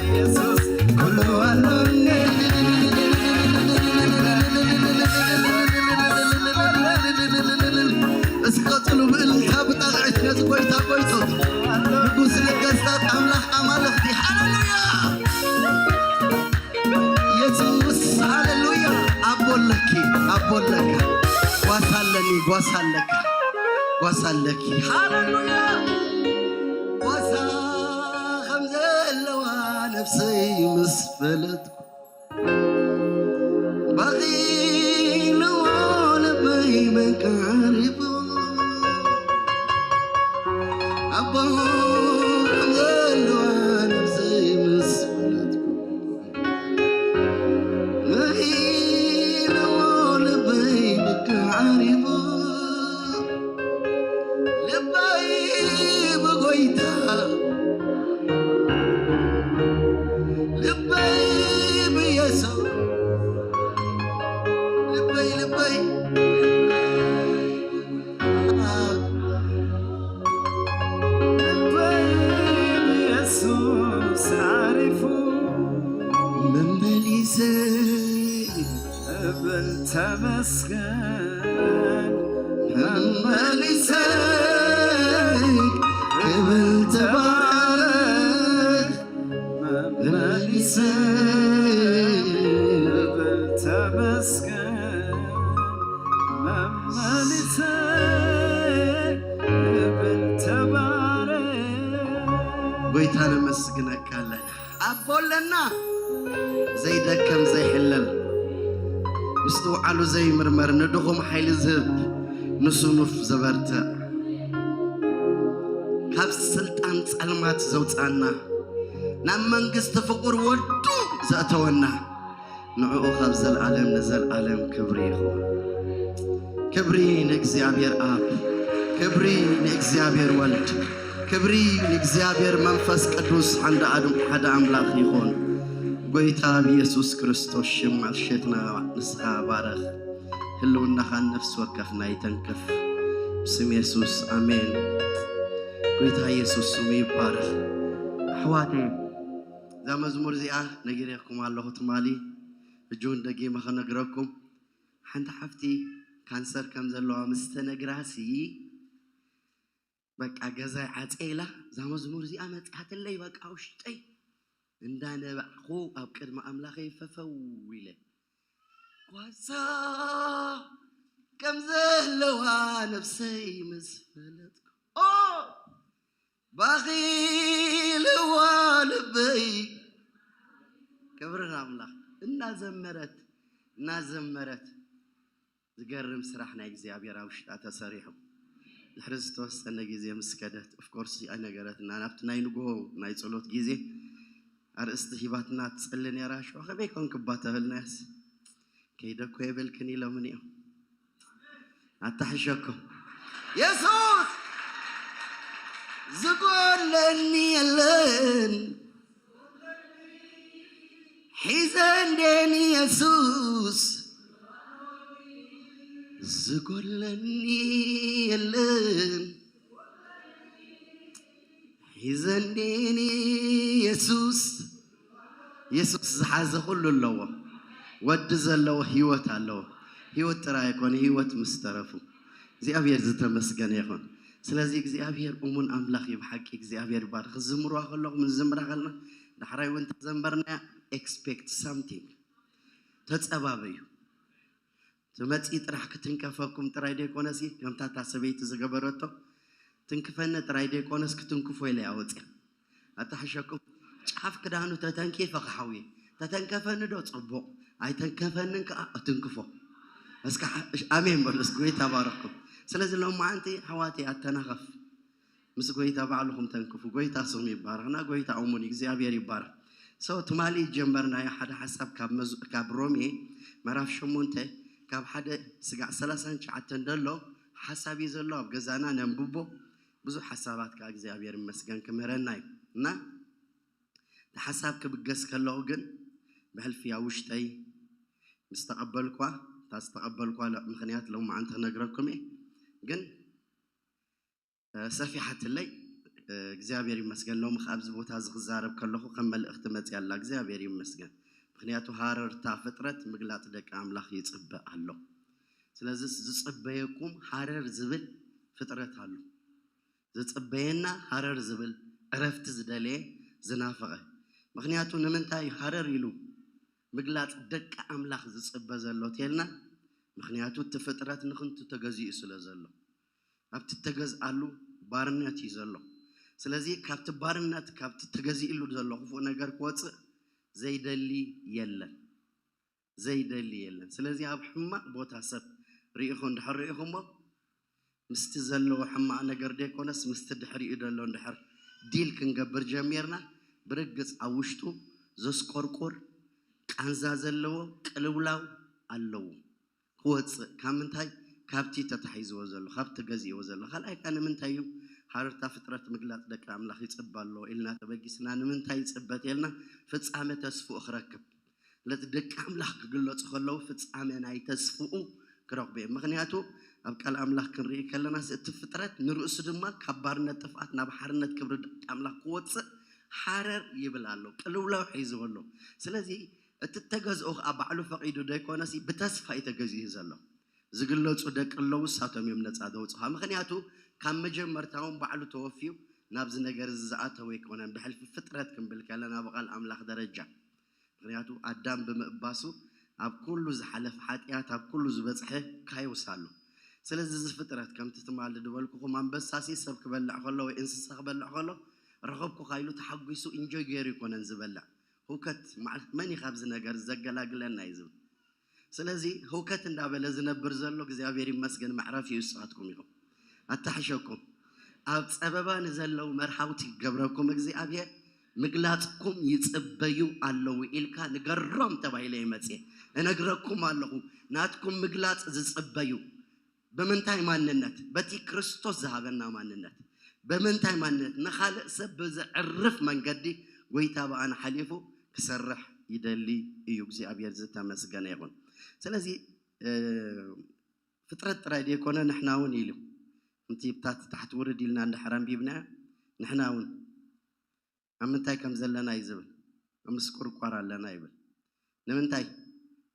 ኢየሱስ ኩሉ ኣሎኒ። እስኪ ቀጽሉ ብእልልታ ብጣቕዒት ነዚ ጎይታ ጎይቶት፣ ንጉስ ነገስታት ኣምላኽ ኣማልኽቲ። ሃሌሉያ! የሱስ ሃሌሉያ። ኣቦ ኣለኪ፣ ኣቦ ኣለካ። ጓሳ ኣለኒ፣ ጓሳ ኣለካ፣ ጓሳ ኣለኪ። ሃሌሉያ። ጓሳ ከም ዘለዋ ነፍሰይ ምስ ፈለጥኩ፣ ባኺልዎ ልበይ መቃርቡ። ኣቦ ከም ዘለዋ ነፍሰይ ምስ ፈለጥኩ፣ መኺንዎ ልበይ ብቃ ዓሪቡ። ልበይ ብጎይታ፣ ልበይ ብየሱስ፣ ልበይ፣ ልበይ፣ ልበይ ብየሱስ ዓሪፉ። መመሊሰ እብል ተመስገን፣ መመሊሰ እብል ተባረክ፣ መመሊሰ እብል ተመስገን፣ መመሊሰ እብል ተባረክ። ጎይታ ነመስግነካ ኣለና። ኣቦ ኣለና ዘይደከም ዘይሕለል፣ ምስትውዓሉ ዘይምርመር፣ ንድኹም ሓይሊ ዝህብ፣ ንስኑፍ ዘበርትዕ፣ ካብ ስልጣን ጸልማት ዘውጻና፣ ናብ መንግስቲ ፍቑር ወዱ ዘእተወና፣ ንዕኡ ካብ ዘልኣለም ንዘልኣለም ክብሪ ይኹን። ክብሪ ንእግዚኣብሔር ኣብ፣ ክብሪ ንእግዚኣብሔር ወልድ፣ ክብሪ ንእግዚኣብሔር መንፈስ ቅዱስ ሓደ ኣድም-፣ ሓደ ኣምላኽ ይኹን። ጎይታ ብየሱስ ክርስቶስ ሽም ምሸትና ንስኻ ባረኽ። ህልውናኻን ነፍሲ ወከፍና ይተንክፍ። ብስም የሱስ ኣሜን። ጎይታ የሱስ ስሙ ይባረኽ። ኣሕዋተይ፣ እዛ መዝሙር እዚኣ ነጊረኩም ኣለኹ ትማሊ፣ ሕጂ እውን ደጊመ ክነግረኩም። ሓንቲ ሓፍቲ ካንሰር ከም ዘለዋ ምስ ተነግራሲ፣ በቃ ገዛይ ዓፀ ኢላ እዛ መዝሙር እዚኣ መፅኣትለይ፣ በቃ ውሽጠይ እንዳነባዕኹ ኣብ ቅድሚ ኣምላኸይ ፈፈው ኢለ፣ ጓሳ ከም ዘለዋ ነፍሰይ ምስ ፈለጥኩ፣ ኦ፣ ባኺልዋ ልበይ። ክብሪ ንኣምላኽ። እናዘመረት፣ እናዘመረት ዝገርም ስራሕ ናይ እግዚኣብሔር ኣብ ውሽጣ ተሰሪሑ። ድሕሪ ዝተወሰነ ግዜ ምስ ከደት፣ ኦፍኮርስ ኣይነገረትና። ናብቲ ናይ ንግሆ ናይ ጸሎት ግዜ ኣርእስቲ ሂባትና ትጽሊ ነይራ። ሽዑ ከመይ ኮንክባ ተበልናያስ፣ ከይደ እኮ የብልክን ኢሎምኒ እዮም። ኣታሕሸኩም። የሱስ ዝጎለኒ የለን፣ ሒዘ እንዴኒ የሱስ ዝጎለኒ የለን፣ ሒዘ እንዴኒ የሱስ። የሱስ ዝሓዘ ኩሉ ኣለዎ። ወዲ ዘለዎ ህይወት ኣለዎ። ህይወት ጥራይ ኣይኮነ፣ ህይወት ምስ ተረፉ። እግዚኣብሔር ዝተመስገነ ይኹን። ስለዚ እግዚኣብሔር እሙን ኣምላኽ እዩ። ብሓቂ እግዚኣብሔር ይባርክ። ክዝምርዋ ከለኹም፣ ንዝምራ ከለና፣ ዳሕራይ እውን ተዘመርናያ፣ expect something፣ ተጸባበዩ። ትመጺ ጥራሕ ክትንከፈኩም ጥራይ ደይኮነሲ፣ ከምታ እታ ሰበይቲ ዝገበረቶ፣ ትንክፈኒ ጥራይ ደይኮነስ ክትንክፎ ኢለ እያ ወጽያ። ኣታሕሸኩም፣ ጫፍ ክዳኑ ተተንኪፈ ክሓውየ፣ ተተንከፈኒ ዶ ጽቡቕ፣ ኣይተንከፈንን ከኣ እትንክፎ። እስከ ሓ-፣ እሽ-፣ ኣሜን በሉ እስኪ፣ ጎይታ ባረኩም። ስለዚ ሎማዓንቲ ኣሕዋተይ ኣተናኸፍ። ምስ ጎይታ ባዕልኹም ተንክፉ። ጎይታ ስሙ ይባረኽ። ና ጎይታ እሙን እዩ፣ እግዚኣብሔር ይባረኽ። So ትማሊ ጀመርናዮ ሓደ ሓሳብ ካብ መዝ-፣ ካብ ሮሜ ምዕራፍ ሸሞንተ ካብ ሓደ ስጋዕ ሰላሳን ትሽዓተን ደሎ ሓሳብ እዩ ዘሎ። ኣብ ገዛና ነንብቦ። ብዙሕ ሓሳባት ከኣ እግዚኣብሔር ይመስገን ክምህረና እዩ። እና እቲ ሓሳብ ክብገስ ከለኹ ግን ብሕልፊ ኣብ ውሽጠይ ምስ ተቐበልኳ፣ እታ ዝተቐበልኳ ለ-፣ ምኽንያት ሎማዓንቲ ክነግረኩም እየ። ግን ሰፊሓትለይ። እግዚኣብሔር ይመስገን። ሎሚ ኣብዚ ቦታ እዚ ክዛረብ ከለኹ ከም መልእኽቲ መፅያ ኣላ። እግዚኣብሔር ይመስገን። ምክንያቱ ሃረርታ ፍጥረት ምግላፅ ደቂ ኣምላኽ ይፅበ ኣሎ። ስለዚ ዝፅበየኩም ሃረር ዝብል ፍጥረት ኣሎ። ዝፅበየና ሃረር ዝብል ዕረፍቲ ዝደለየ ዝናፈቐ። ምክንያቱ ንምንታይ ሃረር ኢሉ ምግላፅ ደቂ ኣምላኽ ዝፅበ ዘሎ ተልና? ምክንያቱ እቲ ፍጥረት ንክንቱ ተገዚኡ ስለ ዘሎ ኣብቲ ተገዝኣሉ ባርነት እዩ ዘሎ። ስለዚ ካብቲ ባርነት ካብቲ ተገዚእሉ ዘሎ ክፉእ ነገር ክወፅእ ዘይደሊ የለን። ዘይደሊ የለን። ስለዚ ኣብ ሕማቕ ቦታ ሰብ ርኢኹ እንድሕር ርኢኹሞ ምስቲ ዘለዎ ሕማቕ ነገር ደይኮነስ ምስቲ ድሕሪኡ ዘሎ እንድሕር ዲል ክንገብር ጀሚርና ብርግፅ ኣብ ውሽጡ ዘስቆርቁር ቃንዛ ዘለዎ ቅልውላው ኣለዎ። ክወፅእ ካብ ምንታይ? ካብቲ ተታሒዝዎ ዘሎ ካብቲ ተገዚእዎ ዘሎ። ካልኣይ ከ ንምንታይ እዩ ሃረርታ ፍጥረት ምግላፅ ደቂ ኣምላኽ ይፅበ ኣሎ ኢልና ተበጊስና? ንምንታይ ይፅበ ተልና? ፍፃመ ተስፍኡ ክረክብ። ስለዚ ደቂ ኣምላኽ ክግለፁ ከለዉ ፍፃመ ናይ ተስፍኡ ክረኽቡ እዮም። ምክንያቱ ኣብ ቃል ኣምላኽ ክንርኢ ከለናስ እቲ ፍጥረት ንርእሱ ድማ ካብ ባርነት ጥፍኣት ናብ ሓርነት ክብሪ ደቂ ኣምላኽ ክወፅእ ሓረር ይብል ኣሎ፣ ቅልውላው ሒዝዎ ኣሎ። ስለዚ እቲ ተገዝኦ ከዓ ባዕሉ ፈቒዱ ዘይኮነሲ ብተስፋ እዩ ተገዚኡ ዘሎ። ዝግለፁ ደቂ ኣለዉ፣ ንሳቶም እዮም ነፃ ዘውፅኻ። ምክንያቱ ካብ መጀመርታውን ባዕሉ ተወፊዩ ናብዚ ነገር እዚ ዝኣተወ ኣይኮነን። ብሕልፊ ፍጥረት ክንብል ከለና ብቓል ኣምላኽ ደረጃ ምክንያቱ ኣዳም ብምእባሱ ኣብ ኩሉ ዝሓለፈ ሓጢኣት ኣብ ኩሉ ዝበፅሐ ካዮስ ኣሎ። ስለዚ እዚ ፍጥረት ከምቲ ትማሊ ዝበልኩኹም ኣንበሳሲ ሰብ ክበልዕ ከሎ ወይ እንስሳ ክበልዕ ከሎ ረኸብኩኻ ኢሉ ተሓጒሱ ኢንጆይ ገይሩ ይኮነን ዝበልዕ። ህውከት ማለት መን እዩ ካብዚ ነገር ዘገላግለና እዩ ዝብል። ስለዚ ህውከት እንዳበለ ዝነብር ዘሎ እግዚኣብሔር ይመስገን መዕረፊ እዩ ንስኻትኩም ኢኹም። ኣታሕሸኩም ኣብ ጸበባ ንዘለዉ መርሃውቲ ይገብረኩም እግዚኣብሔር። ምግላጽኩም ይጽበዩ ኣለዉ ኢልካ ንገሮም ተባሂለ ይመጽእ። እነግረኩም ኣለኹ ናትኩም ምግላጽ ዝጽበዩ ብምንታይ ማንነት? በቲ ክርስቶስ ዝሃበና ማንነት። ብምንታይ ማንነት? ንኻልእ ሰብ ብዘዕርፍ መንገዲ ጎይታ ብኣና ሓሊፉ ክሰርሕ ይደሊ እዩ። እግዚኣብሔር ዝተመስገነ ይኹን። ስለዚ ፍጥረት ጥራይ ደይኮነ ንሕና እውን ኢሉ ከምቲ ብታት ታሕቲ ውርድ ኢልና እንድሕር ኣንቢብና ንሕና እውን ኣብ ምንታይ ከም ዘለና እዩ ዝብል። ኣብ ምስቁርቋር ኣለና ይብል። ንምንታይ?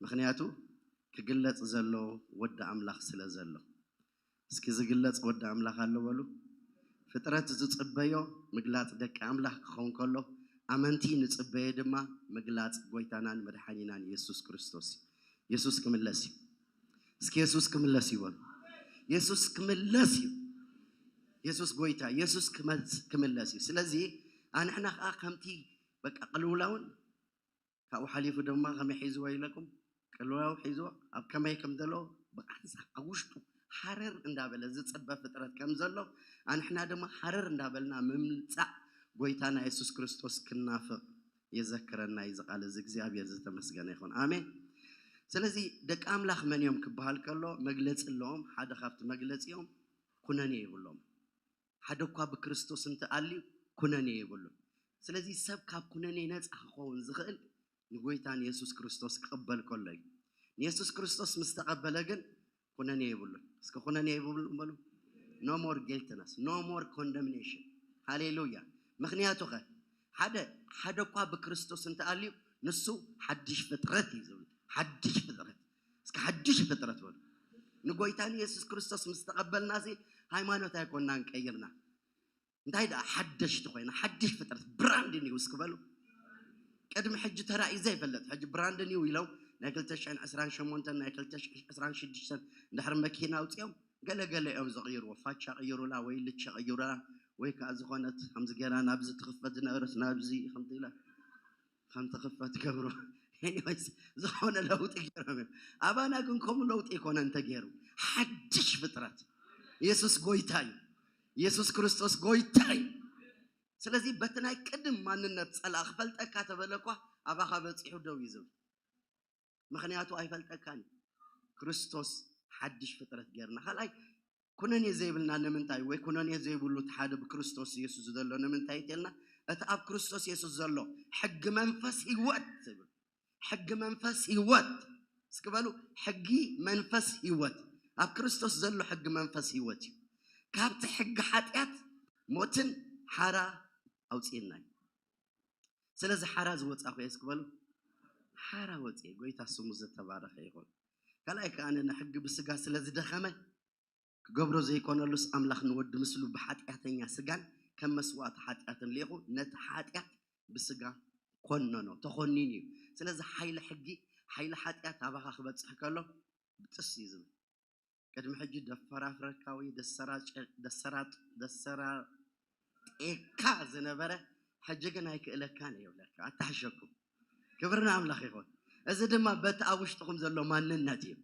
ምክንያቱ ክግለጽ ዘሎ ወዲ ኣምላኽ ስለ ዘሎ። እስኪ ዝግለጽ ወዲ ኣምላኽ ኣሎ በሉ። ፍጥረት ዝጽበዮ ምግላጽ ደቂ ኣምላኽ ክኸውን ከሎ ኣመንቲ ንጽበዮ ድማ ምግላጽ ጎይታናን መድሓኒናን የሱስ ክርስቶስ እዩ። የሱስ ክምለስ እዩ። እስኪ የሱስ ክምለስ እዩ በሉ። የሱስ ክምለስ እዩ። የሱስ ጎይታ፣ የሱስ ክመልስ- ክምለስ እዩ። ስለዚ ኣንሕና ከዓ ከምቲ በቃ ቅልውላውን ካብኡ ሓሊፉ ድማ ከመይ ሒዝዎ ኢለኩም ቅልውላው ሒዝዎ ኣብ ከመይ ከም ዘሎ ብቃንዛ ኣብ ውሽጡ ሃረር እንዳበለ ዝፅበ ፍጥረት ከም ዘሎ ኣንሕና ድማ ሃረር እንዳበልና ምምፃእ ጎይታና የሱስ ክርስቶስ ክናፍቕ የዘክረና እዩ። ዝቃል እዚ እግዚኣብሔር ዝተመስገነ ይኹን። ኣሜን። ስለዚ ደቂ ኣምላኽ መን እዮም ክበሃል ከሎ መግለፂ ኣለዎም። ሓደ ካብቲ መግለፂኦም ኩነኔ ይብሎም። ሓደ እኳ ብክርስቶስ እንተኣልዩ ኩነኔ የብሉን። ስለዚ ሰብ ካብ ኩነኔ ነፃ ክኸውን ዝኽእል ንጎይታ ንየሱስ ክርስቶስ ክቕበል ከሎ እዩ። ንየሱስ ክርስቶስ ምስ ተቐበለ ግን ኩነኔ የብሉን። እስኪ ኩነኔ የብሉን በሉ። No more guiltiness, no more condemnation። ሃሌሉያ። ምክንያቱ ኸ ሓደ ሓደ እኳ ብክርስቶስ እንተኣልዩ ንሱ ሓድሽ ፍጥረት እዩ ዝብል። ሓድሽ ፍጥረት። እስኪ ሓድሽ ፍጥረት በሉ። ንጎይታ ንየሱስ ክርስቶስ ምስ ተቐበልና ሲ ሃይማኖት ኣይኮንናን ቀይርና። እንታይ ደኣ ሓደሽቲ ኮይና ሓድሽ ፍጥረት ብራንድ ኒው እስኪ በሉ። ቅድሚ ሕጂ ተራእዩ ዘይፈልጥ ሕጂ ብራንድ ኒው ኢሎም ናይ ክልተ ሽሕን ዕስራን ሸሞንተን ናይ ክልተ ሽሕን ዕስራን ሽዱሽተን እንድሕር መኪና ኣውፅኦም ገለ ገለ እዮም ዝቕይርዎ። ፋቻ ቅይሩላ ወይ ልቸ ቅይሩላ ወይ ከዓ ዝኾነት ከምዚ ገይራ ናብዚ ትኽፈት ዝነበረት ናብዚ ከምዚ ኢላ ከም ትኽፈት ገብሩ። Anyways ዝኾነ ለውጢ ገይሮም እዮም። ኣባና ግን ከምኡ ለውጢ ይኮነ እንተገይሩ ሓድሽ ፍጥረት። የሱስ ጎይታ እዩ። የሱስ ክርስቶስ ጎይታ እዩ። ስለዚ በቲ ናይ ቅድም ማንነት ፀላእ ክፈልጠካ ተበለ እኳ ኣባኻ በፂሑ ደው እዩ ዝብል። ምክንያቱ ኣይፈልጠካን እዩ። ክርስቶስ ሓድሽ ፍጥረት ገይርና ካልኣይ ኩነኔ ዘይብልና ንምንታይ ወይ ኩነኔ ዘይብሉ እቲ ሓደ ብክርስቶስ የሱስ ዘሎ ንምንታይ ተልና እቲ ኣብ ክርስቶስ የሱስ ዘሎ ሕጊ መንፈስ ህይወት ዝብል ሕጊ መንፈስ ህይወት እስኪ በሉ ሕጊ መንፈስ ህይወት ኣብ ክርስቶስ ዘሎ ሕጊ መንፈስ ህይወት እዩ። ካብቲ ሕጊ ሓጢኣት፣ ሞትን ሓራ ኣውፅእና እዩ። ስለዚ ሓራ ዝወፃኹ እየ እስኪ በሉ። ሓራ ወፅየ። ጎይታ ስሙ ዝተባረኸ ይኹን። ካልኣይ ከኣ ንሕጊ ብስጋ ስለ ዝደኸመ ክገብሮ ዘይኮነሉስ ኣምላኽ ንወዲ ምስሉ ብሓጢኣተኛ ስጋን ከም መስዋእቲ ሓጢኣትን ሊኢኹ ነቲ ሓጢኣት ብስጋ ኮነኖ። ተኾኒኑ እዩ። ስለዚ ሓይሊ ሕጊ፣ ሓይሊ ሓጢኣት ኣባኻ ክበፅሕ ከሎ ብጥስ እዩ ዝብል። ቅድሚ ሕጂ ደፈራፍረካ ወይ ደሰራጨ- ደሰራጥ- ደሰራጤካ ዝነበረ ሕጂ ግን ኣይክእለካን እዩ ይብለካ። ኣታሕሸኩም። ክብሪ ንኣምላኽ ይኹን። እዚ ድማ በቲ ኣብ ውሽጥኹም ዘሎ ማንነት እዩ።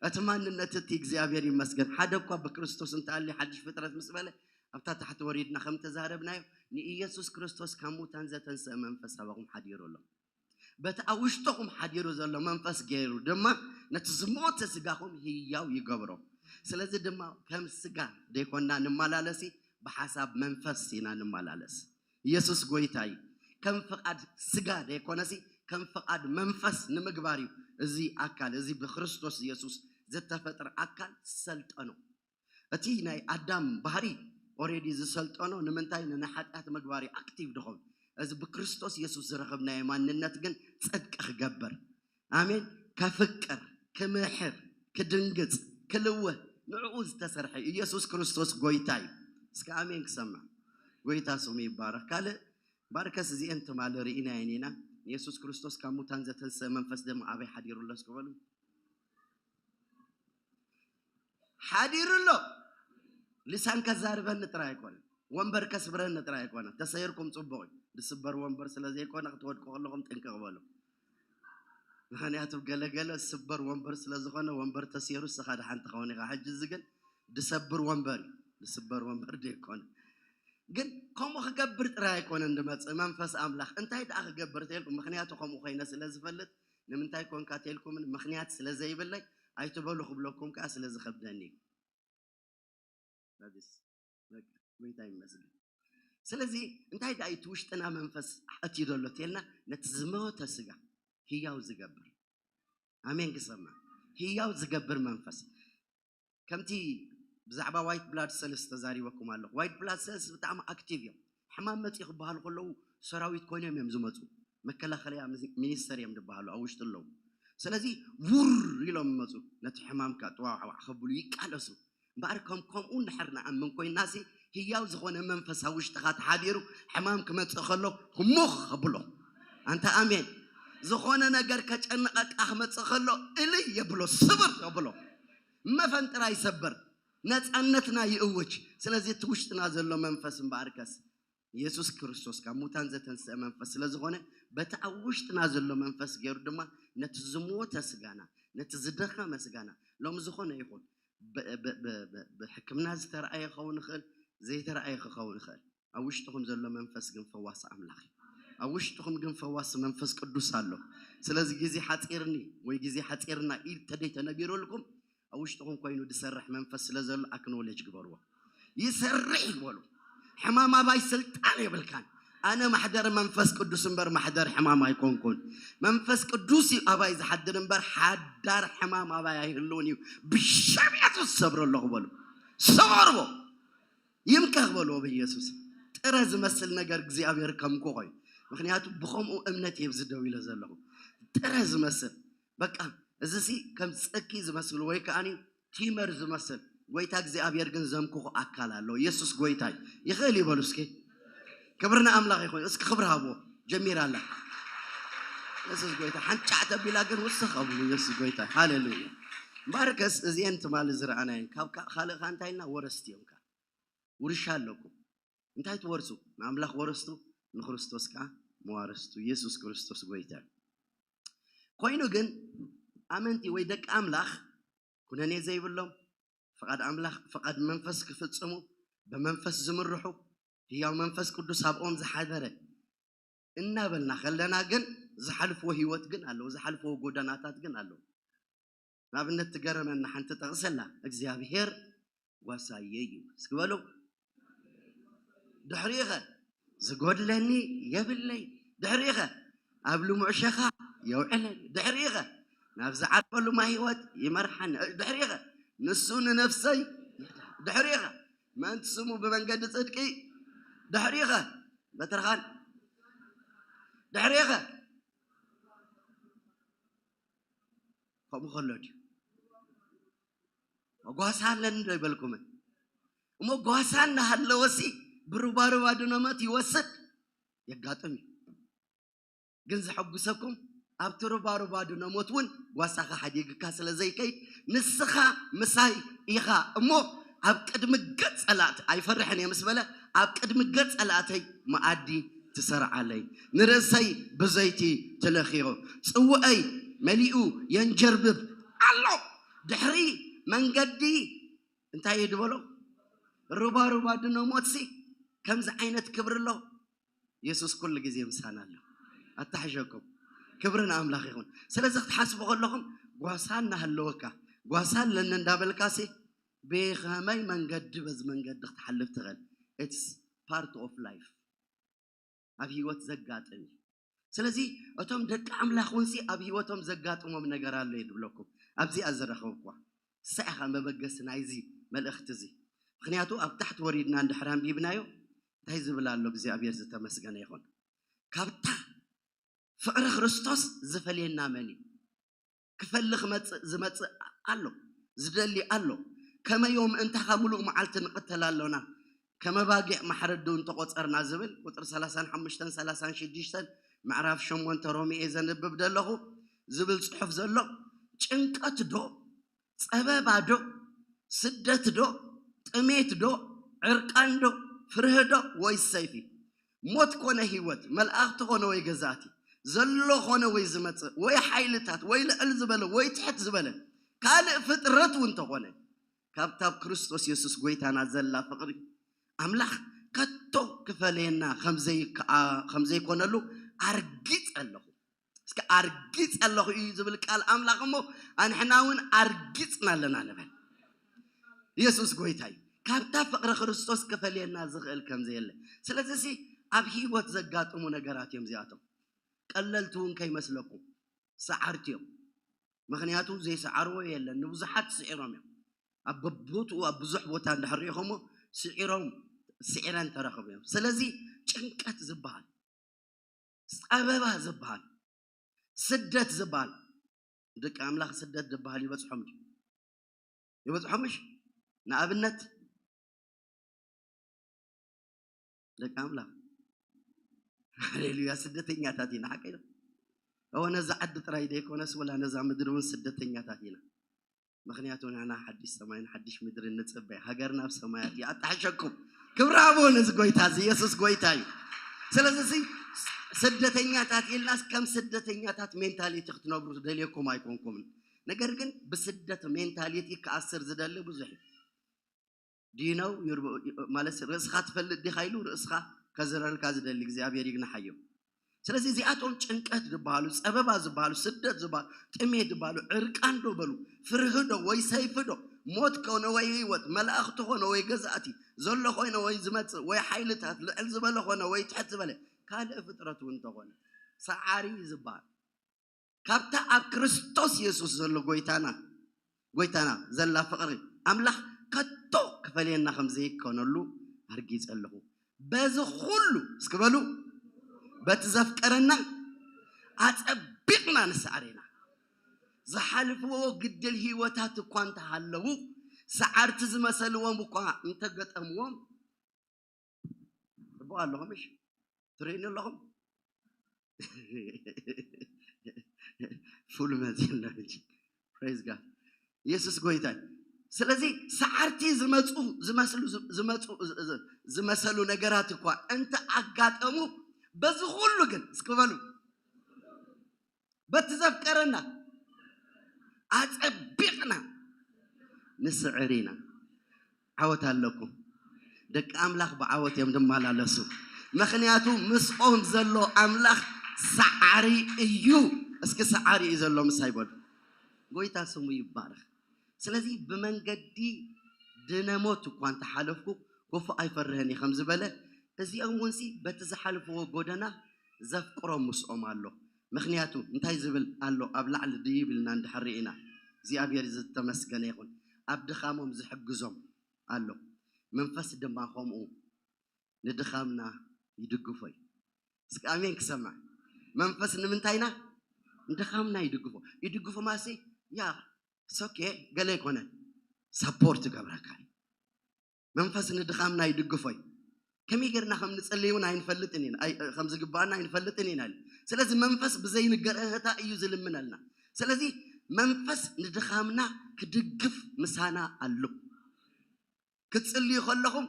እቲ ማንነት እቲ እግዚኣብሔር ይመስገን። ሓደ እኳ ብክርስቶስ እንተኣልዩ ሓድሽ ፍጥረት ምስ በለ ኣብታ ታሕቲ ወሪድና ከም ተዛረብናዮ ንኢየሱስ ክርስቶስ ካብ ሙታን ዘተንስአ መንፈስ ኣባኹም ሓዲሩ ኣሎ። በቲ ኣብ ውሽጥኹም ሓዲሩ ዘሎ መንፈስ ገይሩ ድማ ነቲ ዝሞተ ስጋኹም ህያው ይገብሮ። ስለዚ ድማ ከም ስጋ ደይኮንና ንመላለሲ ብሓሳብ መንፈስ ኢና ንመላለስ። ኢየሱስ ጎይታ እዩ። ከም ፍቓድ ስጋ ደይኮነሲ ከም ፍቓድ መንፈስ ንምግባር እዩ። እዚ ኣካል እዚ ብክርስቶስ ኢየሱስ ዝተፈጥረ ኣካል ሰልጠኖ። እቲ ናይ ኣዳም ባህሪ ኦሬዲ ዝሰልጠኖ ንምንታይ ንሓጢኣት ምግባር እዩ ኣክቲቭ ድኸውን። እዚ ብክርስቶስ ኢየሱስ ዝረኸብናዮ ማንነት ግን ጽድቂ ክገብር፣ ኣሜን፣ ከፍቅር፣ ክምሕር፣ ክድንግጽ፣ ክልውህ ንዕኡ ዝተሰርሐ እዩ። ኢየሱስ ክርስቶስ ጎይታ እዩ። እስከ ኣሜን ክሰምዕ። ጎይታ ስሙ ይባረኽ። ካልእ ባርከስ እዚአን ትማሊ ርኢናየን ኢና። ኢየሱስ ክርስቶስ ካብ ሙታን ዘተንስአ መንፈስ ድማ ኣበይ ሓዲሩ ኣሎ እስኪ በሉ። ሓዲሩ ኣሎ። ልሳን ከዛርበኒ ጥራይ ኣይኮነ፣ ወንበር ከስብረኒ ጥራይ ኣይኮነ። ተሰይርኩም ጽቡቕ እዩ። ዝስበር ወንበር ስለ ዘይኮነ ክትወድቁ ከለኹም ጥንቅቕ በሉ። ምኽንያቱ ገለገለ ዝስበር ወንበር ስለ ዝኾነ ወንበር ተሰይሩ እስኻ ደሓን ትኸውን ኢኻ። ሕጂ እዚ ግን ዝሰብር ወንበር እዩ። ዝስበር ወንበር ዘይኮነ ግን ከምኡ ክገብር ጥራይ ኣይኮነን ዝመጽእ መንፈስ ኣምላኽ። እንታይ ደኣ ክገብር ተልኩም? ምኽንያቱ ከምኡ ኮይነ ስለ ዝፈልጥ ንምንታይ ኮንካ ተልኩምን ምኽንያት ስለ ዘይብለይ ኣይትበሉ ክብለኩም ከኣ ስለ ዝኸብደኒ እዩ። በቃ፣ ጎይታ ይመስገን። ስለዚ እንታይ ደኣ እቲ ውሽጥና መንፈስ ኣእትዩ ዘሎ ተልና ነቲ ዝሞተ ስጋ ህያው ዝገብር፣ ኣሜን ክሰማ፣ ህያው ዝገብር መንፈስ። ከምቲ ብዛዕባ ዋይት ብላድ ሰልስ ተዛሪበኩም ኣለኹ። ዋይት ብላድ ሰልስ ብጣዕሚ ኣክቲቭ እዮም። ሕማም መፂኡ ክበሃሉ ከለዉ ሰራዊት ኮይኖም እዮም ዝመፁ። መከላኸለያ ሚኒስተር እዮም ዝበሃሉ ኣብ ውሽጢ ኣለዉ። ስለዚ ውር ኢሎም ይመፁ። ነቲ ሕማም ከዓ ጥዋዕዋዕ ከብሉ ይቃለሱ። እምበኣር ከም ከምኡ እንድሕር ንኣምን ኮይናሲ ህያው ዝኾነ መንፈስ ኣብ ውሽጥኻ ተሓዲሩ ሕማም ክመፅእ ከሎ ህሙኽ ከብሎ። ኣንታ ኣሜን። ዝኾነ ነገር ከጨንቐካ ክመፅእ ከሎ እልይ የብሎ፣ ስብር የብሎ። መፈንጥራ ይሰብር፣ ነፃነትና ይእውጅ። ስለዚ እቲ ውሽጥና ዘሎ መንፈስ እምበኣርከስ ኢየሱስ ክርስቶስ ካብ ሙታን ዘተንስአ መንፈስ ስለ ዝኾነ በቲ ኣብ ውሽጥና ዘሎ መንፈስ ገይሩ ድማ ነቲ ዝሞተ ስጋና፣ ነቲ ዝደኸመ ስጋና፣ ሎም ዝኾነ ይኹን ብ- ብ- ብ- ብ- ብሕክምና ዝተረኣየ ክኸውን ይኽእል፣ ዘይተረኣየ ክኸውን ይኽእል። ኣብ ውሽጥኹም ዘሎ መንፈስ ግን ፈዋሲ ኣምላኽ እዩ። ኣብ ውሽጥኹም ግን ፈዋሲ መንፈስ ቅዱስ ኣሎ። ስለዚ ግዜ ሓፂርኒ ወይ ግዜ ሓፂርና ኢል ተደይ ተነቢሩልኩም ኣብ ውሽጥኹም ኮይኑ ዝሰርሕ መንፈስ ስለ ዘሎ ኣክኖሌጅ ግበርዎ። ይሰርሕ ይበሉ። ሕማም ኣባይ ስልጣን የብልካን። ኣነ ማሕደር መንፈስ ቅዱስ እምበር ማሕደር ሕማም ኣይኮንኩን። መንፈስ ቅዱስ እዩ ኣባይ ዝሓድር እምበር ሓዳር ሕማም ኣባይ ኣይህልውን እዩ። ብሽም የሱስ ሰብሮ ኣለኹ በሉ። ሰበርዎ። ይምከኽ በልዎ ብኢየሱስ። ጥረ ዝመስል ነገር እግዚኣብሔር ከምኩ ኾዩ። ምኽንያቱ ብኸምኡ እምነት እየ ኣብዚ ደው ኢለ ዘለኹ። ጥረ ዝመስል በቃ እዚ ሲ ከም ጽኪ ዝመስል ወይ ከኣ ቲመር ዝመስል፣ ጎይታ እግዚኣብሔር ግን ዘምክኹ ኣካል ኣሎ። ኢየሱስ ጎይታ እዩ። ይኽእል ይበሉ እስኪ። ክብሪ ንኣምላኽ ይኹን። እስኪ ክብሪ ሃብዎ። ጀሚራ ኣላ። ኢየሱስ ጎይታ ሓንጫዕ ተቢላ ግን ውስኽ ኣብሉ። ኢየሱስ ጎይታ እዩ። ሃሌሉያ። እምበኣርከስ እዚአን ትማሊ ዝረኣናየን ካብ ካ- ካልእ ከ እንታይ ኢልና ወረስቲ እዮም ከ ውርሻ ኣለኩም። እንታይ ትወርሱ? ንኣምላኽ ወረስቱ፣ ንክርስቶስ ከኣ መዋርስቱ። ኢየሱስ ክርስቶስ ጎይታ እዩ። ኮይኑ ግን ኣመንቲ ወይ ደቂ ኣምላኽ ኩነኔ ዘይብሎም ፍቓድ ኣምላኽ ፍቓድ መንፈስ ክፍጽሙ ብመንፈስ ዝምርሑ ህያው መንፈስ ቅዱስ ኣብኦም ዝሓደረ እናበልና ከለና ግን ዝሓልፍዎ ህይወት ግን ኣለዉ፣ ዝሓልፍዎ ጎደናታት ግን ኣለዉ። ንኣብነት ትገረመና ሓንቲ ጠቕሰላ እግዚኣብሔር ጓሳየ እዩ እስኪ በሉ። ድሕሪኡ ኸ ዝጎድለኒ የብለይ። ድሕሪኡ ኸ ኣብ ልሙዕ ሸኻ የውዕለኒ። ድሕሪኡ ኸ ናብ ዝዓርፈሉ ማይ ህይወት ይመርሓኒ። ድሕሪኡ ኸ ንሱ ንነፍሰይ ድሕሪኡ ኸ ምእንቲ ስሙ ብመንገዲ ጽድቂ ድሕሪኸ በትርኻን ድሕሪኸ ከምኡ ከሎ ድዩ? ጓሳ ኣለኒ ዶ ይበልኩምን? እሞ ጓሳ እናሃለወሲ ብሩባሩባ ድነሞት ይወስድ የጋጥም እዩ። ግን ዘሐጉሰኩም ኣብቲ ሩባሩባ ድነሞት እውን ጓሳኻ ሓዲግካ ስለ ዘይከይድ ንስኻ ምሳይ ኢኻ እሞ ኣብ ቅድሚ ገጽ ጸላእቲ ኣይፈርሕን እየ ምስ በለ ኣብ ቅድሚ ገጽ ጸላእተይ መኣዲ ትሰርዓለይ ንርእሰይ ብዘይቲ ትለኽዮ ጽውአይ መሊኡ የንጀርብብ ኣሎ ድሕሪ መንገዲ እንታይ እዩ ድበሎ ሩባሩባ ድነሞትሲ ከምዚ ዓይነት ክብሪ ኣሎ የሱስ ኩሉ ግዜ ምሳና ኣሎ ኣታሕሸኩም ክብሪ ንኣምላኽ ይኹን ስለዚ ክትሓስቡ ከለኹም ጓሳ እናሃለወካ ጓሳ ኣለኒ እንዳበልካሲ ብኸመይ መንገዲ በዚ መንገዲ ክትሓልፍ ትኽእል it's part of life ኣብ ህይወት ዘጋጥም እዩ ስለዚ እቶም ደቂ ኣምላኽ ውንሲ ኣብ ህይወቶም ዘጋጥሞም ነገር ኣሎ እዩ ዝብለኩም ኣብዚኣ ዝረኸብኳ ንሳ ኢኻ መበገሲ ናይዚ መልእኽቲ እዚ ምክንያቱ ኣብ ታሕቲ ወሪድና እንድሕር ኣንቢብናዮ እንታይ ዝብል ኣሎ እግዚኣብሔር ዝተመስገነ ይኹን ካብታ ፍቕሪ ክርስቶስ ዝፈልየና መን እዩ ክፈሊ ክመጽእ ዝመጽእ ኣሎ ዝደሊ ኣሎ ከመዮም እንታኻ ሙሉእ መዓልቲ ንቕተል ኣሎና ከመባጊዕ ማሕረዱ እንተቆጸርና ዝብል ቁጥሪ ሰላሳን ሓሙሽተን ሰላሳን ሽዱሽተን ምዕራፍ ሸሞንተ ሮሚኤ ዘንብብ ደለኹ ዝብል ጽሑፍ ዘሎ ጭንቀት ዶ ጸበባ ዶ ስደት ዶ ጥሜት ዶ ዕርቃን ዶ ፍርህ ዶ ወይ ሰይፊ ሞት ኮነ ህይወት መልኣኽቲ ኮነ ወይ ገዛእቲ ዘሎ ኮነ ወይ ዝመጽእ ወይ ሓይልታት ወይ ልዕል ዝበለ ወይ ትሕት ዝበለ ካልእ ፍጥረት እውን ተኾነ ካብታ ኣብ ክርስቶስ የሱስ ጎይታና ዘላ ፍቕሪ ኣምላኽ ከቶ ክፈለየና ከም ዘይከኣ- ከም ዘይኮነሉ ኣርጊጸ ኣለኹ እስከ ኣርጊጸ ኣለኹ እዩ ዝብል ቃል ኣምላኽ እሞ ኣንሕና እውን ኣርጊጽና ኣለና ንበል የሱስ ጎይታ እዩ ካብታ ፍቕሪ ክርስቶስ ክፈልየና ዝኽእል ከም ዘየለ ስለዚ ሲ ኣብ ህይወት ዘጋጥሙ ነገራት እዮም እዚኣቶም ቀለልቲ እውን ከይመስለኩም ሰዓርቲ እዮም ምኽንያቱ ዘይሰዓርዎ የለን ንብዙሓት ስዒሮም እዮም ኣብ በቦትኡ ኣብ ብዙሕ ቦታ እንድሕር ሪኢኹሞ ስዒሮም ስዒረን ተረኽቡ እዮም ስለዚ ጭንቀት ዝበሃል ጸበባ ዝበሃል ስደት ዝበሃል ደቂ ኣምላኽ ስደት ዝበሃል ይበጽሖም ድዩ ይበጽሖምሽ ንኣብነት ደቂ ኣምላኽ ሃሌሉያ ስደተኛታት ኢና ሓቀ እወ ነዛ ዓዲ ጥራይ ዘይኮነስ ወላ ነዛ ምድሪ እውን ስደተኛታት ኢና ምኽንያቱ ንሕና ሓድሽ ሰማይን ሓድሽ ምድርን ንጽበይ ሃገርና ኣብ ሰማያት እዩ ኣጣሕሸኩም ክብሪ ኣብኡ ነዚ ጎይታ እዚ የሱስ ጎይታ እዩ ስለዚ ስደተኛታት ኢልናስ ከም ስደተኛታት ሜንታሊቲ ክትነብሩ ደልየኩም ኣይኮንኩምን ነገር ግን ብስደት ሜንታሊቲ ክኣስር ዝደሊ ብዙሕ እዩ ዲነው ማለት ርእስኻ ትፈልጥ ዲኻ ኢሉ ርእስኻ ከዝረልካ ዝደሊ እግዚኣብሔር ይግናሓዮ ስለዚ እዚኣቶም ጭንቀት ዝበሃሉ፣ ጸበባ ዝበሃሉ፣ ስደት ዝበሃሉ፣ ጥሜት ዝበሃሉ፣ ዕርቃን ዶ በሉ፣ ፍርሂ ዶ ወይ ሰይፊ ዶ፣ ሞት ኮነ ወይ ህይወት፣ መላእኽቲ ኮነ ወይ ገዛእቲ፣ ዘሎ ኮይነ ወይ ዝመጽእ፣ ወይ ሓይልታት፣ ልዕል ዝበለ ኮነ ወይ ትሕት ዝበለ፣ ካልእ ፍጥረት እውን እንተኾነ፣ ሰዓሪ እዩ ዝበሃል። ካብታ ኣብ ክርስቶስ የሱስ ዘሎ ጎይታና ጎይታና ዘላ ፍቕሪ ኣምላኽ ከቶ ክፈልየና ከም ዘይከነሉ ኣርጊጸ ኣለኹ። በዚ ኹሉ እስኪ በሉ በቲ ዘፍቀረና ኣጸቢቕና ንሰዓር ኢና። ዝሓልፍዎ ግድል ህይወታት እኳ እንተሃለዉ ሰዓርቲ ዝመሰልዎም እኳ እንተገጠምዎም ጽቡቕ ኣለኹም እሺ ትርእዩኒ ኣለኹም ፉል መፂና እንጂ praise God ኢየሱስ ጎይታ እዩ። ስለዚ ሰዓርቲ ዝመፁ ዝመስሉ ዝመፁ ዝመሰሉ ነገራት እኳ እንተ ኣጋጠሙ በዚ ኩሉ ግን እስኪ በሉ በቲ ዘፍቀረና ኣፀቢቕና ንስዕር ኢና። ዓወት ኣለኩም። ደቂ ኣምላኽ ብዓወት እዮም ዝመላለሱ። ምኽንያቱ ምስኦም ዘሎ ኣምላኽ ሰዓሪ እዩ። እስኪ ሰዓሪ እዩ ዘሎ ምሳይ በሉ። ጎይታ ስሙ ይባረኽ። ስለዚ ብመንገዲ ድነ ሞት እኳ እንተሓለፍኩ ክፉእ ኣይፈርህን እየ ከም ዝበለ እዚኦም እውንሲ በቲ ዝሓልፍዎ ጎደና ዘፍቅሮም ምስኦም ኣሎ። ምኽንያቱ እንታይ ዝብል ኣሎ ኣብ ላዕሊ ድይብ ኢልና እንድሕር ርኢና እግዚኣብሔር ዝተመስገነ ይኹን ኣብ ድኻሞም ዝሕግዞም ኣሎ። መንፈስ ድማ ከምኡ ንድኻምና ይድግፎ እዩ። እስኪ ኣሜን ክሰማዕ። መንፈስ ንምንታይና? ንድኻምና ይድግፎ። ይድግፎ ማሲ ያ ሶኬ ገለ ኣይኮነን፣ ሳፖርት ይገብረካ እዩ። መንፈስ ንድኻምና ይድግፎ እዩ። ከመይ ጌርና ከም ንጸልይ እውን ኣይንፈልጥን ኢና፣ ኣይ- ከም ዝግባኣና ኣይንፈልጥን ኢና። ስለዚ መንፈስ ብዘይንገር እህታ እዩ ዝልምነልና። ስለዚ መንፈስ ንድኻምና ክድግፍ ምሳና ኣሎ። ክትጽልዩ ከለኹም፣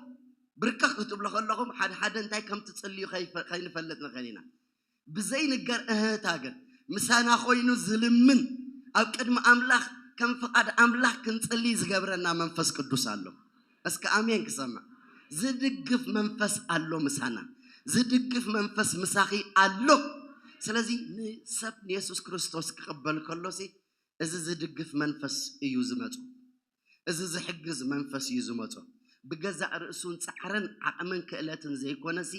ብርከኽ ክትብሎ ከለኹም ሓደ ሓደ እንታይ ከም ትጽልዩ ከይፈ- ከይንፈልጥ ንኽእል ኢና። ብዘይንገር እህታ ግን ምሳና ኮይኑ ዝልምን፣ ኣብ ቅድሚ ኣምላኽ ከም ፍቓድ ኣምላኽ ክንጽልይ ዝገብረና መንፈስ ቅዱስ ኣሎ። እስከ ኣሜን ክሰምዕ። ዝድግፍ መንፈስ ኣሎ ምሳና። ዝድግፍ መንፈስ ምሳኺ ኣሎ። ስለዚ ንሰብ ንየሱስ ክርስቶስ ክቕበል ከሎሲ እዚ ዝድግፍ መንፈስ እዩ ዝመጾ። እዚ ዝሕግዝ መንፈስ እዩ ዝመጾ። ብገዛእ ርእሱን ጻዕርን ዓቕምን ክእለትን ዘይኮነሲ፣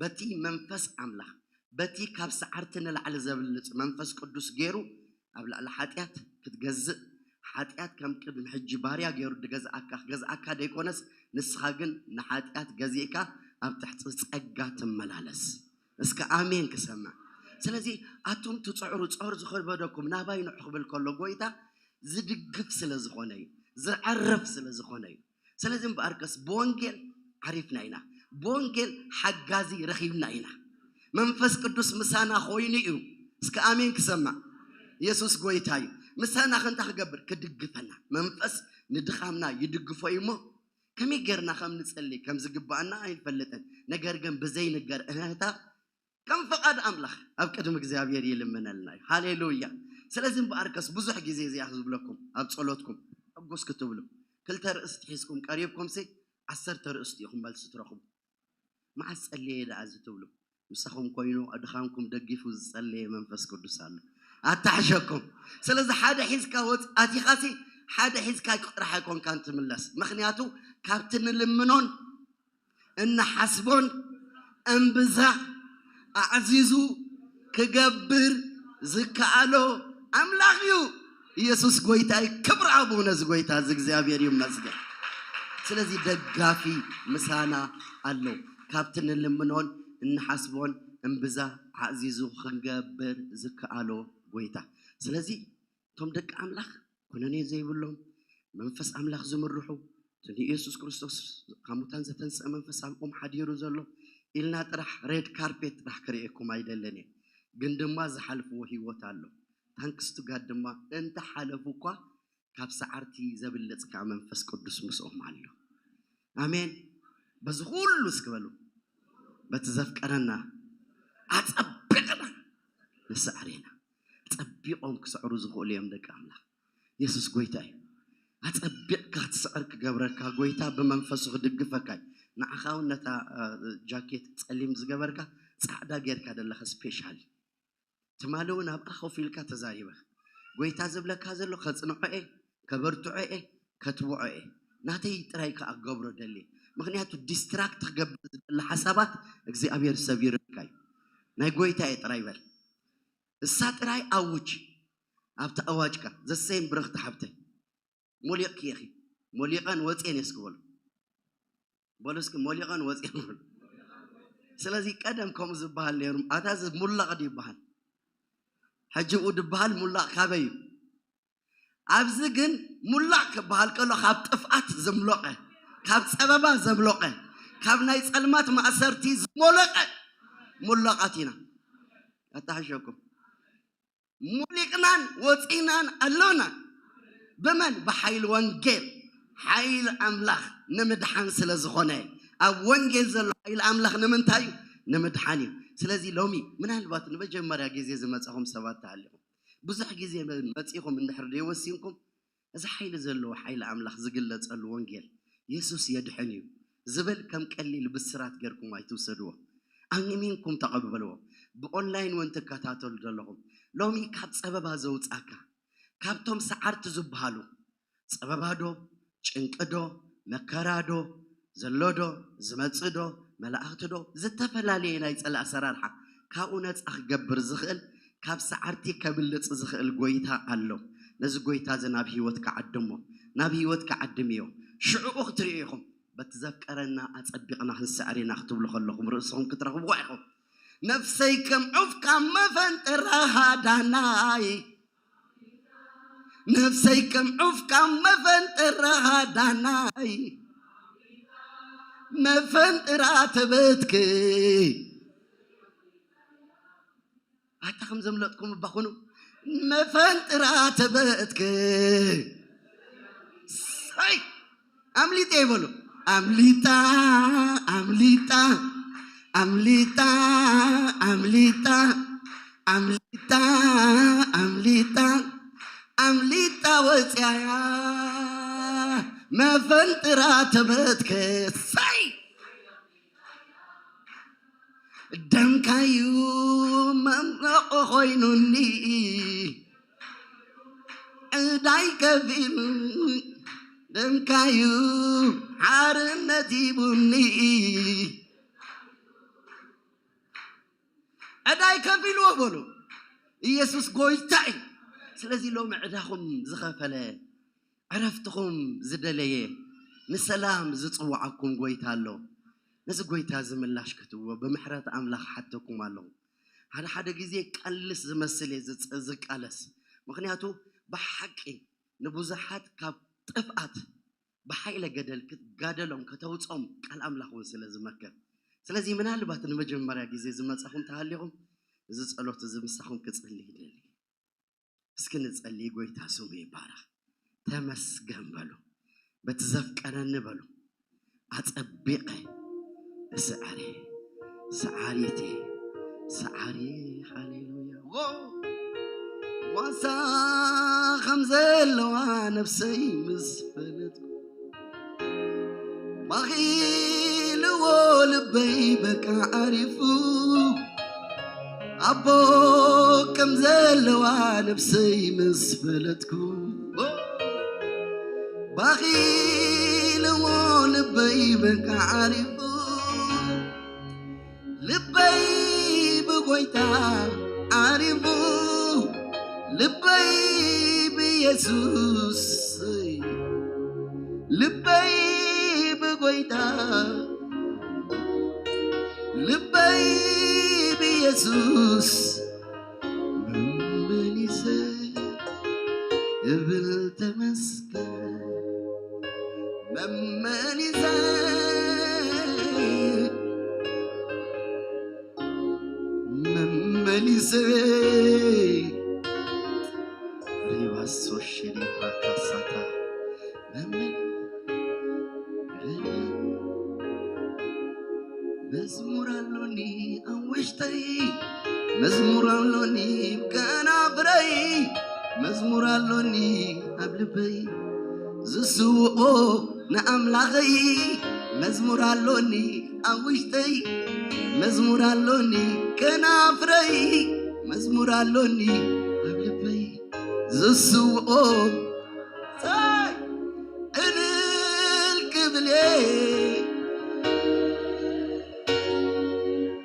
በቲ መንፈስ ኣምላኽ፣ በቲ ካብ ሰዓርቲ ንላዕሊ ዘብልጽ መንፈስ ቅዱስ ገይሩ ኣብ ልዕሊ ሓጢኣት ክትገዝእ፣ ሓጢኣት ከም ቅድሚ ሕጂ ባርያ ገይሩ ድገዝኣካ ክገዝኣካ ደይኮነስ፣ ንስኻ ግን ንሓጢኣት ገዚእካ ኣብ ትሕቲ ጸጋ ትመላለስ። እስከ ኣሜን ክሰምዕ። ስለዚ ኣቱም ትጽዕሩ፣ ጾር ዝኸበደኩም ናባይ ንዑ ክብል ከሎ ጎይታ ዝድግፍ ስለ ዝኾነ እዩ፣ ዘዕርፍ ስለ ዝኾነ እዩ። ስለዚ እምበኣርከስ ብወንጌል ዓሪፍና ኢና፣ ብወንጌል ሓጋዚ ረኺብና ኢና። መንፈስ ቅዱስ ምሳና ኮይኑ እዩ። እስከ ኣሜን ክሰማዕ። የሱስ ጎይታ እዩ። ምሳና ከንታ ክገብር ክድግፈና። መንፈስ ንድኻምና ይድግፎ እዩ እሞ ከመይ ጌርና ከም ንጸሊ ከም ዝግባኣና ኣይንፈልጥን። ነገር ግን ብዘይንገር እህህታ ከም ፍቓድ ኣምላኽ ኣብ ቅድሚ እግዚኣብሔር ይልምነልና እዩ። ሃሌሉያ። ስለዚ እምበኣርከስ ብዙሕ ግዜ እዚኣ ዝብለኩም ኣብ ጸሎትኩም ሕጉስ ክትብሉ ክልተ ርእስቲ ሒዝኩም ቀሪብኩም ሲ ዓሰርተ ርእስቲ ኢኹም መልሲ ትረኽቡ። መዓስ ጸልየ ደኣ እዚ ትብሉ ምሳኹም ኮይኑ ድኻምኩም ደጊፉ ዝጸለየ መንፈስ ቅዱስ ኣሎ ኣታሕሸኩም። ስለዚ ሓደ ሒዝካ ወጽ ኣቲኻሲ ሓደ ሒዝካ ጥራሕ ኣይኮንካን ትምለስ። ምኽንያቱ ካብቲ ንልምኖን እንሓስቦን እምብዛ ኣዕዚዙ ክገብር ዝከኣሎ ኣምላኽ እዩ። ኢየሱስ ጎይታ እዩ። ክብሪ ኣብኡ ነዚ ጎይታ እዚ እግዚኣብሔር ይመስገን። ስለዚ ደጋፊ ምሳና ኣሎ። ካብቲ ንልምኖን እንሓስቦን እምብዛ ኣዕዚዙ ክንገብር ዝከኣሎ ጎይታ። ስለዚ እቶም ደቂ ኣምላኽ ኩነኔ ዘይብሎም መንፈስ ኣምላኽ ዝምርሑ እቲ ንኢየሱስ ክርስቶስ ካብ ሙታን ዘተንስአ መንፈስ ኣብኦም ሓዲሩ ዘሎ ኢልና ጥራሕ ሬድ ካርፔት ጥራሕ ክርእየኩም ኣይደለን እየ። ግን ድማ ዝሓልፍዎ ህይወት ኣሎ። ታንክስ ቱ ጋድ ድማ እንተሓለፉ እኳ ካብ ሰዓርቲ ዘብልጽ ከዓ መንፈስ ቅዱስ ምስኦም ኣሎ። ኣሜን። በዚ ኩሉ እስኪ በሉ በቲ ዘፍቀረና ኣጸቢቕና ንስዕር ኢና። ጸቢቖም ክስዕሩ ዝኽእሉ እዮም ደቂ ኣምላኽ። የሱስ ጎይታ እዩ። ኣጸቢቕካ ክትስዕር ክገብረካ ጎይታ ብመንፈሱ ክድግፈካ እዩ። ንዓኻ እውን ነታ እ፣ ጃኬት ጸሊም ዝገበርካ ጻዕዳ ጌርካ ዘለኻ ስፔሻል ትማሊ እውን ኣብኣ ኮፍ ኢልካ ተዛሪበ። ጎይታ ዝብለካ ዘሎ ከጽንዖ እየ፣ ከበርትዖ እየ፣ ከትብዖ እየ። ናተይ ጥራይ ከኣ ክገብሮ ደልየ። ምኽንያቱ ዲስትራክት ክገብር ዝደሊ ሓሳባት እግዚኣብሔር ሰቢሩልካ እዩ። ናይ ጎይታ እየ ጥራይ በል። እሳ ጥራይ ኣውጅ። ኣብቲ ኣዋጅካ ዘሰይም ብርኽቲ ሓብተይ ሞሊቕኪ ኢኺ። ሞሊቐን ወፅየን እየ እስኪ በሉ። በሉ እስኪ ሞሊቐን ወፅየን በሉ። ስለዚ ቀደም ከምኡ ዝበሃል ነይሩ። ኣታ እዚ ሙላቕ ድዩ ይበሃል? ሕጂ ብኡ ድበሃል ሙላቕ ካበይ እዩ? ኣብዚ ግን ሙላቕ ክበሃል ከሎ ካብ ጥፍኣት ዝምሎቐ፣ ካብ ጸበባ ዘምሎቐ፣ ካብ ናይ ጸልማት ማእሰርቲ ዝሞለቐ ሙላቓት ኢና። ኣታሕሸኩም። ሞሊቕናን ወፂናን ኣሎና። ብመን? ብሓይሊ ወንጌል። ሓይሊ ኣምላኽ ንምድሓን ስለ ዝኾነ፣ ኣብ ወንጌል ዘሎ ሓይሊ ኣምላኽ ንምንታይ እዩ? ንምድሓን እዩ። ስለዚ ሎሚ ምናልባት ንመጀመርያ ግዜ ዝመጻኹም ሰባት ተሃሊኹም፣ ብዙሕ ግዜ መጺኹም እንድሕር ደይወሲንኩም፣ እዚ ሓይሊ ዘለዎ ሓይሊ ኣምላኽ ዝግለጸሉ ወንጌል የሱስ የድሕን እዩ ዝብል ከም ቀሊል ብስራት ጌርኩም ኣይትውሰድዎ። ኣሚንኩም ተቐበልዎ። ብኦንላይን እውን ትከታተሉ ዘለኹም ሎሚ ካብ ጸበባ ዘውጻካ፣ ካብቶም ሰዓርቲ ዝበሃሉ ጸበባ ዶ፣ ጭንቂ ዶ፣ መከራ ዶ፣ ዘሎ ዶ፣ ዝመጽእ ዶ፣ መላእኽቲ ዶ፣ ዝተፈላለየ ናይ ጸላ ኣሰራርሓ ካብኡ ነጻ ክገብር ዝኽእል፣ ካብ ሰዓርቲ ከብልጽ ዝኽእል ጎይታ ኣሎ። ነዚ ጎይታ እዚ ናብ ህይወትካ ዓድሞ፣ ናብ ህይወትካ ዓድምዮ። ሽዕኡ ክትርእዩ ኢኹም። በቲ ዘፍቀረና ኣጸቢቕና ክንስዕር ኢና ክትብሉ ከለኹም ርእስኹም ክትረኽብዎ ኢኹም። ነፍሰይ ከም ዑፍ ካብ መፈንጥራኻ ዳናይ፣ ነፍሰይ ከም ዑፍ ካብ መፈንጥራኻ ዳናይ፣ መፈንጥራ ተበትክ። ኣታ ከም ዘምለጥኩም እባ ኩኑ፣ መፈንጥራ ተበትክ። ሳይ ኣምሊጠ ይበሉ። ኣምሊጣ ኣምሊጣ ኣምሊጣ ኣምሊጣ ኣምሊጣ ኣምሊጣ ኣምሊጣ ወፅያያ፣ መፈንጥራ ተበትክ። ሳይ ደምካዩ መምረቑ ኮይኑኒ፣ ዕዳይ ከፊሉ። ደምካዩ ሓርነት ሂቡኒ፣ ዕዳይ ከፊልዎ በሉ። ኢየሱስ ጎይታ እዩ። ስለዚ ሎሚ ዕዳኹም ዝኸፈለ፣ ዕረፍትኹም ዝደለየ፣ ንሰላም ዝጽውዓኩም ጎይታ ኣሎ። ነዚ ጎይታ እዚ ምላሽ ክትህብዎ ብምሕረት ኣምላኽ ሓተኩም ኣለኹ። ሓደ ሓደ ግዜ ቀልስ ዝመስል እየ ዝጽ-፣ ዝቃለስ። ምኽንያቱ ብሓቂ ንብዙሓት ካብ ጥፍኣት ብሓይለ ገደል ክትጋደሎም ከተውጾም ቃል ኣምላኽ እውን ስለ ዝመክር። ስለዚ ምናልባት ንመጀመርያ ግዜ ዝመጻኹም ተሃሊኹም፣ እዚ ጸሎት እዚ ምሳኹም ክጽሊ ይደሊ። እስኪ ንጸሊ። ጎይታ ስሙ ይባረኽ። ተመስገን በሉ። በቲ ዘፍቀረኒ በሉ። ኣጸቢቐ እስዕሬ፣ ሰዓሪቴ፣ ሰዓሪ፣ ሃሌሉያ። ዎ! ዋሳ ከም ዘለዋ ነፍሰይ ምስ ፈለጥኩ፣ ባኺልዎ ልበይ በቃ ዓሪፉ። ኣቦ ከም ዘለዋ ነፍሰይ ምስ ፈለጥኩ፣ ባኺልዎ ልበይ በቃ ዓሪፉ። ልበይ ብጎይታ ዓሪፉ፣ ልበይ ብየሱስ፣ ልበይ ብጎይታ፣ ልበይ ብየሱስ መመሊሰ እብል ተመስገን። መመሊሰ፣ መመሊሰ ሪባሶ ሽሪባ ካሳታ መመ-፣ መዝሙር ኣሎኒ ኣብ ውሽጠይ፣ መዝሙር ኣሎኒ ኣብ ከናፍረይ፣ መዝሙር ኣሎኒ ኣብ ልበይ፣ ዝስውኦ ንኣምላኸይ። መዝሙር ኣሎኒ ኣብ ውሽጠይ፣ መዝሙር ኣሎኒ ከናፍረይ፣ መዝሙር ኣሎኒ ኣብ ልበይ፣ ዝስውኦ ሳይ እልል ክብል እየ፣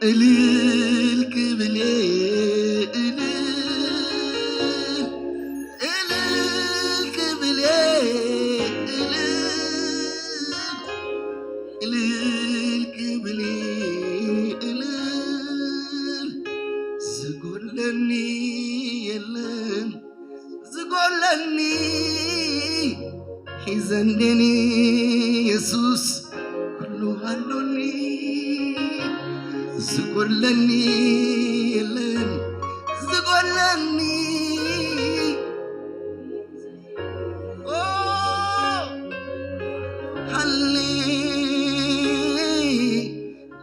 እልል ክብል እየ፣ እልል፣ እልል ክብል እየ፣ እልል፣ እልል ክብል እየ፣ እልል። ዝጎድለኒ የለን፣ ዝጎድለኒ ሒዘ እንዴኒ የሱስ ኩሉ ኣሎኒ። ዝጎድለኒ የለን፣ ዝጎድለኒ ኦ፣ ሃሌ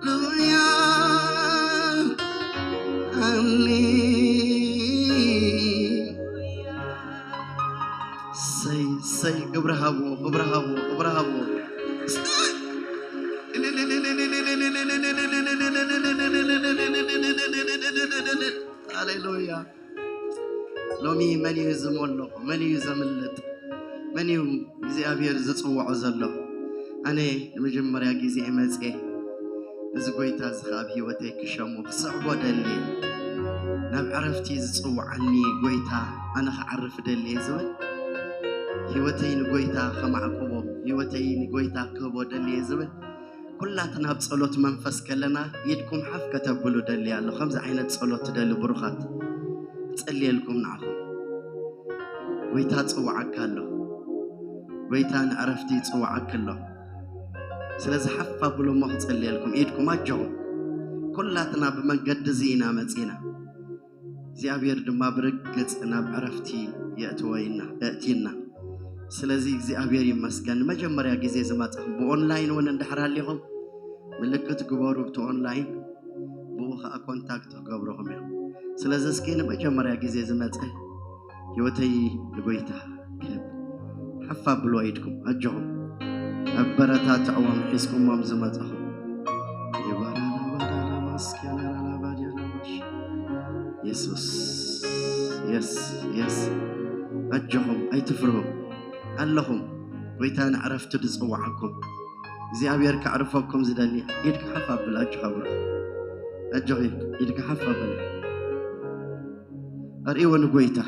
ሉያ፣ ሃሌ። ሰይ፣ ሰይ፣ ክብሪ ሃብዎ፣ ክብሪ ሃብዎ፣ ክብሪ ሃብዎ። ሃሌሉያ። ሎሚ መን እዩ ዝመልኦ? መን እዩ ዘምልጥ? መን እዩ እግዚኣብሔር ዝጽውዖ ዘሎ? ኣነ ንመጀመርያ ግዜ እየ መጽየ። እዚ ጎይታ እዚ ኸኣ ኣብ ህይወተይ ክሸሞ፣ ክስዕቦ ደልየ። ናብ ዕረፍቲ ዝጽውዓኒ ጎይታ ኣነ ክዓርፍ ደልየ ዝብል፣ ህይወተይ ንጎይታ ከማዕቁቦ፣ ህይወተይ ንጎይታ ክህቦ ደልየ ዝብል፣ ኩላትና ኣብ ጸሎት መንፈስ ከለና ኢድኩም ሓፍ ከተብሉ ደልየ ኣሎ። ከምዚ ዓይነት ጸሎት ትደሊ ብሩኻት፣ ጸልየልኩም ንዓኹም። ጎይታ ጽውዓካ ኣሎ። ጎይታ ንዕረፍቲ ይጽውዓካ ኣሎ። ስለዚ ሓፍ ኣብሉ እሞ ክጸልየልኩም፣ ኢድኩም ኣጆኹም። ኩላትና ብመንገዲ እዚ ኢና መጺና። እግዚኣብሔር ድማ ብርግጽ ናብ ዕረፍቲ የእትወና፣ የእትየና። ስለዚ እግዚኣብሔር ይመስገን። ንመጀመርያ ግዜ ዝመጻኹም ብኦንላይን እውን እንድሕር ሃሊኹም ምልክት ግበሩ፣ ብቲ ኦንላይን ብኡ ኸዓ ኮንታክት ክገብርኹም እዮም። ስለዚ እስኪ ንመጀመርያ ግዜ ዝመጸ ህይወተይ ንጎይታ ክህብ ሓፍ ኣብልዎ ኢድኩም ኣጆኹም። ኣበረታትዕዎም ሒዝኩሞም ዝመጻኹም። የሱስ፣ የስ፣ የስ። ኣጆኹም ኣይትፍርሁ። ኣለኹም። ጎይታ ንዕረፍቲ ዝጽውዓኩም። እግዚኣብሔር ከዕርፈኩም ዝደሊ ኢድካ ሓፍ ኣብላ ኣጆኻ ብሩኽ። ኣጆኺ ኢድካ ሓፍ ኣብላ። ኣርእይዎ ንጎይታ።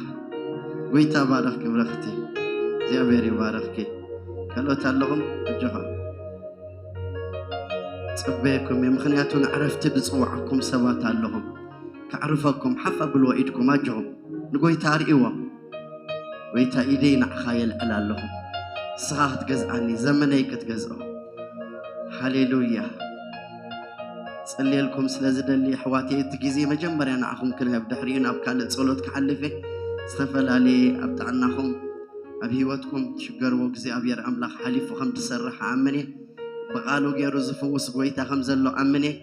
ጎይታ ባረኽኪ ብረኽቲ። እግዚኣብሔር ይባረኽኪ። ካልኦት ኣለኹም? ኣጆኻ። ጽበየኩም እየ፣ ምኽንያቱ ንዕረፍቲ ዝጽውዓኩም ሰባት ኣለኹም። ከዕርፈኩም ሓፍ ኣብልዎ ኢድኩም ኣጆኹም። ንጎይታ ኣርእይዎ። ጎይታ ኢደይ ንዓኻ የልዕል ኣለኹ። ንስኻ ክትገዝኣኒ፣ ዘመነይ ክትገዝኦ። ሃሌሉያ። ጸልየልኩም ስለ ዝደሊ ኣሕዋተይ፣ እቲ ግዜ መጀመርያ ንዓኹም ክንህብ፣ ድሕሪኡ ናብ ካልእ ጸሎት ክሓልፍ እየ። ዝተፈላለየ ኣብ ጥዕናኹም፣ ኣብ ህይወትኩም ትሽገርዎ እግዚኣብሔር ኣምላኽ ሓሊፉ ከም ዝሰርሕ ኣምን እየ። ብቓሉ ገይሩ ዝፍውስ ጎይታ ከም ዘሎ ኣምን እየ።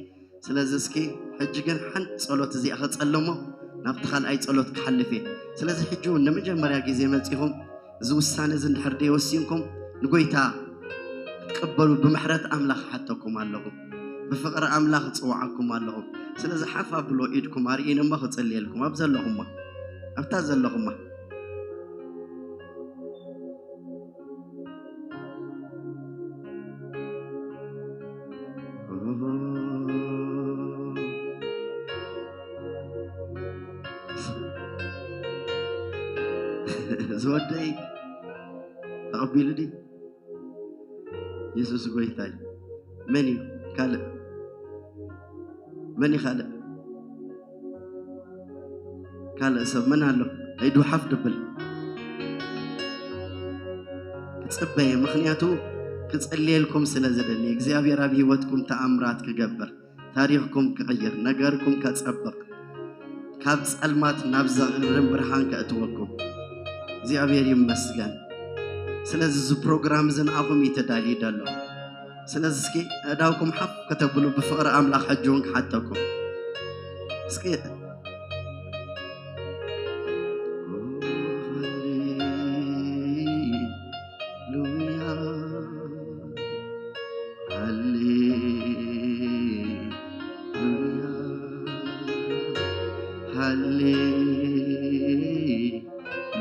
ስለዚ እስኪ ሕጂ ግን ሓንቲ ጸሎት እዚኣ ክጸልሞ ናብቲ ካልኣይ ጸሎት ክሓልፍ እየ። ስለዚ ሕጂ እውን ንመጀመርያ ግዜ መጺኹም እዚ ውሳነ እዚ እንድሕር ደይወሲንኩም ንጎይታ ክትቅበሉ ብምሕረት ኣምላኽ ሓተኩም ኣለኹ። ብፍቕሪ ኣምላኽ እጽውዓኩም ኣለኹ። ስለዚ ሓፍ ኣብሎ ኢድኩም ኣርእይኒ እሞ ክጽልየልኩም ኣብ ዘለኹሞ፣ ኣብታ ዘለኹማ። ዝወደይ ተቐቢሉ ድዩ? የሱስ ጎይታ እዩ። መን እዩ ካልእ? መን እዩ ካልእ? ካልእ ሰብ መን ኣሎ? ኢዱ ሓፍ ድብል። ክጽበየ፣ ምኽንያቱ ክጽልየልኩም ስለ ዝደሊ፣ እግዚኣብሔር ኣብ ህይወትኩም ተኣምራት ክገብር፣ ታሪኽኩም ክቕይር፣ ነገርኩም ከጸብቕ፣ ካብ ጸልማት ናብ ዘቕርም ብርሃን ከእትወኩም። እግዚኣብሔር ይመስገን። ስለዚ እዚ ፕሮግራም እዚ ንኣኹም እዩ ተዳልዩ ዘሎ። ስለዚ እስኪ ኣእዳውኩም ሓፍ ከተብሉ ብፍቕሪ ኣምላኽ ሕጂ እውን ክሓተኩም። እስኪ ሃሌሉያ፣ ሃሌሉያ፣ ሃሌ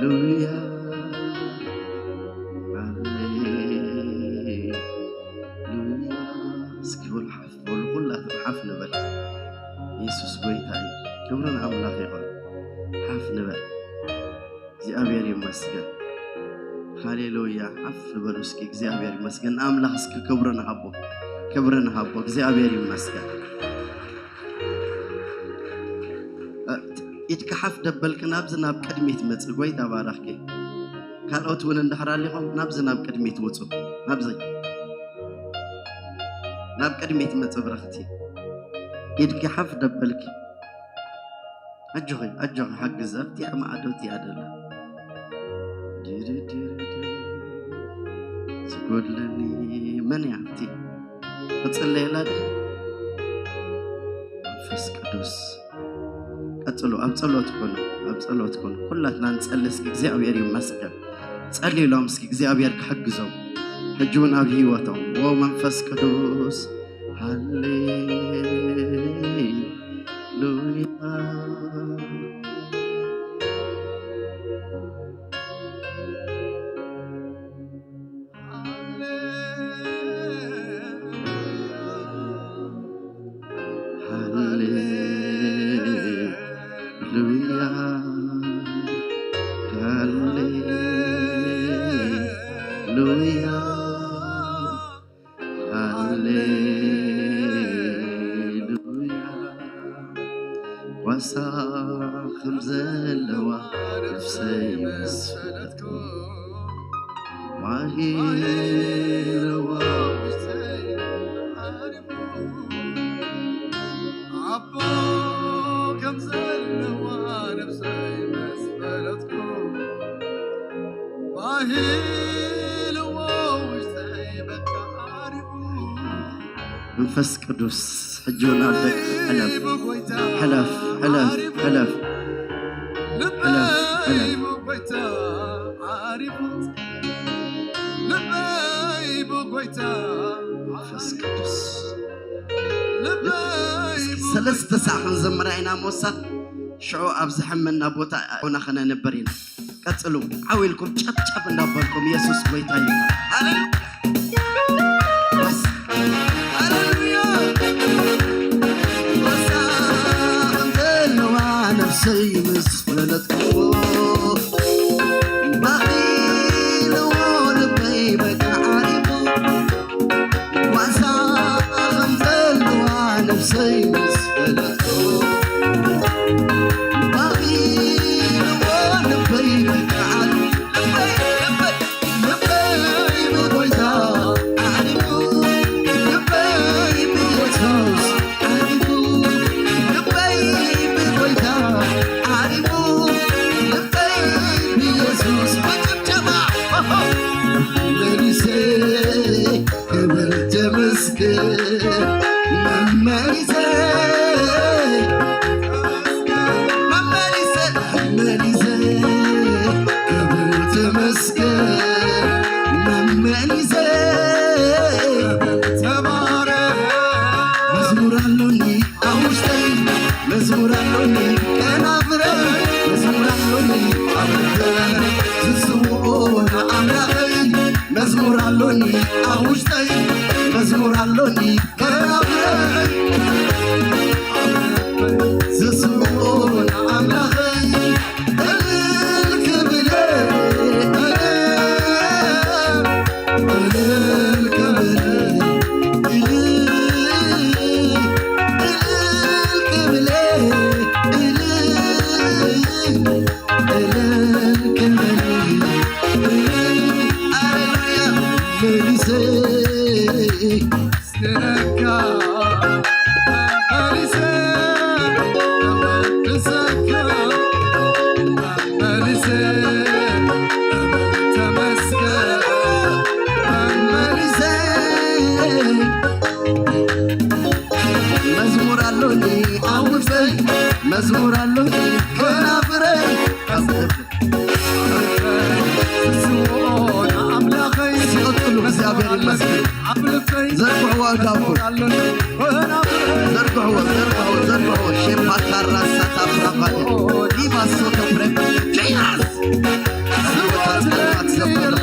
ሉያ፣ ሃሌሉያ። እስኪ በሉ ሓፍ በሉ፣ ኩላትና ሓፍ ንበል። የሱስ ጎይታ እዩ። ክብሪ ንኣምላኽ ይኹን። ሓፍ ንበል። እግዚኣብሔር ይመስገን። ሃሌሉያ። ሓፍ በሉ እስኪ፣ እግዚኣብሔር ይመስገን። ንኣምላኽ እስኪ ክብሪ ንሃቦ፣ ክብሪ ንሃቦ። እግዚኣብሔር ይመስገን። ኢድካ ሓፍ ደበልክ ናብዚ ናብ ቅድሚት መጽእ። ጎይታ ባረኽኪ። ካልኦት እውን እንድሕር ኣሊኹም ናብዚ ናብ ቅድሚት ውጹ። ናብዚ ናብ ቅድሚት መጽእ ብረኽቲ። ኢድኪ ሓፍ ደበልኪ። ኣጆኺ፣ ኣጆኺ፣ ሓግዝ። ኣብቲኣ ማዕዶ እቲኣ ደላ። ድርድርድር። ዝጎድለኒ መን እያ ኣብቲ? ክጽለየላ ድየ? መንፈስ ቅዱስ። ቀጽሉ፣ ኣብ ጸሎት ኩኑ፣ ኣብ ጸሎት ኩኑ። ኩላትና ንጸሊ እስኪ፣ እግዚኣብሔር ይመስገን። ጸልዩሎም እስኪ፣ እግዚኣብሔር ክሕግዞም። ሕጂ እውን ኣብ ህይወቶም። ዎ መንፈስ ቅዱስ። ሃሌሉያ። ሃሌሉያ፣ ሃሌሉያ። ንሳ ከም ዘለዋ ነፍሰይ ምስ ፈለጥኩ፣ ማሂለዋ ውሽጠይ ዓሪፉ። ኣቦ ከም ዘለዋ ነፍሰይ ምስ ፈለጥኩ፣ ማሂለዋ ውሽጠይ በቃ ዓሪፉ። መንፈስ ቅዱስ ሕጂ እውን ኣብ ደቂ ሕለፍ፣ ሕለፍ፣ ሕለፍ፣ ሕለፍ፣ ሕለፍ፣ ሕለፍ። መንፈስ ቅዱስ። እስኪ ሰለስተ ሳዕ ክንዘምራ ኢና ሞሳ። ሽዑ ኣብ ዝሐመና ቦታ ሆና ከነንበር ኢና። ቀጽሉ። ዓው ኢልኩም ጨብጨብ እንዳበልኩም የሱስ ጎይታ እዩ። ሃሌሉያ። ሃሌሉያ። ወሳ ከም ዘለዋ ነፍሰይ ምስ ፈለጥኩ፣ ባኺ ኢልዎ ልበይ በቃ ዓሪፉ። ዋሳ ከም ዘለዋ ነፍሰይ ምስ ፈለጥኩ፣ ባኺ ኢልዎ ልበይ በቃ ዓሪፉ። ልበይ፣ ልበይ፣ ልበይ ብጎይታ ዓሪፉ። ልበይ ብየሱስ ዓሪፉ። ልበይ ብጎይታ ዓሪፉ። ልበይ ብየሱስ በጭብጨባ መሊሰ ክብር ተመስገን መመሊሰ መመሊሰ መመሊሰ ክብር ተመስገን መመሊሰ ተባረክ። መዝሙር ኣሎኒ ኣብ ውሽጠይ መዝሙር ኣሎኒ ከናፍረይ መዝሙር ኣሎኒ ኣብ ልበይ ዝስውኦ ንኣምላኸይ መዝሙር ኣሎኒ ኣብ ውሽጠይ መዝሙር ኣሎኒ ከናፍረይ ዝስውኦ ንኣምላኸይ እልል ክብል እልል ክብል እልል ክብል እልል እልል ክብል እልል ሃሌሉያ መሊሰ ስረካ መሊሰ መሊሰ ተመስገን መሊሰ መዝሙር ኣሎኒ ኣብ ውሽጠይ መዝሙር ኣሎኒ ከናፍረይ ዝስውኦ ንኣምላኸይ ሲቐጥሉ እግዚኣብሔር ይመስገን። ኣብ ልበይ ዘርግሕዎ እዳኹም። ዘርግሕዎ፣ ዘርግሕዎ፣ ዘርግሕዎ። ሼፓካራ ሳታፍራፋደ። ዲባሶ ተፍሬ። ጂናስ! ዝጎድለኒ የለን።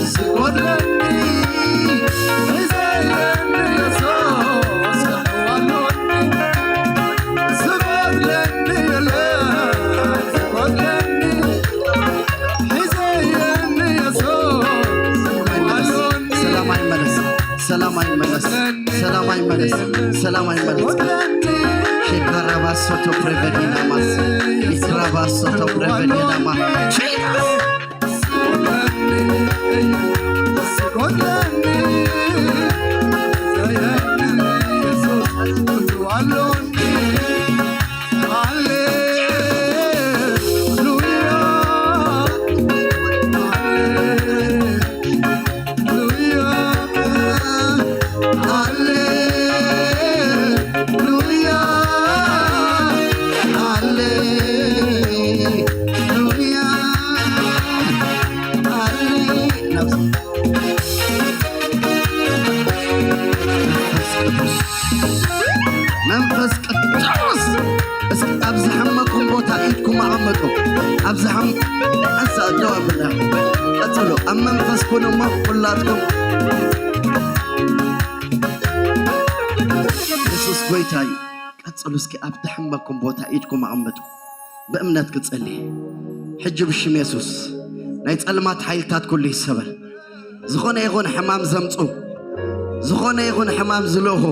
ዝጎድለኒ የለን። ዝጎድለኒ የለን። ዝጎድለኒ ሰላም ኣይመለስ፣ ሰላም ኣይመለስ፣ ሰላም ኣይመለስ። ሺካራባሶቶ ፕሬቨዲናማስ፣ ሊክራባሶቶ ፕሬቨዲናማ። ቺካስ! መንፈስ ቅዱስ፣ መንፈስ ቅዱስ፣ እስኪ ኣብ ዝሓመኩም ቦታ ኢድኩም ኣቐምጡ። ኣብ ዝሓም-፣ ኣንሳ፣ ደው ኣብላ። ቀጽሎ፣ ኣብ መንፈስ ኩኑ እሞ ኩላትኩም። የሱስ ጎይታ እዩ። ቀጽሉ፣ እስኪ ኣብ ዝሓመኩም ቦታ ኢድኩም ኣቐምጡ። ብእምነት ክጸሊ። ሕጂ ብሽም የሱስ ናይ ጸልማት ሓይልታት ኩሉ ይሰበር። ዝኾነ ይኹን ሕማም ዘምጹ፣ ዝኾነ ይኹን ሕማም ዝልእኹ፣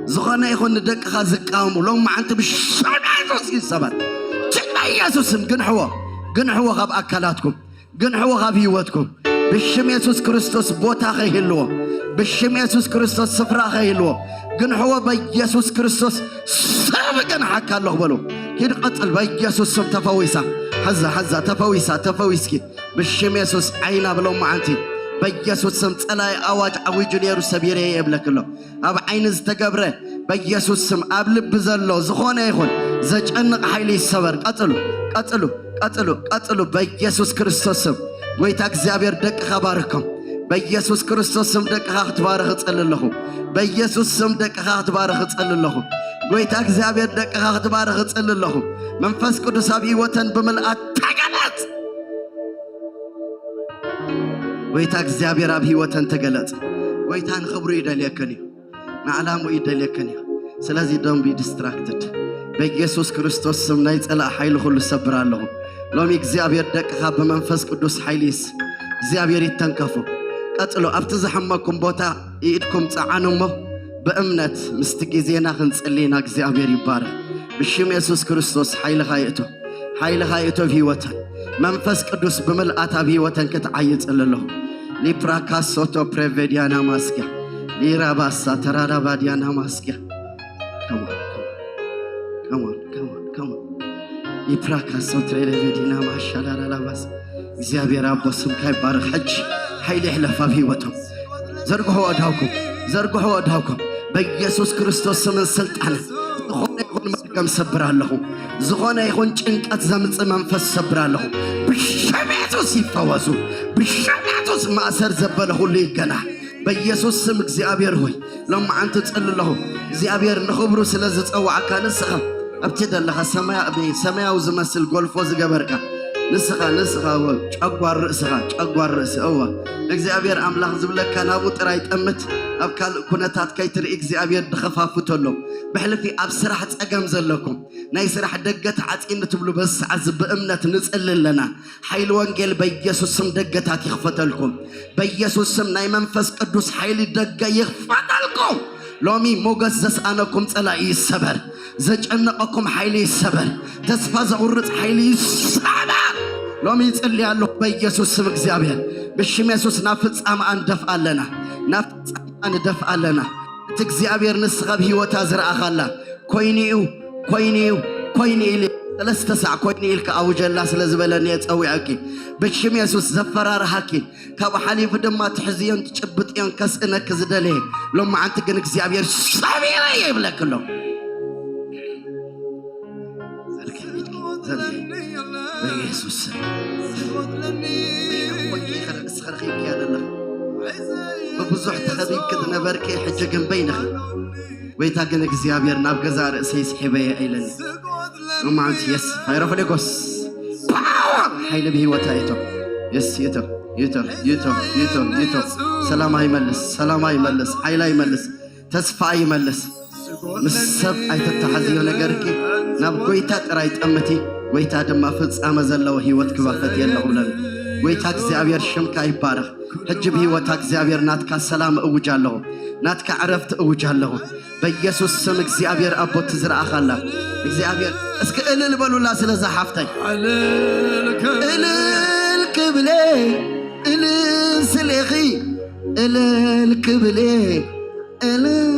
ዝኾነ ይኹን ንደቅኻ ዝቃወሙ ሎም መዓንቲ ብሽም የሱስ ይሰበር። ሽም ኢየሱስም ግንሕዎ፣ ግንሕዎ ካብ ኣካላትኩም፣ ግንሕዎ ካብ ህይወትኩም። ብሽም የሱስ ክርስቶስ ቦታ ከይህልዎ፣ ብሽም የሱስ ክርስቶስ ስፍራ ከይህልዎ፣ ግንሕዎ በኢየሱስ ክርስቶስ ስም ግንሓካ ኣለኹ በሉ። ሂድ ቀጽል፣ በኢየሱስ ስም ተፈዊሳ። ሓዛ፣ ሓዛ፣ ተፈዊሳ፣ ተፈዊስኪ። ብሽም የሱስ ዓይና ብሎም መዓንቲ በኢየሱስ ስም ጸላይ ኣዋጅ ዓዊጁ ነይሩ ሰቢረ የብለክሎ። ኣብ ዓይኒ ዝተገብረ በኢየሱስ ስም ኣብ ልቢ ዘሎ ዝኾነ ይኹን ዘጨንቕ ሓይሊ ይሰበር። ቀጽሉ፣ ቀጽሉ፣ ቀጽሉ፣ ቀጽሉ በኢየሱስ ክርስቶስ ስም። ጎይታ እግዚኣብሔር ደቅኻ ባርኮም። በኢየሱስ ክርስቶስ ስም ደቅኻ ክትባርኽ እጸሊ ኣለኹ። በኢየሱስ ስም ደቅኻ ክትባርኽ እጸሊ ኣለኹ። ጎይታ እግዚኣብሔር ደቅኻ ክትባርኽ እጸሊ ኣለኹ። መንፈስ ቅዱስ ኣብ ህይወተን ብምልኣት ተገለጽ። ጎይታ እግዚኣብሔር ኣብ ህይወተን ተገለጸ። ጎይታ ንኽብሩ ይደልየክን እዩ፣ ንዓላምኡ ይደልየክን እዩ። ስለዚ don't be distracted። በኢየሱስ ክርስቶስ ስም ናይ ጸላእ ሓይሊ ኩሉ ሰብር ኣለኹ። ሎሚ እግዚኣብሔር ደቅኻ ብመንፈስ ቅዱስ ሓይሊ ይስ እግዚኣብሔር ይተንከፉ። ቀጽሎ ኣብቲ ዝሐመኩም ቦታ ኢድኩም ጸዓኑ እሞ ብእምነት ምስቲ ግዜና ክንጽሊ ኢና። እግዚኣብሔር ይባረክ። ብሽም የሱስ ክርስቶስ ሓይልኻ ይእቶ። ሓይልኻ ይእቶ ኣብ ህይወተን። መንፈስ ቅዱስ ብምልኣት ኣብ ህይወተን ክትዓይጽል ኣለኹ። ሊፕራካ ሶቶ ፕሬቬዲያና ማስኪያ ሊራባሳ ተራዳባዲያና ማስኪያ ከሞን ከሞን ከሞን ከሞን ሊፕራካ ሶትሬ ሌቬዲና ማሻላላላባስ። እግዚኣብሔር ኣቦ ስምካ ይባረክ። ሕጂ ሓይሊ ይሕለፍ ኣብ ህይወቶም። ዘርግሑ ኣእዳውኩም፣ ዘርግሑ ኣእዳውኩም። በኢየሱስ ክርስቶስ ስምን ስልጣንን ዝኾነ ይኹን መርገም ሰብር ኣለኹ። ዝኾነ ይኹን ጭንቀት ዘምጽእ መንፈስ ሰብር ኣለኹ። ብሽም የሱስ ይፈወሱ። ብሽም የሱስ ማእሰር ዘበለ ሁሉ ይገናሕ። በኢየሱስ ስም እግዚኣብሔር ሆይ ሎማዓንቲ ጽሊ ኣለኹ። እግዚኣብሔር ንኽብሩ ስለ ዝጸዋዕካ ንስኻ ኣብቲ ዘለኻ ሰማያ-፣ ሰማያዊ ዝመስል ጎልፎ ዝገበርካ ንስኻ፣ ንስኻ እወ ጨጓር ርእስኻ፣ ጨጓር ርእሲ እወ እግዚኣብሔር ኣምላኽ ዝብለካ ናብኡ ጥራይ ጠምት። ኣብ ካልእ ኩነታት ከይትርኢ እግዚኣብሔር ድኸፋፍቶ ኣሎ። ብሕልፊ ኣብ ስራሕ ጸገም ዘለኩም ናይ ስራሕ ደገ ተዓጺኒ ትብሉ በዚ ሰዓት እዚ ብእምነት ንጽሊ ኣለና። ሓይሊ ወንጌል በኢየሱስ ስም ደገታት ይኽፈተልኩም። በኢየሱስ ስም ናይ መንፈስ ቅዱስ ሓይሊ ደገ ይኽፈተልኩም። ሎሚ ሞገስ ዘስኣነኩም ጸላኢ ይሰበር። ዘጨነቐኩም ሓይሊ ይሰበር። ተስፋ ዘቑርጽ ሓይሊ ይሰበር። ሎሚ ይጽሊ ኣለኹ በኢየሱስ ስም እግዚኣብሔር። ብሽም የሱስ ናብ ፍጻመኣ ንደፍኣ ኣለና። ናብ ፍጻመኣ ንደፍኣ ኣለና። እቲ እግዚኣብሔር ንስኻ ኣብ ህይወታ ዝረኣኻላ ኮይኑ እዩ፣ ኮይኑ እዩ፣ ኮይኑ ኢሉ ሰለስተ ሳዕ ኮይኑ ኢልካ ኣውጀላ ስለ ዝበለኒ እየ ጸዊዐኪ። ብሽም የሱስ ዘፈራርሃኪ፣ ካብኡ ሓሊፉ ድማ ትሕዝዮን ትጭብጥዮን ከስእነኪ ዝደለየ፣ ሎማዓንቲ ግን እግዚኣብሔር ሰቢረ እየ ይብለኪ ኣሎ። ዘርጊ ኢድኪ፣ ዘርጊ። በኢየሱስ ስም። ወንጌል ከረእስ ከረኺብኪ ኣለኻ። ብብዙሕ ተኸቢብኪ ዝነበርኪ ሕጂ ግን በይንኺ። ጎይታ ግን እግዚኣብሔር ናብ ገዛ ርእሰይ ስሒበየ ኢለኒ። እማንት የስ ሃይሮፈሌጎስ ፓወር ሓይሊ ብህይወታ ይቶ። የስ ይቶ፣ ይቶ፣ ይቶ፣ ይቶ፣ ይቶ። ሰላማ ይመልስ፣ ሰላማ ይመልስ፣ ሓይላ ይመልስ፣ ተስፋ ይመልስ። ምስ ሰብ ኣይተተሓዝዮ ነገርኪ፣ ናብ ጎይታ ጥራይ ጠምቲ። ጎይታ ድማ ፍጻመ ዘለዎ ህይወት ክባፈት የለኹ ብለኒ። ጎይታ እግዚኣብሔር ሽምካ ይባረኽ። ሕጂ ብህይወታ እግዚኣብሔር ናትካ ሰላም እውጅ ኣለኹ፣ ናትካ ዕረፍቲ እውጅ ኣለኹ። በኢየሱስ ስም እግዚኣብሔር ኣቦ ትዝረኣኻላ። እግዚኣብሔር እስኪ እልል በሉላ ስለዛ ሓፍተይ። እልል ክብሌ እልል ስሌኺ እልል ክብሌ እልል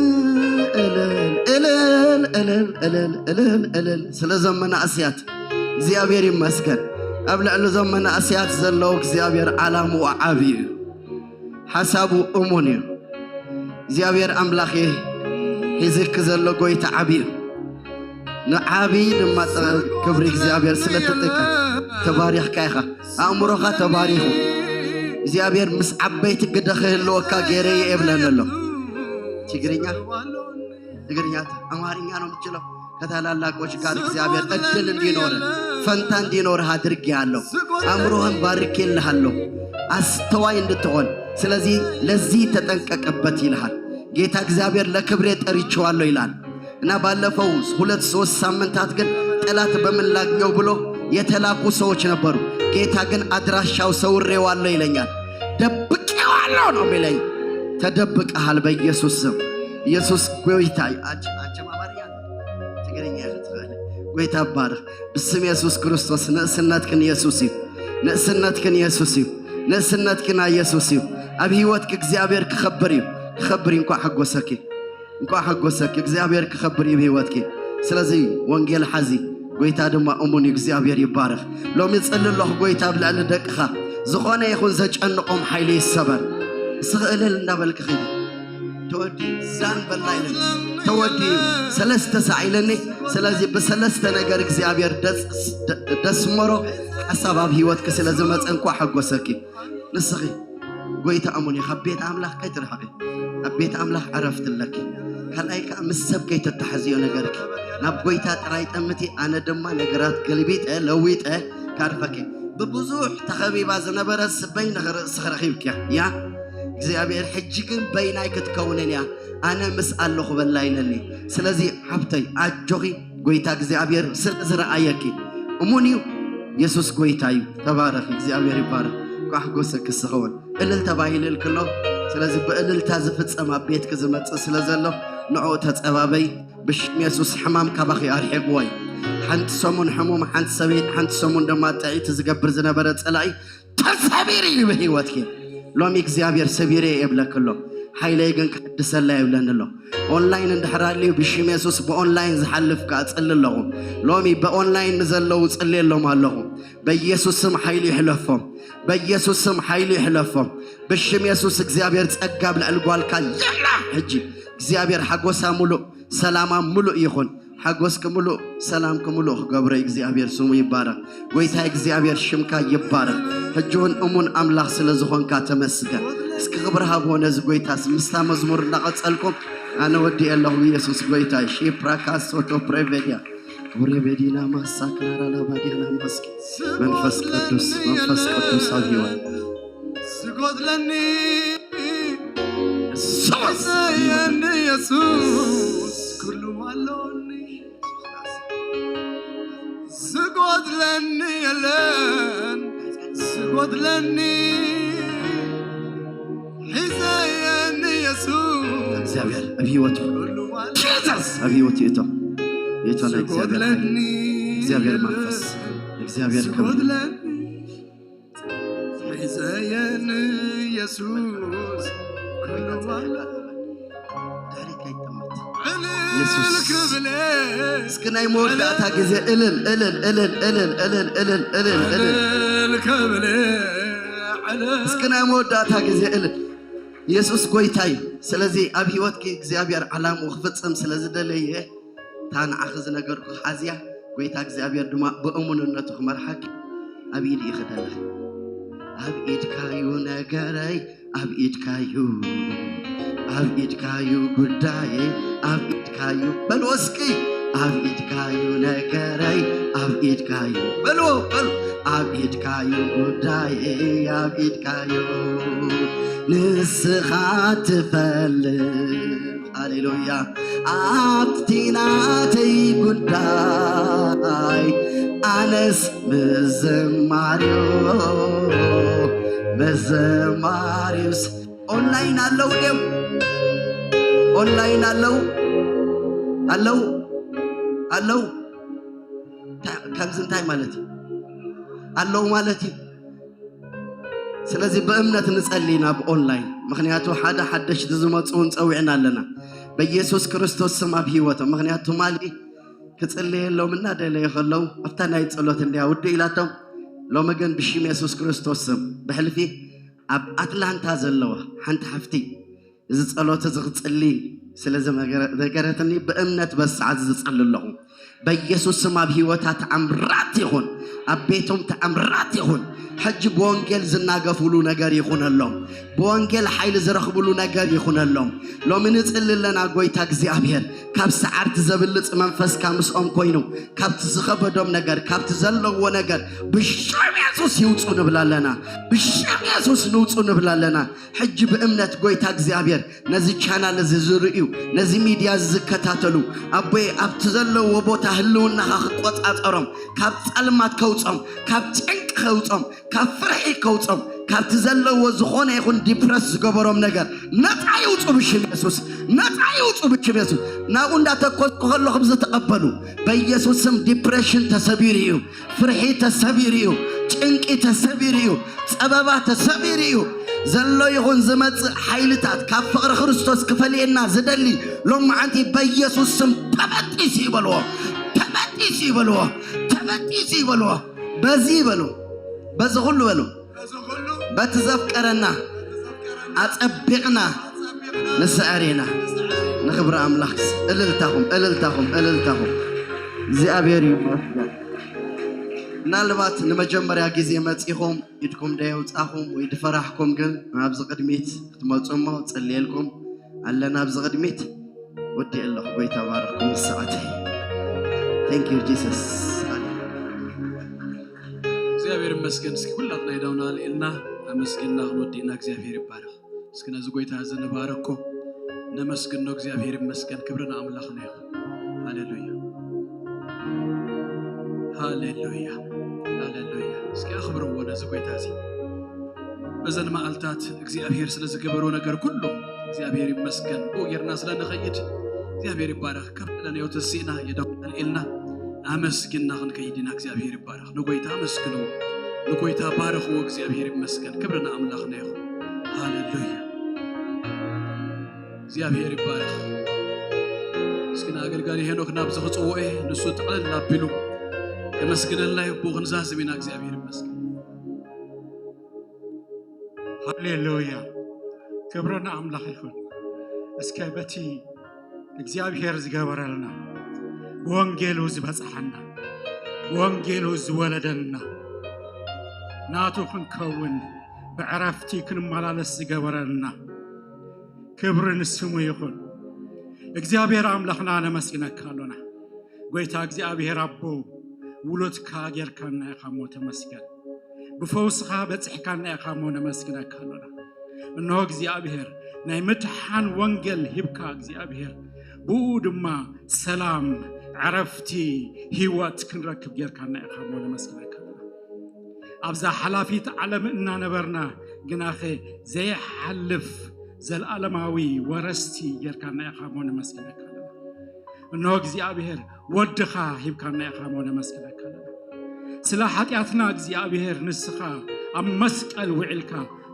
እልል እልል እልል እልል እልል እልል ስለ ዘመና እስያት እግዚኣብሔር ይመስገን። ኣብ ልዕሊ እዞም መናእሰያት ዘለዉ እግዚኣብሔር ዓላምኡ ዓብዪ እዩ። ሓሳቡ እሙን እዩ። እግዚኣብሔር ኣምላኽ ሒዝኪ ዘሎ ጎይታ ዓብዪ እዩ። ንዓብዪ ድማ ጸ-፣ ክብሪ እግዚኣብሔር ስለ ትጥቀም ተባሪኽካ ኢኻ። ኣእምሮኻ ተባሪኹ። እግዚኣብሔር ምስ ዓበይቲ ግደ ክህልወካ ገይረ እየ እብለኒ ኣሎ። ትግርኛ፣ ትግርኛ፣ ኣማርኛ ነው የምትችለው። ከታላላቆች ጋር እግዚአብሔር እድል እንዲኖር ፈንታ እንዲኖርህ አድርጌሃለሁ። አእምሮህን ባርኬልሃለሁ። አስተዋይ እንድትሆን፣ ስለዚህ ለዚህ ተጠንቀቅበት ይልሃል። ጌታ እግዚአብሔር ለክብሬ ጠርቼዋለሁ ይላል። እና ባለፈው ሁለት ሶስት ሳምንታት ግን ጠላት በምን ላግኘው ብሎ የተላኩ ሰዎች ነበሩ። ጌታ ግን አድራሻው ሰውሬዋለሁ ይለኛል። ደብቄዋለሁ ነው የሚለኝ። ተደብቀሃል በኢየሱስ ስም። ኢየሱስ ጎይታ እዩ። ኣጀ- ኣጀማማሪ እያ ትግርኛ እያ ትኽእል። ጎይታ ባርኽ። ብስም የሱስ ክርስቶስ ንእስነትክን የሱስ እዩ። ንእስነትክን የሱስ እዩ። ንእስነትክን የሱስ እዩ። ኣብ ህይወትክ እግዚኣብሔር ክኸብር እዩ። ክኸብር እዩ። እንኳዕ ሓጎሰኪ። እንኳዕ ሓጎሰኪ። እግዚኣብሔር ክኸብር እዩ ብህይወትኪ። ስለዚ ወንጌል ሓዚ ጎይታ ድማ እሙን እዩ። እግዚኣብሔር ይባረኽ። ሎሚ ጽሊ ኣለኹ ጎይታ ኣብ ልዕሊ ደቅኻ ዝኾነ ይኹን ዘጨንቆም ሓይሊ ይሰበር። እስኺ እልል እንዳበልክ ኺዲ። ተወዲ ዛን በላ ኢለኒ። ተወዲ ሰለስተ ሳዕ ኢለኒ። ስለዚ ብሰለስተ ነገር እግዚኣብሔር ደስ- ደ- ደስመሮ ሓሳብ ኣብ ህይወትኪ ስለ ዝመፀ እንኳዕ ሓጎሰኪ። ንስኺ ጎይታ እሙን እዩ። ካብ ቤት ኣምላኽ ከይትርሕቂ። ኣብ ቤት ኣምላኽ ዕረፍቲ ኣለኪ። ካልኣይ ከዓ ምስ ሰብ ከይተተሓዝዮ ነገርኪ። ናብ ጎይታ ጥራይ ጠምቲ፣ ኣነ ድማ ነገራት ገልቢጠ ለዊጠ ካርፈኪ። ብብዙሕ ተኸቢባ ዝነበረ ስበይ ንኽርእስኺ ረኺብኪያ እያ። እግዚኣብሔር ሕጂ ግን በይናይ ክትከውንን እያ። ኣነ ምስ ኣለኹ በላ ኢለኒ። ስለዚ ሓብተይ ኣጆኺ፣ ጎይታ እግዚኣብሔር ስለ ዝረኣየኪ እሙን እዩ። የሱስ ጎይታ እዩ። ተባረኺ። እግዚኣብሔር ይባረኽ። ኳሕ ጎሰ ክስኸውን እልል ተባሂልልኪ ኣሎ። ስለዚ ብእልልታ ዝፍጸም ኣብ ቤትኪ ዝመጽእ ስለ ዘሎ ንዕኡ ተጸባበይ። ብሽም የሱስ ሕማም ካባኺ ኣርሒቕዎ እዩ። ሓንቲ ሰሙን ሕሙም፣ ሓንቲ ሰበይቲ፣ ሓንቲ ሰሙን ድማ ጥዕይቲ ዝገብር ዝነበረ ጸላኢ ተሰቢሩ እዩ ብህይወትኪ። ሎሚ እግዚኣብሔር ሰቢረ እየ ይብለኪ ኣሎ። ሓይለይ ግን ክሕድሰላ ይብለኒ ኣሎ። ኦንላይን እንድሕር ኣልዩ ብሽም የሱስ ብኦንላይን ዝሓልፍ ከኣ ጽሊ ኣለኹ። ሎሚ ብኦንላይን ንዘለዉ ጽልየሎም ኣለኹ። በኢየሱስ ስም ሓይሊ ይሕለፎም። በኢየሱስ ስም ሓይሊ ይሕለፎም። ብሽም የሱስ እግዚኣብሔር ጸጋ ኣብ ልዕሊ ጓልካ ይምላ። ሕጂ እግዚኣብሔር ሓጎሳ ሙሉእ፣ ሰላማ ሙሉእ ይኹን። ሓጎስኪ ሙሉእ፣ ሰላምኪ ሙሉእ ክገብሮ እግዚኣብሔር ስሙ ይባረኽ። ጎይታ እግዚኣብሔር ሽምካ ይባረኽ። ሕጂ እውን እሙን ኣምላኽ ስለ ዝኾንካ ተመስገን። እስኪ ክብሪ ሃብዎ ነዚ ጎይታ ምስታ መዝሙር እናቐጸልኩም ኣነ ወዲኤ ኣለኹ። ኢየሱስ ጎይታ እዩ። ሺፕራካስ ሶቶ ፕሬቬዲያ ኦሬቤዲና ማሳክናራ ላባዲያና ማስኪ መንፈስ ቅዱስ መንፈስ ቅዱስ ኣብ ህይወት ዝጎድለኒ ሰበስ የኒ የሱስ ኩሉ ኣሎኒ ዝጎድለኒ የለን ዝጎድለኒ ሒዘየኒ የሱስ እግዚኣብሔር ኣብ ህይወቱ ኩሉ ኣሎኒ ጂሰስ ኣብ ህይወቱ ይእቶ ይእቶ ንእግዚኣብሔር ዝጎድለኒ እግዚኣብሔር መንፈስ እግዚኣብሔር ክብር ዝጎድለኒ ሒዘየኒ የሱስ ኩሉ ኣሎኒ ድሕሪት ከይትጠምት። ኢየሱስ። እስኪ ናይ መወዳእታ ግዜ እልል እልል እልል እልል እልል እልል እልል እልል እልል እልል እልል። እስኪ ናይ መወዳእታ ግዜ እልል። ኢየሱስ ጎይታ እዩ። ስለዚ ኣብ ህይወትኪ እግዚኣብሔር ዓላምኡ ክፍጽም ስለ ዝደለየ እታ ንዓኺ ዝነገርኩ ሓዝያ፣ ጎይታ እግዚኣብሔር ድማ ብእሙንነቱ ክመርሓኪ ኣብ ኢድ እዩ ክደልኽ። ኣብ ኢድካዩ ነገረይ ኣብ ኢድካዩ ኣብ ኢድካዩ ጉዳየይ ኣብ ኢድካዩ በልዎ እስኪ ኣብ ኢድካዩ ነገረይ ኣብ ኢድካዩ በልዎ በሉ ኣብ ኢድካዩ ጉዳየይ ኣብ ኢድካዩ ንስኻ ትፈልጥ ሃሌሉያ ኣብቲ ናተይ ጉዳይ ኣነስ ምዝማርዮ ምዝማርዮስ ኦንላይን ኣለዉ ድዮም ኦንላይን ኣለዉ ኣለዉ ኣለዉ ከምዚ እንታይ ማለት እዩ ኣለዉ ማለት እዩ ስለዚ ብእምነት ንጸሊ ናብ ኦንላይን ምክንያቱ ሓደ ሓደሽቲ ዝመፁ እውን ፀዊዕና ኣለና በኢየሱስ ክርስቶስ ስም ኣብ ህይወቶም ምክንያቱ ትማሊ ክጽለየሎም እናደለዩ ከለዉ ኣብታ ናይ ጸሎት እንድያ ውድእ ኢላቶም ሎሚ ግን ብሽም የሱስ ክርስቶስ ስም ብሕልፊ ኣብ ኣትላንታ ዘለዋ ሓንቲ ሓፍቲ እዚ ጸሎት እዚ ክጽሊ ስለ ዝነገረትኒ ብእምነት በሰዓት ዝጽሊ ኣለኹ በኢየሱስ ስም ኣብ ህይወታ ተኣምራት ይኹን ኣብ ቤቶም ተኣምራት ይኹን ሕጂ ብወንጌል ዝናገፍሉ ነገር ይኹነሎም ብወንጌል ሓይሊ ዝረኽብሉ ነገር ይኹነሎም ሎሚ ንጽሊ ኣለና ጎይታ እግዚኣብሔር ካብ ሰዓርቲ ዘብልጽ መንፈስካ ምስኦም ኮይኑ ካብቲ ዝኸበዶም ነገር ካብቲ ዘለዎ ነገር ብሽም የሱስ ይውፁ ንብል ኣለና ብሽም የሱስ ንውፁ ንብል ኣለና ሕጂ ብእምነት ጎይታ እግዚኣብሔር ነዚ ቻናል እዚ ዝርእዩ ነዚ ሚድያ እዚ ዝከታተሉ ኣቦይ ኣብቲ ዘለዎ ቦታ ህልውናኻ ክቆፃፀሮም ካብ ጸልማት ከውፆም ካብ ጭንቂ ከውፆም ካብ ፍርሒ ከውፆም ካብቲ ዘለዎ ዝኾነ ይኹን ዲፕረስ ዝገበሮም ነገር ነፃ ይውፁ ብሽም የሱስ። ነፃ ይውፁ ብሽም የሱስ። ናብኡ እንዳተኮስኩ ከለኹም ዝተቐበሉ በኢየሱስ ስም ዲፕሬሽን ተሰቢሩ እዩ። ፍርሒ ተሰቢሩ እዩ። ጭንቂ ተሰቢሩ እዩ። ጸበባ ተሰቢሩ እዩ። ዘሎ ይኹን ዝመጽእ ሓይልታት ካብ ፍቕሪ ክርስቶስ ክፈልየና ዝደሊ ሎማዓንቲ በኢየሱስ ስም ተበጢሱ ይበልዎ። ተበጢሱ ይበልዎ። ተበጢሱ ይበልዎ። በዚ ይበሉ። በዚ ኩሉ በሉ። በቲ ዘፍቀረና ኣጸቢቕና ንስዕር ኢና። ንኽብሪ ኣምላኽ እልልታኹም እልልታኹም እልልታኹም። እግዚኣብሔር ይመስገን። ምናልባት ንመጀመርያ ግዜ መጺኹም ኢድኩም ደየውጻኹም ወይ ድፈራሕኩም ግን ኣብዚ ቅድሚት ክትመጹ እሞ ጽልየልኩም ኣለና። ኣብዚ ቅድሚት ወዲ ኣለኹ። ጎይታ ባረኽኩም። ሰዓት Thank you Jesus። እግዚኣብሔር ይመስገን። እስኪ ሁላትና ኢዳውና ኣልዒልና ኣመስግንና ክንወዲእና እግዚኣብሔር ይባረኽ። እስኪ ነዚ ጎይታ እዚ ንባረኮ፣ ነመስግኖ። እግዚኣብሔር ይመስገን። ክብሪ ንኣምላኽና ይኹን። ሃሌሉያ፣ ሃሌሉያ፣ ሃሌሉያ። እስኪ ኣኽብርዎ ነዚ ጎይታ እዚ። በዘን መዓልታት እግዚኣብሔር ስለ ዝገበሮ ነገር ኩሉ እግዚኣብሔር ይመስገን። ብኡ ጌርና ስለ ንኸይድ እግዚኣብሔር ይባረኽ። ካብ ለነዮ ተሲእና የዳውና ኣልዒልና ኣመስግና ክንከይድ ኢና። እግዚኣብሔር ይባረኽ። ንጎይታ ኣመስግንዎ፣ ንጎይታ ባረኽዎ። እግዚኣብሔር ይመስገን። ክብሪ ንኣምላኽና ይኹን። ሃሌሉያ፣ እግዚኣብሔር ይባረኽ። እስኪ ንኣገልጋሊ ሄኖክ ናብዚ ክጽውኦ እየ። ንሱ ጥቕልል ኣቢሉ ከመስግነልና እዩ። ብኡ ክንዛዝም ኢና። እግዚኣብሔር ይመስገን። ሃሌሉያ፣ ክብሪ ንኣምላኽ ይኹን። እስከ በቲ እግዚኣብሔር ዝገበረልና፣ ብወንጌሉ ዝበጽሓና፣ ብወንጌሉ ዝወለደልና፣ ናቱ ክንከውን፣ ብዕረፍቲ ክንመላለስ ዝገበረልና፣ ክብሪ ንስሙ ይኹን። እግዚኣብሔር ኣምላኽና ነመስግነካ ኣሎና። ጎይታ እግዚኣብሔር ኣቦ፣ ውሉድካ ጌርካና ኢኻ እሞ ተመስገን። ብፈውስኻ በጺሕካና ኢኻ እሞ ነመስግነካ ኣሎና። እንሆ እግዚኣብሔር ናይ ምድሓን ወንጌል ሂብካ እግዚኣብሔር፣ ብኡ ድማ ሰላም፣ ዕረፍቲ፣ ህይወት ክንረክብ ጌርካና ኢኻ እሞ ነመስግነካ ኣሎና። ኣብዛ ሓላፊት ዓለም እናነበርና ግናኸ ዘይሓልፍ ዘልኣለማዊ ወረስቲ ጌርካና ኢኻ እሞ ነመስግነካ ኣለና። እንሆ እግዚኣብሔር ወድኻ ሂብካና ኢኻ እሞ ነመስግነካ ኣለና። ስለ ሓጢኣትና እግዚኣብሔር ንስኻ ኣብ መስቀል ውዒልካ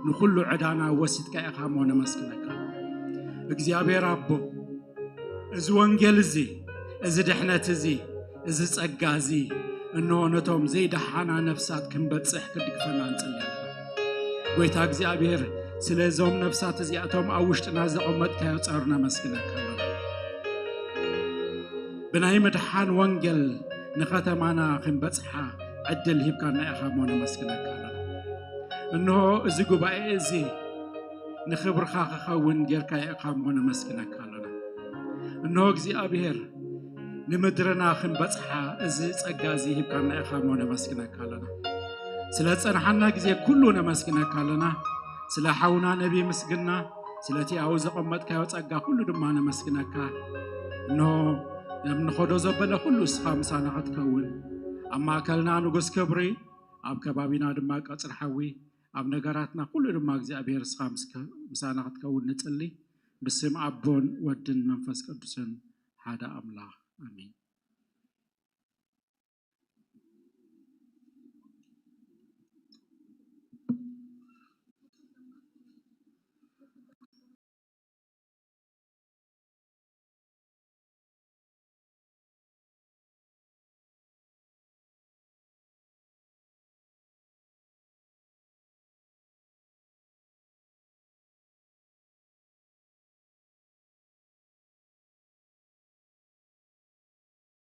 ንኹሉ ዕዳና ወሲድካ ኢኻ እሞ ነመስግነካ ኣለና። እግዚኣብሔር ኣቦ እዚ ወንጌል እዚ፣ እዚ ድሕነት እዚ፣ እዚ ጸጋ እዚ፣ እንሆ ነቶም ዘይደሓና ነፍሳት ክንበጽሕ ክድግፈና ንጽሊ ኣለና። ጎይታ እግዚኣብሔር፣ ስለ እዞም ነፍሳት እዚኣቶም ኣብ ውሽጥና ዘቐመጥካዮ ጸር ነመስግነካ ኣለና። ብናይ ምድሓን ወንጌል ንኸተማና ክንበጽሓ ዕድል ሂብካና ኢኻ እሞ ነመስግነካ ኣለና። እንሆ እዚ ጉባኤ እዚ ንኽብርኻ ክኸውን ጌርካዮ ኢኻ እሞ ነመስግነካ ኣለና። እንሆ እግዚኣብሔር ንምድርና ክንበጽሓ እዚ ጸጋ እዚ ሂብካና ኢኻ እሞ ነመስግነካ ኣለና። ስለ ዝጸንሓና ግዜ ኩሉ ነመስግነካ ኣለና። ስለ ሓውና ነቢ ምስግና ስለቲ ኣብኡ ዘቐመጥካዮ ጸጋ ኩሉ ድማ ነመስግነካ። እንሆ ነብ ንኸዶ ዘበለ ኩሉ እስኻ ምሳና ክትከውን ኣብ ማእከልና ንጉስ ክብሪ ኣብ ከባቢና ድማ ቀጽሪ ሓዊ ኣብ ነገራትና ኩሉ ድማ እግዚኣብሔር እስኻ ምሳና ክትከውን ንጽሊ። ብስም ኣቦን ወድን መንፈስ ቅዱስን ሓደ ኣምላኽ ኣሜን።